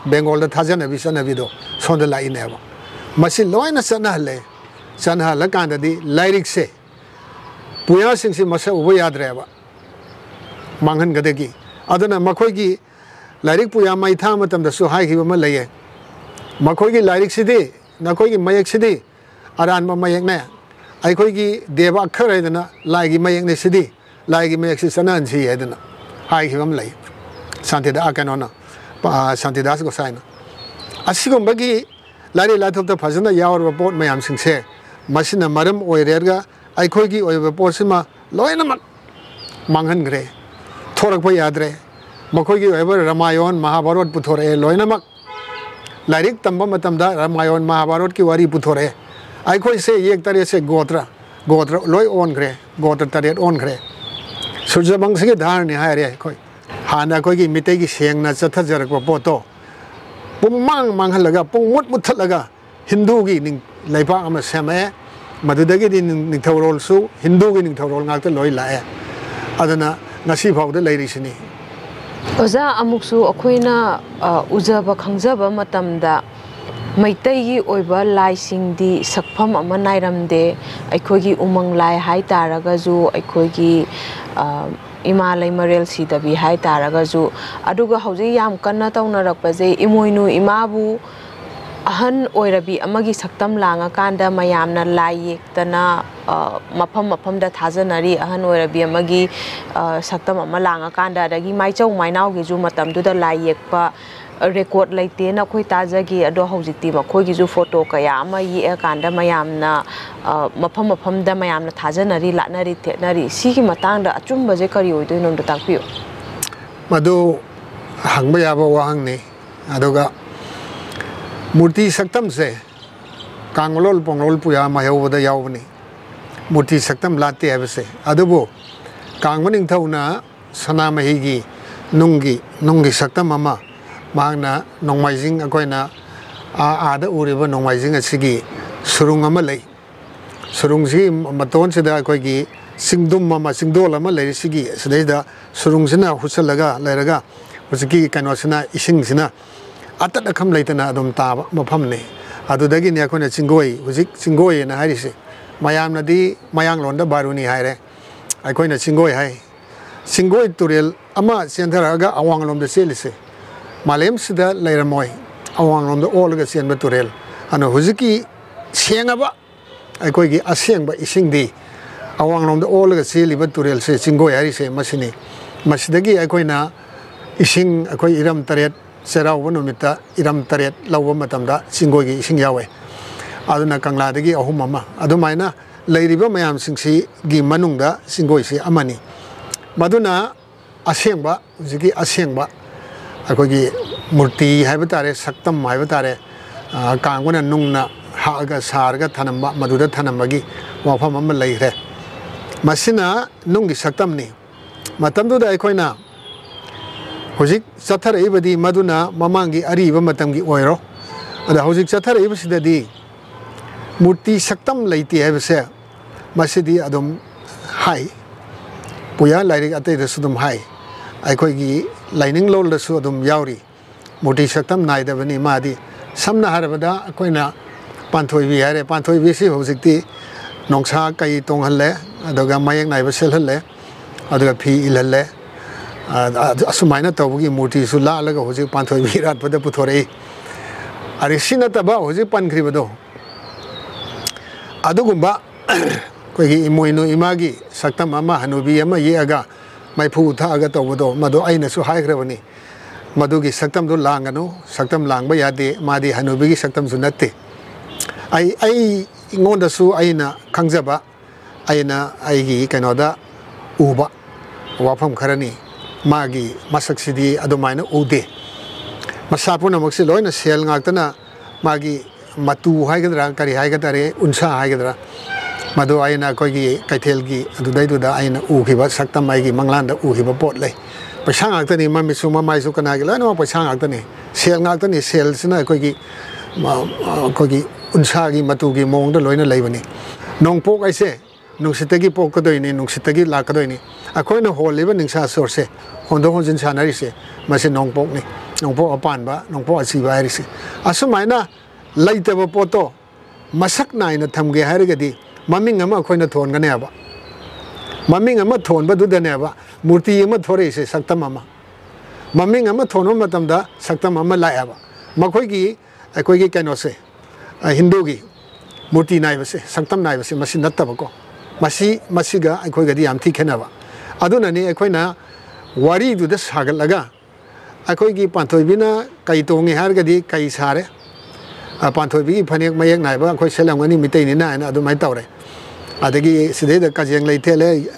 ꯕꯦꯡꯒꯣꯜꯗ ꯊꯥꯖꯅꯕꯤ ꯆꯠꯅꯕꯤꯗꯣ ꯁꯣꯝꯗ ꯂꯥꯛꯏꯅꯦꯕ꯫ ꯃꯁꯤ ꯂꯣꯏꯅ ꯆꯠꯅꯍꯜꯂꯦ꯫ ꯆꯠꯅꯍꯜꯂꯀꯥꯟꯗꯗꯤ ꯂꯥꯏꯔꯤꯛꯁꯦ, ꯄꯨꯌꯥꯁꯤꯡꯁꯤ ꯃꯁꯛ ꯎꯕ ꯌꯥꯗ꯭ꯔꯦꯕ, ꯃꯥꯡꯍꯟꯒꯗꯒꯤ꯫ ꯑꯗꯨꯅ ꯃꯈꯣꯏꯒꯤ ꯂꯥꯏꯔꯤꯛ ꯄꯨꯌꯥ ꯃꯩ ꯊꯥ ꯃꯇꯝꯗꯁꯨ ꯍꯥꯏꯈꯤꯕ ꯑꯃ ꯂꯩꯌꯦ, "ꯃꯈꯣꯏꯒꯤ ꯂꯥꯏꯔꯤꯛꯁꯤꯗꯤ, ꯅꯈꯣꯏꯒꯤ ꯃꯌꯦꯛꯁꯤꯗꯤ ꯑꯔꯥꯟꯕ ꯃꯌꯦꯛꯅꯦ, ꯑꯩꯈꯣꯏꯒꯤ ꯗꯦꯕ ꯑꯛꯈꯔ ꯍꯥꯏꯗꯅ ꯂꯥꯏꯒꯤ ꯃꯌꯦꯛꯅꯦ ꯁꯤꯗꯤ, ꯂꯥꯏꯒꯤ ꯃꯌꯦꯛꯁꯤ ꯆꯠꯅꯍꯟꯁꯤ" ꯍꯥꯏꯗꯅ ꯍꯥꯏꯈꯤꯕ ꯑꯃ ꯂꯩ, ꯁꯥꯟꯇꯤꯗꯥ-, ꯀꯩꯅꯣꯅ, ꯑ, ꯁꯥꯟꯇꯤꯗꯥꯁ ꯒꯣꯁꯥꯏꯅ꯫ ꯑꯁꯤꯒꯨꯝꯕꯒꯤ ꯂꯥꯏꯔꯤꯛ ꯂꯥꯏꯊꯣꯛꯇ ꯐꯖꯅ ꯌꯥꯎꯔꯕ ꯄꯣꯠ ꯃꯌꯥꯝꯁꯤꯡꯁꯦ, ꯃꯁꯤꯅ ꯃꯔꯝ ꯑꯣꯏꯔꯦꯔꯒ ꯑꯩꯈꯣꯏꯒꯤ ꯑꯣꯏꯕ ꯄꯣꯠꯁꯤꯃ ꯂꯣꯏꯅꯃꯛ ꯃꯥꯡꯍꯟꯈ꯭ꯔꯦ꯫ ꯊꯣꯔꯛꯄ ꯌꯥꯗ꯭ꯔꯦ꯫ ꯃꯈꯣꯏꯒꯤ ꯑꯣꯏꯕ ꯔꯥꯃꯥꯌꯣꯟ, ꯃꯍꯥꯚꯥꯔꯠ ꯄꯨꯊꯣꯔꯛꯑꯦ ꯂꯣꯏꯅꯃꯛ꯫ ꯂꯥꯏꯔꯤꯛ ꯇꯝꯕ ꯃꯇꯝꯗ ꯔꯥꯃꯥꯌꯣꯟ, ꯃꯍꯥꯚꯥꯔꯠꯀꯤ ꯋꯥꯔꯤ ꯄꯨꯊꯣꯔꯛꯑꯦ꯫ ꯑꯩꯈꯣꯏꯁꯦ ꯌꯦꯛ ꯇꯔꯦꯠꯁꯦ ꯒꯣꯇ꯭ꯔ, ꯒꯣꯇ꯭ꯔ ꯂꯣꯏ ꯑꯣꯟꯈ꯭ꯔꯦ꯫ ꯒꯣꯇ꯭ꯔ ꯇꯔꯦꯠ ꯑꯣꯟꯈ꯭ꯔꯦ꯫ ꯁꯨꯔꯖꯕꯪꯁꯤꯒꯤ ꯙꯥꯔꯅꯤ ꯍꯥꯏꯔꯦ ꯑꯩꯈꯣꯏ꯫ ꯍꯥꯟꯅ ꯑꯩꯈꯣꯏꯒꯤ ꯃꯤꯇꯩꯒꯤ ꯁꯦꯡꯅ ꯆꯠꯊꯖꯔꯛꯄ ꯄꯣꯠꯇꯣ, ꯄꯨꯡꯃꯥꯡ ꯃꯥꯡꯍꯜꯂꯒ, ꯄꯨꯡ ꯃꯨꯠ ꯃꯨꯠꯊꯠꯂꯒ ꯍꯤꯟꯗꯨꯒꯤ ꯅꯤꯡ-, ꯂꯩꯕꯥꯛ ꯑꯃ ꯁꯦꯝꯃꯛꯑꯦ꯫ ꯃꯗꯨꯗꯒꯤꯗꯤ ꯅꯤꯡ-, ꯅꯤꯡꯊꯧꯔꯣꯜꯁꯨ ꯍꯤꯟꯗꯨꯒꯤ ꯅꯤꯡꯊꯧꯔꯣꯜ ꯉꯥꯛꯇ ꯂꯣꯏ ꯂꯥꯛꯑꯦ꯫ ꯑꯗꯨꯅ ꯉꯁꯤ ꯐꯥꯎꯗ ꯂꯩꯔꯤꯁꯤꯅꯤ꯫ ꯑꯣꯖꯥ, ꯑꯃꯨꯛꯁꯨ ꯑꯩꯈꯣꯏꯅ, ꯑ, ꯎꯖꯕ ꯈꯪꯖꯕ ꯃꯇꯝꯗ ꯃꯩꯇꯩꯒꯤ ꯑꯣꯏꯕ ꯂꯥꯏꯁꯤꯡꯗꯤ ꯁꯛꯐꯝ ꯑꯃ ꯅꯥꯏꯔꯝꯗꯦ꯫ ꯑꯩꯈꯣꯏꯒꯤ ꯎꯃꯪ ꯂꯥꯏ ꯍꯥꯏ ꯇꯥꯔꯒꯁꯨ, ꯑꯩꯈꯣꯏꯒꯤ, ꯑ, ꯏꯃꯥ ꯂꯩꯃꯔꯦꯜ ꯁꯤꯗꯕꯤ ꯍꯥꯏ ꯇꯥꯔꯒꯁꯨ, ꯑꯗꯨꯒ ꯍꯧꯖꯤꯛ ꯌꯥꯝ ꯀꯟꯅ ꯇꯧꯅꯔꯛꯄꯁꯦ ꯏꯃꯣꯏꯅꯨ ꯏꯃꯥꯕꯨ ꯑꯍꯟ ꯑꯣꯏꯔꯕꯤ ꯑꯃꯒꯤ ꯁꯛꯇꯝ ꯂꯥꯡꯉꯀꯥꯟꯗ ꯃꯌꯥꯝꯅ ꯂꯥꯏ ꯌꯦꯛꯇꯅ, ꯑ, ꯃꯐꯝ ꯃꯐꯝꯗ ꯊꯥꯖꯅꯔꯤ꯫ ꯑꯍꯟ ꯑꯣꯏꯔꯕꯤ ꯑꯃꯒꯤ, ꯑ, ꯁꯛꯇꯝ ꯑꯃ ꯂꯥꯡꯉꯀꯥꯟꯗ, ꯑꯗꯒꯤ ꯃꯥꯏꯆꯧ ꯃꯥꯏꯅꯥꯎꯒꯤꯁꯨ ꯃꯇꯝꯗꯨꯗ ꯂꯥꯏ ꯌꯦꯛꯄ ꯔꯦꯀꯣꯔꯠ ꯂꯩꯇꯦꯅ ꯑꯩꯈꯣꯏ ꯇꯥꯖꯈꯤ꯫ ꯑꯗꯣ ꯍꯧꯖꯤꯛꯇꯤ ꯃꯈꯣꯏꯒꯤꯁꯨ ꯐꯣꯇꯣ ꯀꯌꯥ ꯑꯃ ꯌꯦꯛꯑꯀꯥꯟꯗ ꯃꯌꯥꯝꯅ, ꯑ, ꯃꯐꯝ ꯃꯐꯝꯗ ꯃꯌꯥꯝꯅ ꯊꯥꯖꯅꯔꯤ, ꯂꯥꯠꯅꯔꯤ, ꯊꯦꯠꯅꯔꯤ꯫ ꯁꯤꯒꯤ ꯃꯇꯥꯡꯗ ꯑꯆꯨꯝꯕꯁꯦ ꯀꯔꯤ ꯑꯣꯏꯗꯣꯏꯅꯣ ꯑꯝꯇ ꯇꯥꯛꯄꯤꯌꯨ꯫ ꯃꯗꯨ ꯍꯪꯕ ꯌꯥꯕ ꯋꯥꯍꯪꯅꯤ꯫ ꯑꯗꯨꯒ ꯃꯨꯔꯇꯤ ꯁꯛꯇꯝꯁꯦ ꯀꯥꯡꯂꯣꯜ ꯄꯣꯡꯂꯣꯜ ꯄꯨꯌꯥ ꯃꯥꯏꯍꯧꯕꯗ ꯌꯥꯎꯕꯅꯤ꯫ ꯃꯨꯔꯇꯤ ꯁꯛꯇꯝ ꯂꯥꯠꯇꯦ ꯍꯥꯏꯕꯁꯦ꯫ ꯑꯗꯨꯕꯨ ꯀꯥꯡꯕ ꯅꯤꯡꯊꯧꯅ ꯁꯅꯥꯃꯍꯤꯒꯤ ꯅꯨꯡꯒꯤ, ꯅꯨꯡꯒꯤ ꯁꯛꯇꯝ ꯑꯃ, ꯃꯍꯥꯛꯅ ꯅꯣꯡꯃꯥꯏꯖꯤꯡ, ꯑꯩꯈꯣꯏꯅ ꯑꯥ, ꯑꯥꯗ ꯎꯔꯤꯕ ꯅꯣꯡꯃꯥꯏꯖꯤꯡ ꯑꯁꯤꯒꯤ ꯁꯨꯔꯨꯡ ꯑꯃ ꯂꯩ꯫ ꯁꯨꯔꯨꯡꯁꯤꯒꯤ ꯃꯇꯣꯟꯁꯤꯗ ꯑꯩꯈꯣꯏꯒꯤ ꯆꯤꯡꯗꯨꯝ ꯑꯃ, ꯆꯤꯡꯗꯣꯜ ꯑꯃ ꯂꯩꯔꯤ꯫ ꯁꯤꯒꯤ, ꯁꯤꯗꯩꯗ ꯁꯨꯔꯨꯡꯁꯤꯅ ꯍꯨꯠꯆꯜꯂꯒ ꯂꯩꯔꯒ, ꯍꯧꯖꯤꯛꯀꯤ ꯀꯩꯅꯣꯁꯤꯅ, ꯏꯁꯤꯡꯁꯤꯅ ꯑꯇꯠ ꯑꯈꯝ ꯂꯩꯇꯅ ꯑꯗꯨꯝ ꯇꯥꯕ ꯃꯐꯝꯅꯤ꯫ ꯑꯗꯨꯗꯒꯤꯅꯤ ꯑꯩꯈꯣꯏꯅ ꯆꯤꯡꯒꯣꯏ, ꯍꯧꯖꯤꯛ ꯆꯤꯡꯒꯣꯏ ꯑꯅ ꯍꯥꯏꯔꯤꯁꯦ꯫ ꯃꯌꯥꯝꯅꯗꯤ ꯃꯌꯥꯡꯂꯣꯟꯗ ꯕꯥꯔꯨꯅꯤ ꯍꯥꯏꯔꯦ, ꯑꯩꯈꯣꯏꯅ ꯆꯤꯡꯒꯣꯏ ꯍꯥꯏ꯫ ꯆꯤꯡꯒꯣꯏ ꯇꯨꯔꯦꯜ ꯑꯃ ꯆꯦꯟꯊꯔꯛꯑꯒ ꯑꯋꯥꯡꯂꯣꯝꯗ ꯆꯦꯜꯂꯤꯁꯦ, ꯃꯥꯂꯦꯝꯁꯤꯗ ꯂꯩꯔꯝꯃꯣꯏ, ꯑꯋꯥꯡꯂꯣꯝꯗ ꯑꯣꯜꯂꯒ ꯆꯦꯟꯕ ꯇꯨꯔꯦꯜ꯫ ꯑꯗꯨꯅ ꯍꯧꯖꯤꯛꯀꯤ ꯁꯦꯡꯉꯕ ꯑꯩꯈꯣꯏꯒꯤ ꯑꯁꯦꯡꯕ ꯏꯁꯤꯡꯗꯤ ꯑꯋꯥꯡꯂꯣꯝꯗ ꯑꯣꯜꯂꯒ ꯆꯦꯜꯂꯤꯕ ꯇꯨꯔꯦꯜꯁꯦ, ꯆꯤꯡꯒꯣꯏ ꯍꯥꯏꯔꯤꯁꯦ ꯃꯁꯤꯅꯤ꯫ ꯃꯁꯤꯗꯒꯤ ꯑꯩꯈꯣꯏꯅ ꯏꯁꯤꯡ, ꯑꯩꯈꯣꯏ ꯏꯔꯝ ꯇꯔꯦꯠ, ꯆꯩꯔꯥꯎꯕ ꯅꯨꯃꯤꯠꯇ ꯏꯔꯝ ꯇꯔꯦꯠ ꯂꯧꯕ ꯃꯇꯝꯗ ꯆꯤꯡꯒꯣꯏꯒꯤ ꯏꯁꯤꯡ ꯌꯥꯎꯋꯦ꯫ ꯑꯗꯨꯅ ꯀꯪꯂꯥꯗꯒꯤ ꯑꯍꯨꯝ ꯑꯃ, ꯑꯗꯨꯃꯥꯏꯅ ꯂꯩꯔꯤꯕ ꯃꯌꯥꯝꯁꯤꯡꯁꯤꯒꯤ ꯃꯅꯨꯡꯗ ꯆꯤꯡꯒꯣꯏꯁꯤ ꯑꯃꯅꯤ꯫ ꯃꯗꯨꯅ ꯑꯁꯦꯡꯕ, ꯍꯧꯖꯤꯛꯀꯤ ꯑꯁꯦꯡꯕ ꯑꯩꯈꯣꯏꯒꯤ ꯃꯨꯔꯇꯤ ꯍꯥꯏꯕ ꯇꯥꯔꯦ, ꯁꯛꯇꯝ ꯍꯥꯏꯕ ꯇꯥꯔꯦ, ꯑ, ꯀꯥꯡꯕꯅ ꯅꯨꯡꯅ ꯍꯛꯑꯒ ꯁꯥꯔꯒ ꯊꯅꯝꯕ, ꯃꯗꯨꯗ ꯊꯅꯝꯕꯒꯤ ꯋꯥꯐꯝ ꯑꯃ ꯂꯩꯈ꯭ꯔꯦ꯫ ꯃꯁꯤꯅ ꯅꯨꯡꯒꯤ ꯁꯛꯇꯝꯅꯤ꯫ ꯃꯇꯝꯗꯨꯗ ꯑꯩꯈꯣꯏꯅ ꯍꯧꯖꯤꯛ ꯆꯠꯊꯔꯛꯏꯕꯗꯤ ꯃꯗꯨꯅ ꯃꯃꯥꯡꯒꯤ ꯑꯔꯤꯕ ꯃꯇꯝꯒꯤ ꯑꯣꯏꯔꯣ꯫ ꯑꯗ ꯍꯧꯖꯤꯛ ꯆꯠꯊꯔꯛꯏꯕꯁꯤꯗꯗꯤ ꯃꯨꯔꯇꯤ ꯁꯛꯇꯝ ꯂꯩꯇꯦ ꯍꯥꯏꯕꯁꯦ, ꯃꯁꯤꯗꯤ ꯑꯗꯨꯝ ꯍꯥꯏ, ꯄꯨꯌꯥ ꯂꯥꯏꯔꯤꯛ ꯑꯇꯩꯗꯁꯨ ꯑꯗꯨꯝ ꯍꯥꯏ, ꯑꯩꯈꯣꯏꯒꯤ ꯂꯥꯏꯅꯤꯡ ꯂꯣꯜꯗꯁꯨ ꯑꯗꯨꯝ ꯌꯥꯎꯔꯤ꯫ ꯃꯨꯔꯇꯤ ꯁꯛꯇꯝ ꯅꯥꯏꯗꯕꯅꯤ ꯃꯥꯗꯤ꯫ ꯁꯝꯅ ꯍꯥꯏꯔꯕꯗ ꯑꯩꯈꯣꯏꯅ ꯄꯥꯟꯊꯣꯏꯕꯤ ꯍꯥꯏꯔꯦ, ꯄꯥꯟꯊꯣꯏꯕꯤꯁꯤ ꯍꯧꯖꯤꯛꯇꯤ ꯅꯣꯡꯁꯥ ꯀꯩ ꯇꯣꯡꯍꯜꯂꯦ, ꯑꯗꯨꯒ ꯃꯌꯦꯛ ꯅꯥꯏꯕ ꯁꯦꯠꯍꯜꯂꯦ, ꯑꯗꯨꯒ ꯐꯤ ꯏꯜꯍꯜꯂꯦ꯫ ꯑ, ꯑ, ꯑꯁꯨꯃꯥꯏꯅ ꯇꯧꯕꯒꯤ ꯃꯨꯔꯇꯤꯁꯨ ꯂꯥꯠꯂꯒ ꯍꯧꯖꯤꯛ ꯄꯥꯟꯊꯣꯏꯕꯤ ꯏꯔꯥꯠꯄꯗ ꯄꯨꯊꯣꯔꯛꯏ꯫ ꯑꯗꯩ ꯁꯤ ꯅꯠꯇꯕ ꯍꯧꯖꯤꯛ ꯄꯟꯈ꯭ꯔꯤꯕꯗꯣ, ꯑꯗꯨꯒꯨꯝꯕ ꯑꯩꯈꯣꯏꯒꯤ ꯏꯃꯣꯏꯅꯨ ꯏꯃꯥꯒꯤ ꯁꯛꯇꯝ ꯑꯃ, ꯍꯅꯨꯕꯤ ꯑꯃ ꯌꯦꯛꯑꯒ ꯃꯩꯐꯨ ꯊꯛꯑꯒ ꯇꯧꯕꯗꯣ, ꯃꯗꯨ ꯑꯩꯅꯁꯨ ꯍꯥꯏꯈ꯭ꯔꯕꯅꯤ꯫ ꯃꯗꯨꯒꯤ ꯁꯛꯇꯝꯗꯨ ꯂꯥꯡꯒꯅꯨ, ꯁꯛꯇꯝ ꯂꯥꯡꯕ ꯌꯥꯗꯦ, ꯃꯥꯗꯤ ꯍꯅꯨꯕꯤꯒꯤ ꯁꯛꯇꯝꯁꯨ ꯅꯠꯇꯦ꯫ ꯑꯩ, ꯑꯩꯉꯣꯟꯗꯁꯨ ꯑꯩꯅ ꯈꯪꯖꯕ, ꯑꯩꯅ ꯑꯩꯒꯤ ꯀꯩꯅꯣꯗ ꯎꯕ ꯋꯥꯐꯝ ꯈꯔꯅꯤ꯫ ꯃꯥꯒꯤ ꯃꯁꯛꯁꯤꯗꯤ ꯑꯗꯨꯃꯥꯏꯅ ꯎꯗꯦ꯫ ꯃꯁꯥ ꯄꯨꯝꯅꯃꯛꯁꯤ ꯂꯣꯏꯅ ꯁꯦꯜ ꯉꯥꯛꯇꯅ, ꯃꯥꯒꯤ ꯃꯇꯨ ꯍꯥꯏꯒꯗ꯭ꯔꯥ, ꯀꯔꯤ ꯍꯥꯏꯒꯗ꯭ꯔꯦ, ꯎꯟꯁꯥ ꯍꯥꯏꯒꯗ꯭ꯔꯥ, ꯃꯗꯨ ꯑꯩꯅ ꯑꯩꯈꯣꯏꯒꯤ ꯀꯩꯊꯦꯜꯒꯤ ꯑꯗꯨꯗꯩꯗꯨꯗ ꯑꯩꯅ ꯎꯈꯤꯕ ꯁꯛꯇꯝ, ꯑꯩꯒꯤ ꯃꯪꯂꯥꯟꯗ ꯎꯈꯤꯕ ꯄꯣꯠ ꯂꯩ꯫ ꯄꯩꯁꯥ ꯉꯥꯛꯇꯅꯤ, ꯃꯃꯤꯠꯁꯨ ꯃꯃꯥꯏꯁꯨ ꯀꯅꯥꯒꯤ, ꯂꯣꯏꯅꯃꯛ ꯄꯩꯁꯥ ꯉꯥꯛꯇꯅꯤ, ꯁꯦꯜ ꯉꯥꯛꯇꯅꯤ꯫ ꯁꯦꯜꯁꯤꯅ ꯑꯩꯈꯣꯏꯒꯤ, ꯃ-, ꯑꯩꯈꯣꯏꯒꯤ ꯎꯟꯁꯥꯒꯤ ꯃꯇꯨꯒꯤ ꯃꯑꯣꯡꯗ ꯂꯣꯏꯅ ꯂꯩꯕꯅꯤ꯫ ꯅꯣꯡꯄꯣꯛ ꯍꯥꯏꯁꯦ ꯅꯨꯡꯁꯤꯠꯇꯒꯤ ꯄꯣꯛꯀꯗꯣꯏꯅꯤ, ꯅꯨꯡꯁꯤꯠꯇꯒꯤ ꯂꯥꯛꯀꯗꯣꯏꯅꯤ꯫ ꯑꯩꯈꯣꯏꯅ ꯍꯣꯜꯂꯤꯕ ꯅꯤꯡꯁꯥ ꯁꯣꯔꯁꯦ, ꯍꯣꯟꯗꯣꯛ ꯍꯣꯟꯖꯤꯟ ꯁꯥꯟꯅꯔꯤꯁꯦ, ꯃꯁꯤ ꯅꯣꯡꯄꯣꯛꯅꯤ꯫ ꯅꯣꯡꯄꯣꯛ ꯑꯄꯥꯟꯕ, ꯅꯣꯡꯄꯣꯛ ꯑꯁꯤꯕ ꯍꯥꯏꯔꯤꯁꯦ꯫ ꯑꯁꯨꯃꯥꯏꯅ ꯂꯩꯇꯕ ꯄꯣꯠꯇꯣ ꯃꯁꯛ ꯅꯥꯏꯅ ꯊꯝꯒꯦ ꯍꯥꯏꯔꯒꯗꯤ ꯃꯃꯤꯡ ꯑꯃ ꯑꯩꯈꯣꯏꯅ ꯊꯣꯟꯒꯅꯦꯕ꯫ ꯃꯃꯤꯡ ꯑꯃ ꯊꯣꯟꯕꯗꯨꯗꯅꯦꯕ ꯃꯨꯔꯇꯤ ꯑꯃ ꯊꯣꯔꯛꯏꯁꯦ, ꯁꯛꯇꯝ ꯑꯃ꯫ ꯃꯃꯤꯡ ꯑꯃ ꯊꯣꯟꯕ ꯃꯇꯝꯗ ꯁꯛꯇꯝ ꯑꯃ ꯂꯥꯛꯑꯦꯕ꯫ ꯃꯈꯣꯏꯒꯤ, ꯑꯩꯈꯣꯏꯒꯤ ꯀꯩꯅꯣꯁꯦ, ꯑ, ꯍꯤꯟꯗꯨꯒꯤ ꯃꯨꯔꯇꯤ ꯅꯥꯏꯕꯁꯦ, ꯁꯛꯇꯝ ꯅꯥꯏꯕꯁꯦ, ꯃꯁꯤ ꯅꯠꯇꯕꯀꯣ꯫ ꯃꯁꯤ, ꯃꯁꯤꯒ ꯑꯩꯈꯣꯏꯒꯗꯤ ꯌꯥꯝ ꯊꯤ ꯈꯦꯠꯅꯕ꯫ ꯑꯗꯨꯅꯅꯤ ꯑꯩꯈꯣꯏꯅ ꯋꯥꯔꯤꯗꯨꯗ ꯁꯥꯒꯠꯂꯒ, ꯑꯩꯈꯣꯏꯒꯤ ꯄꯥꯟꯊꯣꯏꯕꯤꯅ ꯀꯩ ꯇꯣꯡꯉꯤ ꯍꯥꯏꯔꯒꯗꯤ ꯀꯩ ꯁꯥꯔꯦ, ꯑ, ꯄꯥꯟꯊꯣꯏꯕꯤꯒꯤ ꯐꯅꯦꯛ ꯃꯌꯦꯛ ꯅꯥꯏꯕ ꯑꯩꯈꯣꯏ ꯁꯦꯠꯂꯝꯒꯅꯤ, ꯃꯤꯇꯩꯅꯤꯅ ꯍꯥꯏꯅ ꯑꯗꯨꯃꯥꯏꯅ ꯇꯧꯔꯦ꯫ ꯑꯗꯒꯤ ꯁꯤꯗꯩꯗ ꯀꯖꯦꯡ ꯂꯩ ꯊꯦꯠꯂꯦ,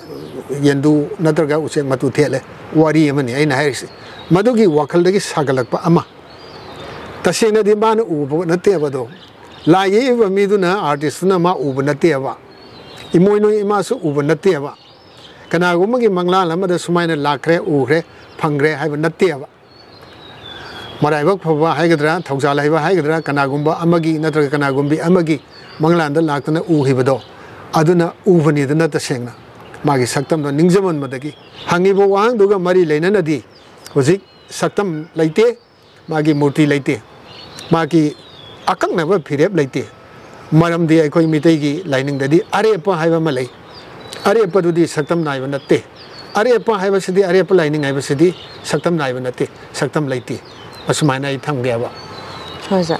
ꯌꯦꯟꯗꯨ ꯅꯠꯇ꯭ꯔꯒ ꯎꯆꯦꯛ ꯃꯇꯨ ꯊꯦꯠꯂꯦ, ꯋꯥꯔꯤ ꯑꯃꯅꯤ ꯑꯩꯅ ꯍꯥꯏꯔꯤꯁꯦ꯫ ꯃꯗꯨꯒꯤ ꯋꯥꯈꯜꯗꯒꯤ ꯁꯥꯒꯠꯂꯛꯄ ꯑꯃ꯫ ꯇꯁꯦꯡꯅꯗꯤ ꯃꯥꯅ ꯎꯕ ꯅꯠꯇꯦꯕ ꯑꯗꯣ꯫ ꯂꯥꯏ ꯌꯦꯛꯏꯕ ꯃꯤꯗꯨꯅ, ꯑꯥꯔꯇꯤꯁꯇꯨꯅ ꯃꯥ ꯎꯕ ꯅꯠꯇꯦꯕ꯫ ꯏꯃꯣꯏꯅꯨ ꯏꯃꯥꯁꯨ ꯎꯕ ꯅꯠꯇꯦꯕ꯫ ꯀꯅꯥꯒꯨꯝꯕꯒꯤ ꯃꯪꯂꯥꯟ ꯑꯃꯗ ꯁꯨꯃꯥꯏꯅ ꯂꯥꯛꯈ꯭ꯔꯦ, ꯎꯈ꯭ꯔꯦ, ꯐꯪꯈ꯭ꯔꯦ ꯍꯥꯏꯕ ꯅꯠꯇꯦꯕ꯫ ꯃꯔꯥꯏꯕꯛ ꯐꯕ ꯍꯥꯏꯒꯗ꯭ꯔꯥ, ꯊꯧꯖꯥꯜ ꯍꯩꯕ ꯍꯥꯏꯒꯗ꯭ꯔꯥ, ꯀꯅꯥꯒꯨꯝꯕ ꯑꯃꯒꯤ ꯅꯠꯇ꯭ꯔꯒ ꯀꯅꯥꯒꯨꯝꯕꯤ ꯑꯃꯒꯤ ꯃꯪꯂꯥꯟꯗ ꯂꯥꯛꯇꯨꯅ ꯎꯈꯤꯕꯗꯣ, ꯑꯗꯨꯅ ꯎꯕꯅꯤꯗꯅ꯫ ꯇꯁꯦꯡꯅ ꯃꯥꯒꯤ ꯁꯛꯇꯝꯗꯣ ꯅꯤꯡꯁꯤꯡꯃꯟꯕꯗꯒꯤ꯫ ꯍꯪꯉꯤꯕ ꯋꯥꯍꯪꯗꯨꯒ ꯃꯔꯤ ꯂꯩꯅꯅꯗꯤ ꯍꯧꯖꯤꯛ ꯁꯛꯇꯝ ꯂꯩꯇꯦ, ꯃꯥꯒꯤ ꯃꯨꯔꯇꯤ ꯂꯩꯇꯦ, ꯃꯥꯒꯤ ꯑꯀꯛꯅꯕ ꯐꯤꯔꯦꯞ ꯂꯩꯇꯦ꯫ ꯃꯔꯝꯗꯤ ꯑꯩꯈꯣꯏ ꯃꯤꯇꯩꯒꯤ ꯂꯥꯏꯅꯤꯡꯗꯗꯤ ꯑꯔꯦꯞꯄ ꯍꯥꯏꯕ ꯑꯃ ꯂꯩ꯫ ꯑꯔꯦꯞꯄꯗꯨꯗꯤ ꯁꯛꯇꯝ ꯅꯥꯏꯕ ꯅꯠꯇꯦ꯫ ꯑꯔꯦꯞꯄ ꯍꯥꯏꯕꯁꯤꯗꯤ, ꯑꯔꯦꯞꯄ ꯂꯥꯏꯅꯤꯡ ꯍꯥꯏꯕꯁꯤꯗꯤ ꯁꯛꯇꯝ ꯅꯥꯏꯕ ꯅꯠꯇꯦ, ꯁꯛꯇꯝ ꯂꯩꯇꯦ꯫ ꯑꯁꯨꯃꯥꯏꯅ ꯑꯩ ꯊꯝꯒꯦꯕ꯫ ꯍꯣꯏ, ꯑꯣꯖꯥ꯫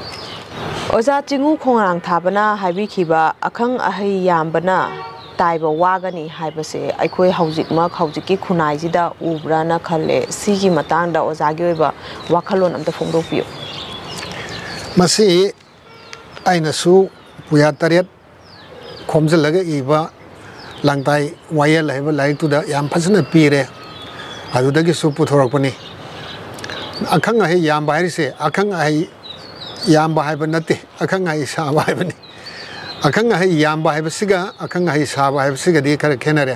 ꯑꯣꯖꯥ, ꯆꯤꯡꯉꯨ ꯈꯣꯡꯅꯥꯡ ꯊꯥꯕꯅ ꯍꯥꯏꯕꯤꯈꯤꯕ ꯑꯈꯪ ꯑꯍꯩ ꯌꯥꯝꯕꯅ ꯇꯥꯏꯕ ꯋꯥꯒꯅꯤ ꯍꯥꯏꯕꯁꯦ ꯑꯩꯈꯣꯏ ꯍꯧꯖꯤꯛꯃꯛ, ꯍꯧꯖꯤꯛꯀꯤ ꯈꯨꯟꯅꯥꯏꯁꯤꯗ ꯎꯕ꯭ꯔꯥꯅ ꯈꯜꯂꯦ꯫ ꯁꯤꯒꯤ ꯃꯇꯥꯡꯗ ꯑꯣꯖꯥꯒꯤ ꯑꯣꯏꯕ ꯋꯥꯈꯜꯂꯣꯟ ꯑꯝꯇ ꯐꯣꯡꯗꯣꯛꯄꯤꯌꯨ꯫ ꯃꯁꯤ ꯑꯩꯅꯁꯨ ꯄꯨꯌꯥ ꯇꯔꯦꯠ ꯈꯣꯝꯖꯤꯜꯂꯒ ꯏꯕ ꯂꯥꯡꯗꯥꯏ ꯋꯥꯌꯦꯜ ꯍꯥꯏꯕ ꯂꯥꯏꯔꯤꯛꯇꯨꯗ ꯌꯥꯝ ꯐꯖꯅ ꯄꯤꯔꯦ꯫ ꯑꯗꯨꯗꯒꯤꯁꯨ ꯄꯨꯊꯣꯔꯛꯄꯅꯤ꯫ ꯑꯈꯪ ꯑꯍꯩ ꯌꯥꯝꯕ ꯍꯥꯏꯔꯤꯁꯦ, ꯑꯈꯪ ꯑꯍꯩ ꯌꯥꯝꯕ ꯍꯥꯏꯕ ꯅꯠꯇꯦ, ꯑꯈꯪ ꯑꯍꯩ ꯁꯥꯕ ꯍꯥꯏꯕꯅꯤ꯫ ꯑꯈꯪ ꯑꯍꯩ ꯌꯥꯝꯕ ꯍꯥꯏꯕꯁꯤꯒ ꯑꯈꯪ ꯑꯍꯩ ꯁꯥꯕ ꯍꯥꯏꯕꯁꯤꯒꯗꯤ ꯈꯔ ꯈꯦꯠꯅꯔꯦ꯫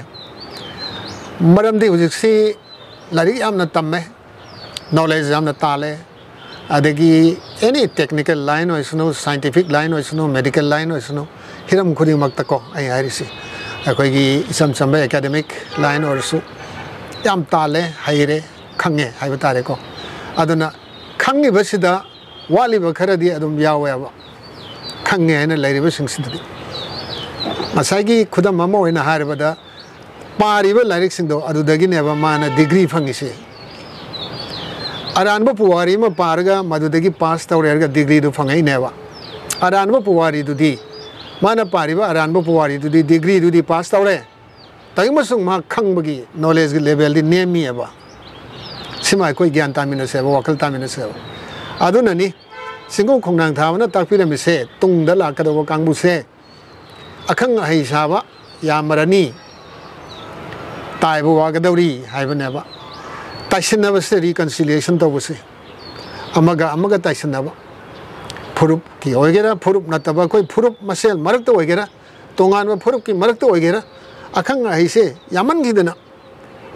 ꯃꯔꯝꯗꯤ ꯍꯧꯖꯤꯛꯁꯤ ꯂꯥꯏꯔꯤꯛ ꯌꯥꯝꯅ ꯇꯝꯃꯦ, ꯅꯣꯂꯦꯖ ꯌꯥꯝꯅ ꯇꯥꯜꯂꯦ꯫ ꯑꯗꯒꯤ ꯑꯦꯅꯤ ꯇꯦꯛꯅꯤꯀꯦꯜ ꯂꯥꯏꯟ ꯑꯣꯏꯁꯅꯨ, ꯁꯥꯏꯟꯇꯤꯐꯤꯛ ꯂꯥꯏꯟ ꯑꯣꯏꯁꯅꯨ, ꯃꯦꯗꯤꯀꯦꯜ ꯂꯥꯏꯟ ꯑꯣꯏꯁꯅꯨ, ꯍꯤꯔꯝ ꯈꯨꯗꯤꯡꯃꯛꯇꯀꯣ꯫ ꯑꯩ ꯍꯥꯏꯔꯤꯁꯤ ꯑꯩꯈꯣꯏꯒꯤ ꯏꯆꯝ ꯆꯝꯕ ꯑꯦꯀꯥꯗꯦꯃꯤꯛ ꯂꯥꯏꯟ ꯑꯣꯏꯔꯁꯨ ꯌꯥꯝ ꯇꯥꯜꯂꯦ, ꯍꯩꯔꯦ, ꯈꯪꯉꯦ ꯍꯥꯏꯕ ꯇꯥꯔꯦꯀꯣ꯫ ꯑꯗꯨꯅ ꯈꯪꯉꯤꯕꯁꯤꯗ ꯋꯥꯠꯂꯤꯕ ꯈꯔꯗꯤ ꯑꯗꯨꯝ ꯌꯥꯎꯋꯦꯕ, ꯈꯪꯉꯦ ꯍꯥꯏꯅ ꯂꯩꯔꯤꯕꯁꯤꯡꯁꯤꯗꯗꯤ꯫ ꯉꯁꯥꯏꯒꯤ ꯈꯨꯗꯝ ꯑꯃ ꯑꯣꯏꯅ ꯍꯥꯏꯔꯕꯗ, ꯄꯥꯔꯤꯕ ꯂꯥꯏꯔꯤꯛꯁꯤꯡꯗꯣ ꯑꯗꯨꯗꯒꯤꯅꯦꯕ ꯃꯥꯅ ꯗꯤꯒ꯭ꯔꯤ ꯐꯪꯉꯤꯁꯦ꯫ ꯑꯔꯥꯟꯕ ꯄꯨꯋꯥꯔꯤ ꯑꯃ ꯄꯥꯔꯒ ꯃꯗꯨꯗꯒꯤ ꯄꯥꯁ ꯇꯧꯔꯦ ꯍꯥꯏꯔꯒ ꯗꯤꯒ꯭ꯔꯤꯗꯨ ꯐꯪꯉꯛꯏꯅꯦꯕ꯫ ꯑꯔꯥꯟꯕ ꯄꯨꯋꯥꯔꯤꯗꯨꯗꯤ, ꯃꯥꯅ ꯄꯥꯔꯤꯕ ꯑꯔꯥꯟꯕ ꯄꯨꯋꯥꯔꯤꯗꯨꯗꯤ ꯗꯤꯒ꯭ꯔꯤꯗꯨꯗꯤ ꯄꯥꯁ ꯇꯧꯔꯦ, ꯇꯧꯏꯃꯁꯨꯡ ꯃꯥ ꯈꯪꯕꯒꯤ ꯅꯣꯂꯦꯖꯀꯤ ꯂꯦꯚꯦꯜꯗꯤ ꯅꯦꯝꯃꯤꯑꯕ꯫ ꯁꯤꯃ ꯑꯩꯈꯣꯏ ꯒ꯭ꯌꯥꯟ ꯇꯥꯃꯤꯟꯅꯁꯦꯕ, ꯋꯥꯈꯜ ꯇꯥꯃꯤꯟꯅꯁꯦꯕ꯫ ꯑꯗꯨꯅꯅꯤ ꯆꯤꯡꯒꯨ ꯈꯣꯡꯅꯥꯡ ꯊꯥꯕꯅ ꯇꯥꯛꯄꯤꯔꯝꯃꯤꯁꯦ, ꯇꯨꯡꯗ ꯂꯥꯛꯀꯗꯧꯕ ꯀꯥꯡꯕꯨꯁꯦ ꯑꯈꯪ ꯑꯍꯩ ꯁꯥꯕ ꯌꯥꯝꯃꯔꯅꯤ, ꯇꯥꯏꯕ ꯋꯥꯒꯗꯧꯔꯤ ꯍꯥꯏꯕꯅꯦꯕ꯫ ꯇꯥꯏꯁꯤꯟꯅꯕꯁꯦ, ꯔꯤꯀꯟꯁꯤꯂꯤꯌꯦꯁꯟ ꯇꯧꯕꯁꯦ, ꯑꯃꯒ ꯑꯃꯒ ꯇꯥꯏꯁꯤꯟꯅꯕ, ꯐꯨꯔꯨꯞꯀꯤ ꯑꯣꯏꯒꯦꯔꯥ, ꯐꯨꯔꯨꯞ ꯅꯠꯇꯕ ꯑꯩꯈꯣꯏ ꯐꯨꯔꯨꯞ ꯃꯁꯦꯜ ꯃꯔꯛꯇ ꯑꯣꯏꯒꯦꯔꯥ, ꯇꯣꯉꯥꯟꯕ ꯐꯨꯔꯨꯞꯀꯤ ꯃꯔꯛꯇ ꯑꯣꯏꯒꯦꯔꯥ, ꯑꯈꯪ ꯑꯍꯩꯁꯦ ꯌꯥꯝꯃꯟꯈꯤꯗꯅ,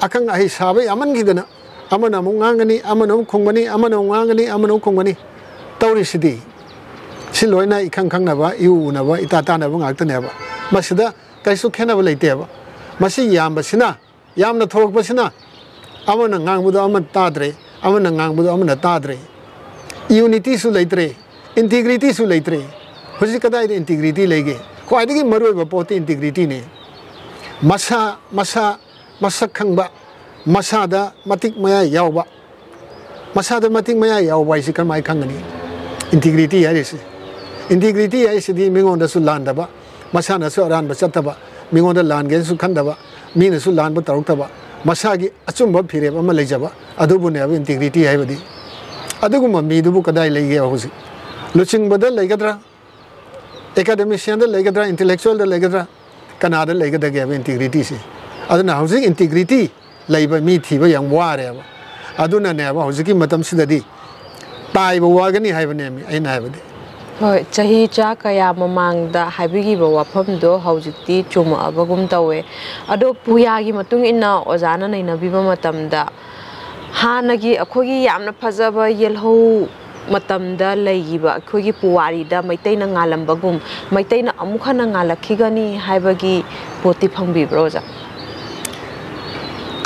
ꯑꯈꯪ ꯑꯍꯩ ꯁꯥꯕ ꯌꯥꯝꯃꯟꯈꯤꯗꯅ, ꯑꯃꯅ ꯑꯃꯨꯛ ꯉꯥꯡꯒꯅꯤ, ꯑꯃꯅ ꯑꯃꯨꯛ ꯈꯨꯝꯒꯅꯤ, ꯑꯃꯅ ꯑꯃꯨꯛ ꯉꯥꯡꯒꯅꯤ, ꯑꯃꯅ ꯑꯃꯨꯛ ꯈꯨꯝꯒꯅꯤ꯫ ꯇꯧꯔꯤꯁꯤꯗꯤ ꯁꯤ ꯂꯣꯏꯅ ꯏꯈꯪ ꯈꯪꯅꯕ, ꯏꯎ ꯎꯅꯕ, ꯏꯇꯥ ꯇꯥꯅꯕ ꯉꯥꯛꯇꯅꯦꯕ꯫ ꯃꯁꯤꯗ ꯀꯔꯤꯁꯨ ꯈꯦꯠꯅꯕ ꯂꯩꯇꯦꯕ꯫ ꯃꯁꯤ ꯌꯥꯝꯕꯁꯤꯅ, ꯌꯥꯝꯅ ꯊꯣꯛꯂꯛꯄꯁꯤꯅ, ꯑꯃꯅ ꯉꯥꯡꯕꯗꯣ ꯑꯃꯅ ꯇꯥꯗ꯭ꯔꯦ, ꯑꯃꯅ ꯉꯥꯡꯕꯗꯣ ꯑꯃꯅ ꯇꯥꯗ꯭ꯔꯦ꯫ ꯌꯨꯅꯤꯇꯤꯁꯨ ꯂꯩꯇ꯭ꯔꯦ, ꯏꯟꯇꯤꯒ꯭ꯔꯤꯇꯤꯁꯨ ꯂꯩꯇ꯭ꯔꯦ꯫ ꯍꯧꯖꯤꯛ ꯀꯗꯥꯏꯗ ꯏꯟꯇꯤꯒ꯭ꯔꯤꯇꯤ ꯂꯩꯒꯦ? ꯈ꯭ꯋꯥꯏꯗꯒꯤ ꯃꯔꯨꯑꯣꯏꯕ ꯄꯣꯠꯇꯤ ꯏꯟꯇꯤꯒ꯭ꯔꯤꯇꯤꯅꯦ꯫ ꯃꯁꯥ, ꯃꯁꯥ, ꯃꯁꯛ ꯈꯪꯕ, ꯃꯁꯥꯗ ꯃꯇꯤꯛ ꯃꯌꯥꯏ ꯌꯥꯎꯕ, ꯃꯁꯥꯗ ꯃꯇꯤꯛ ꯃꯌꯥꯏ ꯌꯥꯎꯕ ꯍꯥꯏꯁꯤ ꯀꯔꯝꯍꯥꯏꯅ ꯈꯪꯒꯅꯤ? ꯏꯟꯇꯤꯒ꯭ꯔꯤꯇꯤ ꯍꯥꯏꯔꯤꯁꯦ꯫ ꯏꯟꯇꯤꯒ꯭ꯔꯤꯇꯤ ꯍꯥꯏꯁꯤꯗꯤ ꯃꯤꯉꯣꯟꯗꯁꯨ ꯂꯥꯟꯗꯕ, ꯃꯁꯥꯅꯁꯨ ꯑꯔꯥꯟꯕ ꯆꯠꯇꯕ, ꯃꯤꯉꯣꯟꯗ ꯂꯥꯟꯒꯦꯅꯁꯨ ꯈꯟꯗꯕ, ꯃꯤꯅꯁꯨ ꯂꯥꯟꯕ ꯇꯧꯔꯛꯇꯕ, ꯃꯁꯥꯒꯤ ꯑꯆꯨꯝꯕ ꯐꯤꯔꯦꯞ ꯑꯃ ꯂꯩꯖꯕ, ꯑꯗꯨꯕꯨꯅꯦꯕ ꯏꯟꯇꯤꯒ꯭ꯔꯤꯇꯤ ꯍꯥꯏꯕꯗꯤ꯫ ꯑꯗꯨꯒꯨꯝꯕ ꯃꯤꯗꯨꯕꯨ ꯀꯗꯥꯏ ꯂꯩꯒꯦ ꯍꯧꯖꯤꯛ? ꯂꯨꯆꯤꯡꯕꯗ ꯂꯩꯒꯗ꯭ꯔꯥ? ꯑꯦꯀꯥꯗꯦꯃꯤꯁꯤꯌꯥꯟꯗ ꯂꯩꯒꯗ꯭ꯔꯥ? ꯏꯟꯇꯦꯂꯦꯛꯆꯨꯋꯦꯜꯗ ꯂꯩꯒꯗ꯭ꯔꯥ? ꯀꯅꯥꯗ ꯂꯩꯒꯗꯒꯦꯕ ꯏꯟꯇꯤꯒ꯭ꯔꯤꯇꯤꯁꯦ? ꯑꯗꯨꯅ ꯍꯧꯖꯤꯛ ꯏꯟꯇꯤꯒ꯭ꯔꯤꯇꯤ ꯂꯩꯕ ꯃꯤ ꯊꯤꯕ ꯌꯥꯝ ꯋꯥꯔꯦꯕ꯫ ꯑꯗꯨꯅꯅꯦꯕ ꯍꯧꯖꯤꯛꯀꯤ ꯃꯇꯝꯁꯤꯗꯗꯤ ꯇꯥꯏꯕ ꯋꯥꯒꯅꯤ ꯍꯥꯏꯕꯅꯦꯃꯤ ꯑꯩꯅ ꯍꯥꯏꯕꯗꯤ꯫ ꯍꯣꯏ, ꯆꯍꯤ ꯆꯥ ꯀꯌꯥ ꯃꯃꯥꯡꯗ ꯍꯥꯏꯕꯤꯈꯤꯕ ꯋꯥꯐꯝꯗꯣ ꯍꯧꯖꯤꯛꯇꯤ ꯆꯨꯝꯃꯛꯑꯕꯒꯨꯝ ꯇꯧꯋꯦ꯫ ꯑꯗꯣ ꯄꯨꯌꯥꯒꯤ ꯃꯇꯨꯡ ꯏꯟꯅ ꯑꯣꯖꯥꯅ ꯅꯩꯅꯕꯤꯕ ꯃꯇꯝꯗ, ꯍꯥꯟꯅꯒꯤ ꯑꯩꯈꯣꯏꯒꯤ ꯌꯥꯝꯅ ꯐꯖꯕ ꯌꯦꯜꯍꯧ ꯃꯇꯝꯗ ꯂꯩꯈꯤꯕ ꯑꯩꯈꯣꯏꯒꯤ ꯄꯨꯋꯥꯔꯤꯗ ꯃꯩꯇꯩꯅ ꯉꯥꯜꯂꯝꯕꯒꯨꯝ, ꯃꯩꯇꯩꯅ ꯑꯃꯨꯛ ꯍꯟꯅ ꯉꯥꯜꯂꯛꯈꯤꯒꯅꯤ ꯍꯥꯏꯕꯒꯤ ꯄꯣꯠꯇꯤ ꯐꯪꯕꯤꯕ꯭ꯔꯣ, ꯑꯣꯖꯥ?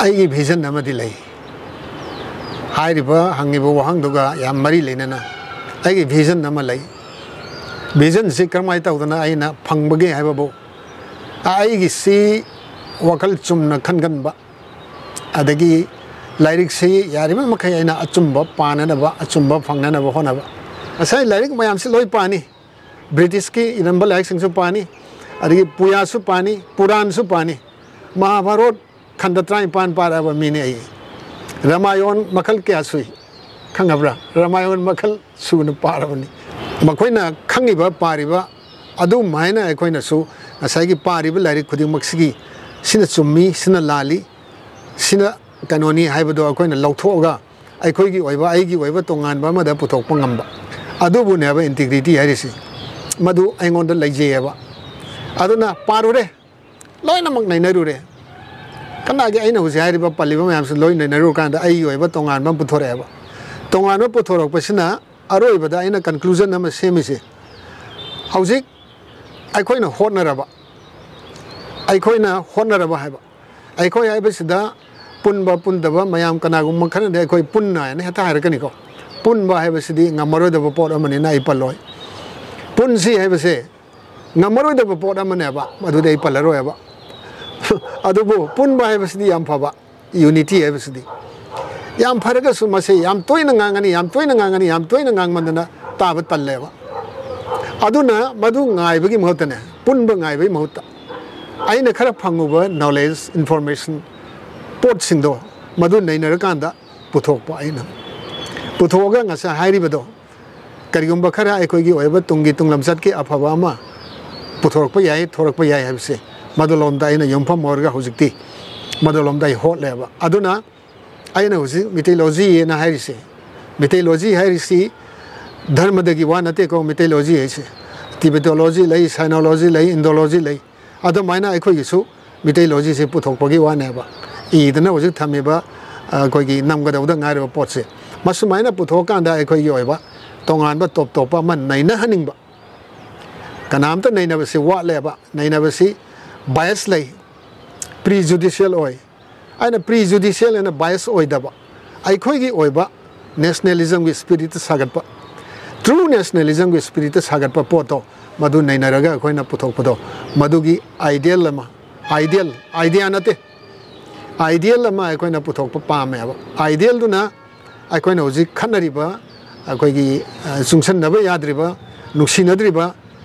ꯑꯩꯒꯤ ꯚꯤꯖꯟ ꯑꯃꯗꯤ ꯂꯩ꯫ ꯍꯥꯏꯔꯤꯕ, ꯍꯪꯉꯤꯕ ꯋꯥꯍꯪꯗꯨꯒ ꯌꯥꯝ ꯃꯔꯤ ꯂꯩꯅꯅ ꯑꯩꯒꯤ ꯚꯤꯖꯟ ꯑꯃ ꯂꯩ꯫ ꯚꯤꯖꯟꯁꯤ ꯀꯔꯝꯍꯥꯏꯅ ꯇꯧꯗꯅ ꯑꯩꯅ ꯐꯪꯕꯒꯦ ꯍꯥꯏꯕꯕꯨ, ꯑꯩꯒꯤꯁꯤ ꯋꯥꯈꯜ ꯆꯨꯝꯅ ꯈꯟꯒꯟꯕ, ꯑꯗꯒꯤ ꯂꯥꯏꯔꯤꯛꯁꯤ ꯌꯥꯔꯤꯕ ꯃꯈꯩ ꯑꯩꯅ ꯑꯆꯨꯝꯕ ꯄꯥꯅꯅꯕ, ꯑꯆꯨꯝꯕ ꯐꯪꯅꯅꯕ ꯍꯣꯠꯅꯕ꯫ ꯉꯁꯥꯏ ꯂꯥꯏꯔꯤꯛ ꯃꯌꯥꯝꯁꯤ ꯂꯣꯏ ꯄꯥꯅꯤ, ꯕ꯭ꯔꯤꯇꯤꯁꯀꯤ ꯏꯔꯝꯕ ꯂꯥꯏꯔꯤꯛꯁꯤꯡꯁꯨ ꯄꯥꯅꯤ, ꯑꯗꯒꯤ ꯄꯨꯌꯥꯁꯨ ꯄꯥꯅꯤ, ꯄꯨꯔꯥꯟꯁꯨ ꯄꯥꯅꯤ꯫ ꯃꯍꯥꯚꯥꯔꯣꯠ ꯈꯟꯗ ꯇꯔꯥꯅꯤꯄꯥꯟ ꯄꯥꯔꯛꯑꯕ ꯃꯤꯅꯤ ꯑꯩ꯫ ꯔꯥꯃꯥꯌꯣꯟ ꯃꯈꯜ ꯀꯌꯥ ꯁꯨꯏ, ꯈꯪꯉꯕ꯭ꯔꯥ? ꯔꯥꯃꯥꯌꯣꯟ ꯃꯈꯜ ꯁꯨꯅ ꯄꯥꯔꯕꯅꯤ꯫ ꯃꯈꯣꯏꯅ ꯈꯪꯉꯤꯕ, ꯄꯥꯔꯤꯕ ꯑꯗꯨꯃꯥꯏꯅ ꯑꯩꯈꯣꯏꯅꯁꯨ ꯉꯁꯥꯏꯒꯤ ꯄꯥꯔꯤꯕ ꯂꯥꯏꯔꯤꯛ ꯈꯨꯗꯤꯡꯃꯛꯁꯤꯒꯤ ꯁꯤꯅ ꯆꯨꯝꯃꯤ, ꯁꯤꯅ ꯂꯥꯜꯂꯤ, ꯁꯤꯅ ꯀꯩꯅꯣꯅꯤ ꯍꯥꯏꯕꯗꯣ ꯑꯩꯈꯣꯏꯅ ꯂꯧꯊꯣꯛꯑꯒ ꯑꯩꯈꯣꯏꯒꯤ ꯑꯣꯏꯕ, ꯑꯩꯒꯤ ꯑꯣꯏꯕ ꯇꯣꯉꯥꯟꯕ ꯑꯃꯗ ꯄꯨꯊꯣꯛꯄ ꯉꯝꯕ, ꯑꯗꯨꯕꯨꯅꯦꯕ ꯏꯟꯇꯤꯒ꯭ꯔꯤꯇꯤ ꯍꯥꯏꯔꯤꯁꯤ꯫ ꯃꯗꯨ ꯑꯩꯉꯣꯟꯗ ꯂꯩꯖꯩꯑꯕ꯫ ꯑꯗꯨꯅ ꯄꯥꯔꯨꯔꯦ, ꯂꯣꯏꯅꯃꯛ ꯅꯩꯅꯔꯨꯔꯦ꯫ ꯀꯅꯥꯒꯤ, ꯑꯩꯅ ꯍꯧꯖꯤꯛ ꯍꯥꯏꯔꯤꯕ, ꯄꯜꯂꯤꯕ ꯃꯌꯥꯝꯁꯤ ꯂꯣꯏ ꯅꯩꯅꯔꯨꯔꯀꯥꯟꯗ ꯑꯩꯒꯤ ꯑꯣꯏꯕ ꯇꯣꯉꯥꯟꯕ ꯑꯃ ꯄꯨꯊꯣꯔꯛꯑꯦꯕ꯫ ꯇꯣꯉꯥꯟꯕ ꯄꯨꯊꯣꯔꯛꯄꯁꯤꯅ ꯑꯔꯣꯏꯕꯗ ꯑꯩꯅ conclusion ꯑꯃ ꯁꯦꯝꯃꯤꯁꯦ, ꯍꯧꯖꯤꯛ ꯑꯩꯈꯣꯏꯅ ꯍꯣꯠꯅꯔꯕ, ꯑꯩꯈꯣꯏꯅ ꯍꯣꯠꯅꯔꯕ ꯍꯥꯏꯕ, ꯑꯩꯈꯣꯏ ꯍꯥꯏꯕꯁꯤꯗ ꯄꯨꯟꯕ ꯄꯨꯟꯗꯕ ꯃꯌꯥꯝ ꯀꯅꯥꯒꯨꯝꯕ ꯈꯔꯅꯗꯤ ꯑꯩꯈꯣꯏ ꯄꯨꯟꯅ ꯍꯥꯏꯅ ꯍꯦꯛꯇ ꯍꯥꯏꯔꯛꯀꯅꯤꯀꯣ꯫ ꯄꯨꯟꯕ ꯍꯥꯏꯕꯁꯤꯗꯤ ꯉꯝꯃꯔꯣꯏꯗꯕ ꯄꯣꯠ ꯑꯃꯅꯤꯅ ꯑꯩ ꯄꯜꯂꯣꯏ꯫ ꯄꯨꯟꯁꯤ ꯍꯥꯏꯕꯁꯦ ꯉꯝꯃꯔꯣꯏꯗꯕ ꯄꯣꯠ ꯑꯃꯅꯦꯕ, ꯃꯗꯨꯗꯤ ꯑꯩ ꯄꯜꯂꯔꯣꯏꯕ꯫ ꯑꯗꯨꯕꯨ ꯄꯨꯟꯕ ꯍꯥꯏꯕꯁꯤꯗꯤ ꯌꯥꯝ ꯐꯕ, unity ꯍꯥꯏꯕꯁꯤꯗꯤ꯫ ꯌꯥꯝ ꯐꯔꯒꯁꯨ ꯃꯁꯤ ꯌꯥꯝ ꯇꯣꯏꯅ ꯉꯥꯡꯉꯅꯤ, ꯌꯥꯝ ꯇꯣꯏꯅ ꯉꯥꯡꯉꯅꯤ, ꯌꯥꯝ ꯇꯣꯏꯅ ꯉꯥꯡꯃꯟꯗꯅ ꯇꯥꯕ ꯇꯜꯂꯦꯕ꯫ ꯑꯗꯨꯅ ꯃꯗꯨ ꯉꯥꯏꯕꯒꯤ ꯃꯍꯨꯠꯇꯅꯦ, ꯄꯨꯟꯕ ꯉꯥꯏꯕꯒꯤ ꯃꯍꯨꯠꯇ ꯑꯩꯅ ꯈꯔ ꯐꯪꯉꯨꯕ knowledge, information, ꯄꯣꯠꯁꯤꯡꯗꯣ ꯃꯗꯨ ꯅꯩꯅꯔꯀꯥꯟꯗ ꯄꯨꯊꯣꯛꯄ, ꯑꯩꯅ ꯄꯨꯊꯣꯛꯑꯒ ꯉꯁꯥꯏ ꯍꯥꯏꯔꯤꯕꯗꯣ, ꯀꯔꯤꯒꯨꯝꯕ ꯈꯔ ꯑꯩꯈꯣꯏꯒꯤ ꯑꯣꯏꯕ ꯇꯨꯡꯒꯤ ꯇꯨꯡ ꯂꯝꯆꯠꯀꯤ ꯑꯐꯕ ꯑꯃ ꯄꯨꯊꯣꯔꯛꯄ ꯌꯥꯏ, ꯊꯣꯔꯛꯄ ꯌꯥꯏ ꯍꯥꯏꯕꯁꯦ, ꯃꯗꯨꯂꯣꯝꯗ ꯑꯩꯅ ꯌꯨꯝꯐꯝ ꯑꯣꯏꯔꯒ ꯍꯧꯖꯤꯛꯇꯤ ꯃꯗꯨꯂꯣꯝꯗ ꯑꯩ ꯍꯣꯠꯂꯦꯕ꯫ ꯑꯗꯨꯅ ꯑꯩꯅ ꯍꯧꯖꯤꯛ mythology ꯍꯥꯏꯅ ꯍꯥꯏꯔꯤꯁꯦ, mythology ꯍꯥꯏꯔꯤꯁꯤ ꯙꯔꯃꯗꯒꯤ ꯋꯥ ꯅꯠꯇꯦꯀꯣ꯫ Mythology ꯍꯥꯏꯁꯦ Tibetology ꯂꯩ, Sinology ꯂꯩ, Indology ꯂꯩ꯫ ꯑꯗꯨꯃꯥꯏꯅ ꯑꯩꯈꯣꯏꯒꯤꯁꯨ mythologyꯁꯦ ꯄꯨꯊꯣꯛꯄꯒꯤ ꯋꯥꯅꯦꯕ, ꯏꯗꯅ ꯍꯧꯖꯤꯛ ꯊꯝꯃꯤꯕ, ꯑꯩꯈꯣꯏꯒꯤ ꯅꯝꯒꯗꯧꯗ ꯉꯥꯏꯔꯕ ꯄꯣꯠꯁꯦ꯫ ꯃꯁꯨꯃꯥꯏꯅ ꯄꯨꯊꯣꯛꯑꯀꯥꯟꯗ ꯑꯩꯈꯣꯏꯒꯤ ꯑꯣꯏꯕ ꯇꯣꯉꯥꯟꯕ ꯇꯣꯞ ꯇꯣꯞꯄ ꯑꯃ ꯅꯩꯅꯍꯟꯅꯤꯡꯕ꯫ ꯀꯅꯥꯝꯇ ꯅꯩꯅꯕꯁꯤ ꯋꯥꯠꯂꯦꯕ꯫ ꯅꯩꯅꯕꯁꯤ bias ꯂꯩ, prejudicial ꯑꯣꯏ꯫ ꯑꯩꯅ prejudicial ꯑꯩꯅ bias ꯑꯣꯏꯗꯕ, ꯑꯩꯈꯣꯏꯒꯤ ꯑꯣꯏꯕ nationalismꯒꯤ spirit ꯁꯥꯒꯠꯄ, true nationalismꯒꯤ spirit ꯁꯥꯒꯠꯄ ꯄꯣꯠꯇꯣ, ꯃꯗꯨ ꯅꯩꯅꯔꯒ ꯑꯩꯈꯣꯏꯅ ꯄꯨꯊꯣꯛꯄꯗꯣ, ꯃꯗꯨꯒꯤ ideal ꯑꯃ, ideal, idea ꯅꯠꯇꯦ, ideal ꯑꯃ ꯑꯩꯈꯣꯏꯅ ꯄꯨꯊꯣꯛꯄ ꯄꯥꯝꯃꯦꯕ꯫ Idealꯗꯨꯅ ꯑꯩꯈꯣꯏꯅ ꯍꯧꯖꯤꯛ ꯈꯠꯅꯔꯤꯕ, ꯑꯩꯈꯣꯏꯒꯤ, ꯑ, ꯆꯨꯡꯁꯟꯅꯕ ꯌꯥꯗ꯭ꯔꯤꯕ, ꯅꯨꯡꯁꯤꯅꯗ꯭ꯔꯤꯕ,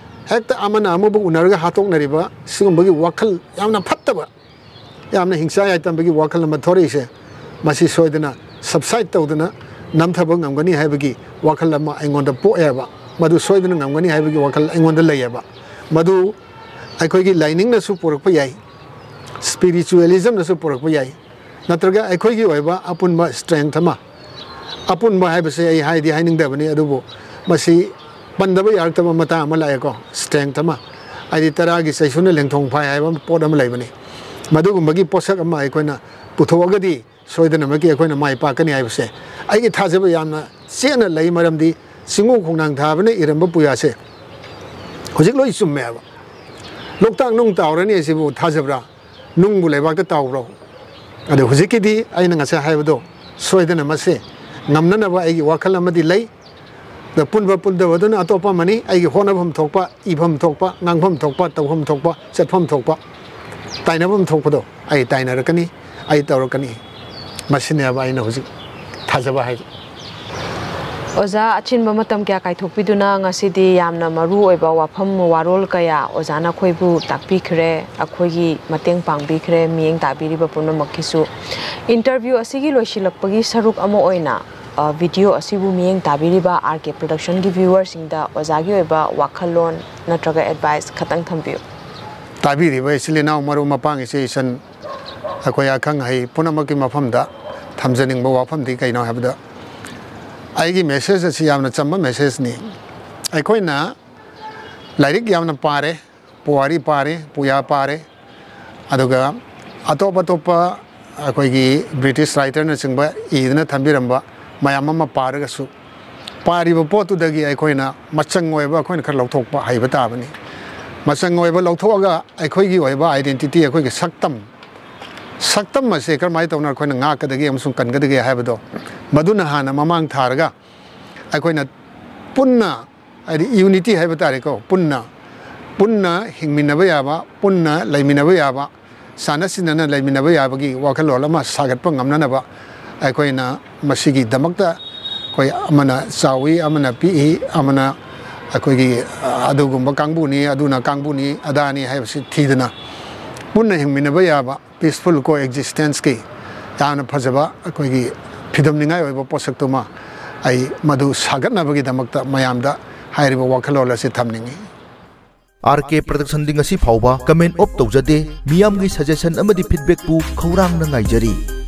ꯍꯦꯛꯇ ꯑꯃꯅ ꯑꯃꯕꯨ ꯎꯅꯔꯒ ꯍꯥꯠꯇꯣꯛꯅꯔꯤꯕ, ꯁꯤꯒꯨꯝꯕꯒꯤ ꯋꯥꯈꯜ ꯌꯥꯝꯅ ꯐꯠꯇꯕ, ꯌꯥꯝꯅ ꯍꯤꯡꯆꯥ ꯌꯥꯏꯇꯝꯕꯒꯤ ꯋꯥꯈꯜ ꯑꯃ ꯊꯣꯔꯛꯏꯁꯦ, ꯃꯁꯤ ꯁꯣꯏꯗꯅ subside ꯇꯧꯗꯅ ꯅꯝꯊꯕ ꯉꯝꯒꯅꯤ ꯍꯥꯏꯕꯒꯤ ꯋꯥꯈꯜ ꯑꯃ ꯑꯩꯉꯣꯟꯗ ꯄꯣꯛꯑꯦꯕ꯫ ꯃꯗꯨ ꯁꯣꯏꯗꯅ ꯉꯝꯒꯅꯤ ꯍꯥꯏꯕꯒꯤ ꯋꯥꯈꯜ ꯑꯩꯉꯣꯟꯗ ꯂꯩꯌꯦꯕ꯫ ꯃꯗꯨ ꯑꯩꯈꯣꯏꯒꯤ ꯂꯥꯏꯅꯤꯡꯅꯁꯨ ꯄꯨꯔꯛꯄ ꯌꯥꯏ, spiritualismꯅꯁꯨ ꯄꯨꯔꯛꯄ ꯌꯥꯏ, ꯅꯠꯇ꯭ꯔꯒ ꯑꯩꯈꯣꯏꯒꯤ ꯑꯣꯏꯕ ꯑꯄꯨꯟꯕ strength ꯑꯃ, ꯑꯄꯨꯟꯕ ꯍꯥꯏꯕꯁꯦ ꯑꯩ ꯍꯥꯏꯗꯤ ꯍꯥꯏꯅꯤꯡꯗꯕꯅꯤ, ꯑꯗꯨꯕꯨ ꯃꯁꯤ ꯄꯟꯗꯕ ꯌꯥꯔꯛꯇꯕ ꯃꯇꯥꯡ ꯑꯃ ꯂꯥꯛꯑꯦꯀꯣ, strength ꯑꯃ꯫ ꯍꯥꯏꯗꯤ ꯇꯔꯥꯒꯤ ꯆꯩꯁꯨꯅ ꯂꯦꯡꯊꯣꯡ ꯐꯥꯏ ꯍꯥꯏꯕ ꯄꯣꯠ ꯑꯃ ꯂꯩꯕꯅꯤ꯫ ꯃꯗꯨꯒꯨꯝꯕꯒꯤ ꯄꯣꯠꯁꯛ ꯑꯃ ꯑꯩꯈꯣꯏꯅ ꯄꯨꯊꯣꯛꯑꯒꯗꯤ ꯁꯣꯏꯗꯅꯃꯛꯀꯤ ꯑꯩꯈꯣꯏꯅ ꯃꯥꯏ ꯄꯥꯛꯀꯅꯤ ꯍꯥꯏꯕꯁꯦ ꯑꯩꯒꯤ ꯊꯥꯖꯕ ꯌꯥꯝꯅ ꯆꯦꯠꯅ ꯂꯩ꯫ ꯃꯔꯝꯗꯤ ꯆꯤꯡꯉꯨ ꯈꯣꯡꯅꯥꯡ ꯊꯥꯕꯅ ꯏꯔꯝꯕ ꯄꯨꯌꯥꯁꯦ ꯍꯧꯖꯤꯛ ꯂꯣꯏ ꯆꯨꯝꯃꯦꯕ꯫ ꯂꯣꯛꯇꯥꯛ ꯅꯨꯡ ꯇꯥꯎꯔꯅꯤ ꯑꯁꯤꯕꯨ ꯊꯥꯖꯕ꯭ꯔꯥ? ꯅꯨꯡꯕꯨ ꯂꯩꯕꯥꯛꯇ ꯇꯥꯎꯕ꯭ꯔꯣ? ꯑꯗꯨ ꯍꯧꯖꯤꯛꯀꯤꯗꯤ ꯑꯩꯅ ꯉꯁꯥꯏ ꯍꯥꯏꯕꯗꯣ ꯁꯣꯏꯗꯅ ꯃꯁꯤ ꯉꯝꯅꯅꯕ ꯑꯩꯒꯤ ꯋꯥꯈꯜ ꯑꯃꯗꯤ ꯂꯩ꯫ ꯑꯗ ꯄꯨꯟꯕ ꯄꯨꯟꯗꯕꯗꯨꯅ ꯑꯇꯣꯞꯄ ꯑꯃꯅꯤ꯫ ꯑꯩꯒꯤ ꯍꯣꯠꯅꯐꯝ ꯊꯣꯛꯄ, ꯏꯐꯝ ꯊꯣꯛꯄ, ꯉꯥꯡꯐꯝ ꯊꯣꯛꯄ, ꯇꯧꯐꯝ ꯊꯣꯛꯄ, ꯆꯠꯐꯝ ꯊꯣꯛꯄ, ꯇꯥꯏꯅꯐꯝ ꯊꯣꯛꯄꯗꯣ ꯑꯩ ꯇꯥꯏꯅꯔꯛꯀꯅꯤ, ꯑꯩ ꯇꯧꯔꯛꯀꯅꯤ꯫ ꯃꯁꯤꯅꯦꯕ ꯑꯩꯅ ꯍꯧꯖꯤꯛ ꯊꯥꯖꯕ ꯍꯥꯏꯁꯦ꯫ ꯑꯣꯖꯥ, ꯑꯆꯤꯟꯕ ꯃꯇꯝ ꯀꯌꯥ ꯀꯥꯏꯊꯣꯛꯄꯤꯗꯨꯅ ꯉꯁꯤꯗꯤ ꯌꯥꯝꯅ ꯃꯔꯨ ꯑꯣꯏꯕ ꯋꯥꯐꯝ ꯋꯥꯔꯣꯜ ꯀꯌꯥ ꯑꯣꯖꯥꯅ ꯑꯩꯈꯣꯏꯕꯨ ꯇꯥꯛꯄꯤꯈ꯭ꯔꯦ, ꯑꯩꯈꯣꯏꯒꯤ ꯃꯇꯦꯡ ꯄꯥꯡꯕꯤꯈ꯭ꯔꯦ, ꯃꯤꯠꯌꯦꯡ ꯇꯥꯕꯤꯔꯤꯕ ꯄꯨꯝꯅꯃꯛꯀꯤꯁꯨ꯫ ꯏꯟꯇꯔꯚ꯭ꯌꯨ ꯑꯁꯤꯒꯤ ꯂꯣꯏꯁꯤꯜꯂꯛꯄꯒꯤ ꯁꯔꯨꯛ ꯑꯃ ꯑꯣꯏꯅ, ꯑ, ꯚꯤꯗꯤꯑꯣ ꯑꯁꯤꯕꯨ ꯃꯤꯠꯌꯦꯡ ꯇꯥꯕꯤꯔꯤꯕ ꯑꯥꯔ ꯀꯦ ꯄ꯭ꯔꯗꯛꯁꯟꯒꯤ ꯚ꯭ꯌꯨꯋꯔꯁꯤꯡꯗ ꯑꯣꯖꯥꯒꯤ ꯑꯣꯏꯕ ꯋꯥꯈꯜꯂꯣꯟ ꯅꯠꯇ꯭ꯔꯒ ꯑꯦꯗꯚꯥꯏꯁ ꯈꯇꯪ ꯊꯝꯕꯤꯌꯨ꯫ ꯇꯥꯕꯤꯔꯤꯕ ꯏꯆꯤꯜ ꯏꯅꯥꯎ, ꯃꯔꯨꯞ ꯃꯄꯥꯡ, ꯏꯆꯦ ꯏꯆꯟ, ꯑꯩꯈꯣꯏ ꯑꯈꯪ ꯑꯍꯩ ꯄꯨꯝꯅꯃꯛꯀꯤ ꯃꯐꯝꯗ ꯊꯝꯖꯅꯤꯡꯕ ꯋꯥꯐꯝꯗꯤ ꯀꯩꯅꯣ ꯍꯥꯏꯕꯗ, ꯑꯩꯒꯤ ꯃꯦꯁꯦꯖ ꯑꯁꯤ ꯌꯥꯝꯅ ꯆꯝꯕ ꯃꯦꯁꯦꯖꯅꯤ꯫ ꯑꯩꯈꯣꯏꯅ ꯂꯥꯏꯔꯤꯛ ꯌꯥꯝꯅ ꯄꯥꯔꯦ, ꯄꯨꯋꯥꯔꯤ ꯄꯥꯔꯦ, ꯄꯨꯌꯥ ꯄꯥꯔꯦ, ꯑꯗꯨꯒ ꯑꯇꯣꯞ ꯑꯇꯣꯞꯄ ꯑꯩꯈꯣꯏꯒꯤ ꯕ꯭ꯔꯤꯇꯤꯁ ꯔꯥꯏꯇꯔꯅꯆꯤꯡꯕ ꯏꯗꯨꯅ ꯊꯝꯕꯤꯔꯝꯕ ꯃꯌꯥꯝ ꯑꯃ ꯄꯥꯔꯒꯁꯨ, ꯄꯥꯔꯤꯕ ꯄꯣꯠꯇꯨꯗꯒꯤ ꯑꯩꯈꯣꯏꯅ ꯃꯆꯪ ꯑꯣꯏꯕ ꯑꯩꯈꯣꯏꯅ ꯈꯔ ꯂꯧꯊꯣꯛꯄ ꯍꯩꯕ ꯇꯥꯕꯅꯤ꯫ ꯃꯆꯪ ꯑꯣꯏꯕ ꯂꯧꯊꯣꯛꯑꯒ ꯑꯩꯈꯣꯏꯒꯤ ꯑꯣꯏꯕ identity, ꯑꯩꯈꯣꯏꯒꯤ ꯁꯛꯇꯝ, ꯁꯛꯇꯝ ꯑꯁꯦ ꯀꯔꯝꯍꯥꯏꯅ ꯇꯧꯅ ꯑꯩꯈꯣꯏꯅ ꯉꯥꯛꯀꯗꯒꯦ ꯑꯃꯁꯨꯡ ꯀꯟꯒꯗꯒꯦ ꯍꯥꯏꯕꯗꯣ, ꯃꯗꯨꯅ ꯍꯥꯟꯅ ꯃꯃꯥꯡ ꯊꯥꯔꯒ ꯑꯩꯈꯣꯏꯅ ꯄꯨꯟꯅ, ꯍꯥꯏꯗꯤ unity ꯍꯥꯏꯕ ꯇꯥꯔꯦꯀꯣ, ꯄꯨꯟꯅ, ꯄꯨꯟꯅ ꯍꯤꯡꯃꯤꯟꯅꯕ ꯌꯥꯕ, ꯄꯨꯟꯅ ꯂꯩꯃꯤꯟꯅꯕ ꯌꯥꯕ, ꯆꯥꯟꯅ ꯆꯤꯟꯅꯅ ꯂꯩꯃꯤꯟꯅꯕ ꯌꯥꯕꯒꯤ ꯋꯥꯈꯜꯂꯣꯟ ꯑꯃ ꯁꯥꯒꯠꯄ ꯉꯝꯅꯅꯕ ꯑꯩꯈꯣꯏꯅ ꯃꯁꯤꯒꯤꯗꯃꯛꯇ ꯑꯩꯈꯣꯏ ꯑꯃꯅ ꯆꯥꯎꯏ, ꯑꯃꯅ ꯄꯤꯛꯏ, ꯑꯃꯅ ꯑꯩꯈꯣꯏꯒꯤ, ꯑ, ꯑꯗꯨꯒꯨꯝꯕ ꯀꯥꯡꯕꯨꯅꯤ, ꯑꯗꯨꯅ ꯀꯥꯡꯕꯨꯅꯤ, ꯑꯗꯥꯅꯤ ꯍꯥꯏꯕꯁꯤ ꯊꯤꯗꯅ ꯄꯨꯟꯅ ꯍꯤꯡꯃꯤꯟꯅꯕ ꯌꯥꯕ peaceful coexistence ꯀꯤ ꯌꯥꯝꯅ ꯐꯖꯕ ꯑꯩꯈꯣꯏꯒꯤ ꯐꯤꯗꯝꯅꯤꯡꯉꯥꯏ ꯑꯣꯏꯕ ꯄꯣꯠꯁꯛꯇꯨꯃ ꯑꯩ ꯃꯗꯨ ꯁꯥꯒꯠꯅꯕꯒꯤꯗꯃꯛꯇ ꯃꯌꯥꯝꯗ ꯍꯥꯏꯔꯤꯕ ꯋꯥꯈꯜꯂꯣꯟ ꯑꯁꯤ ꯊꯝꯅꯤꯡꯏ꯫ ꯑꯥꯔ ꯀꯦ ꯄ꯭ꯔꯗꯛꯁꯟꯗꯤ ꯉꯁꯤ ꯐꯥꯎꯕ ꯀꯃꯦꯟ ꯑꯣꯞ ꯇꯧꯖꯗꯦ꯫ ꯃꯤꯌꯥꯝꯒꯤ ꯁꯖꯦꯁꯟ ꯑꯃꯗꯤ ꯐꯤꯗꯕꯦꯛꯄꯨ ꯈꯧꯔꯥꯡꯅ ꯉꯥꯏꯖꯔꯤ꯫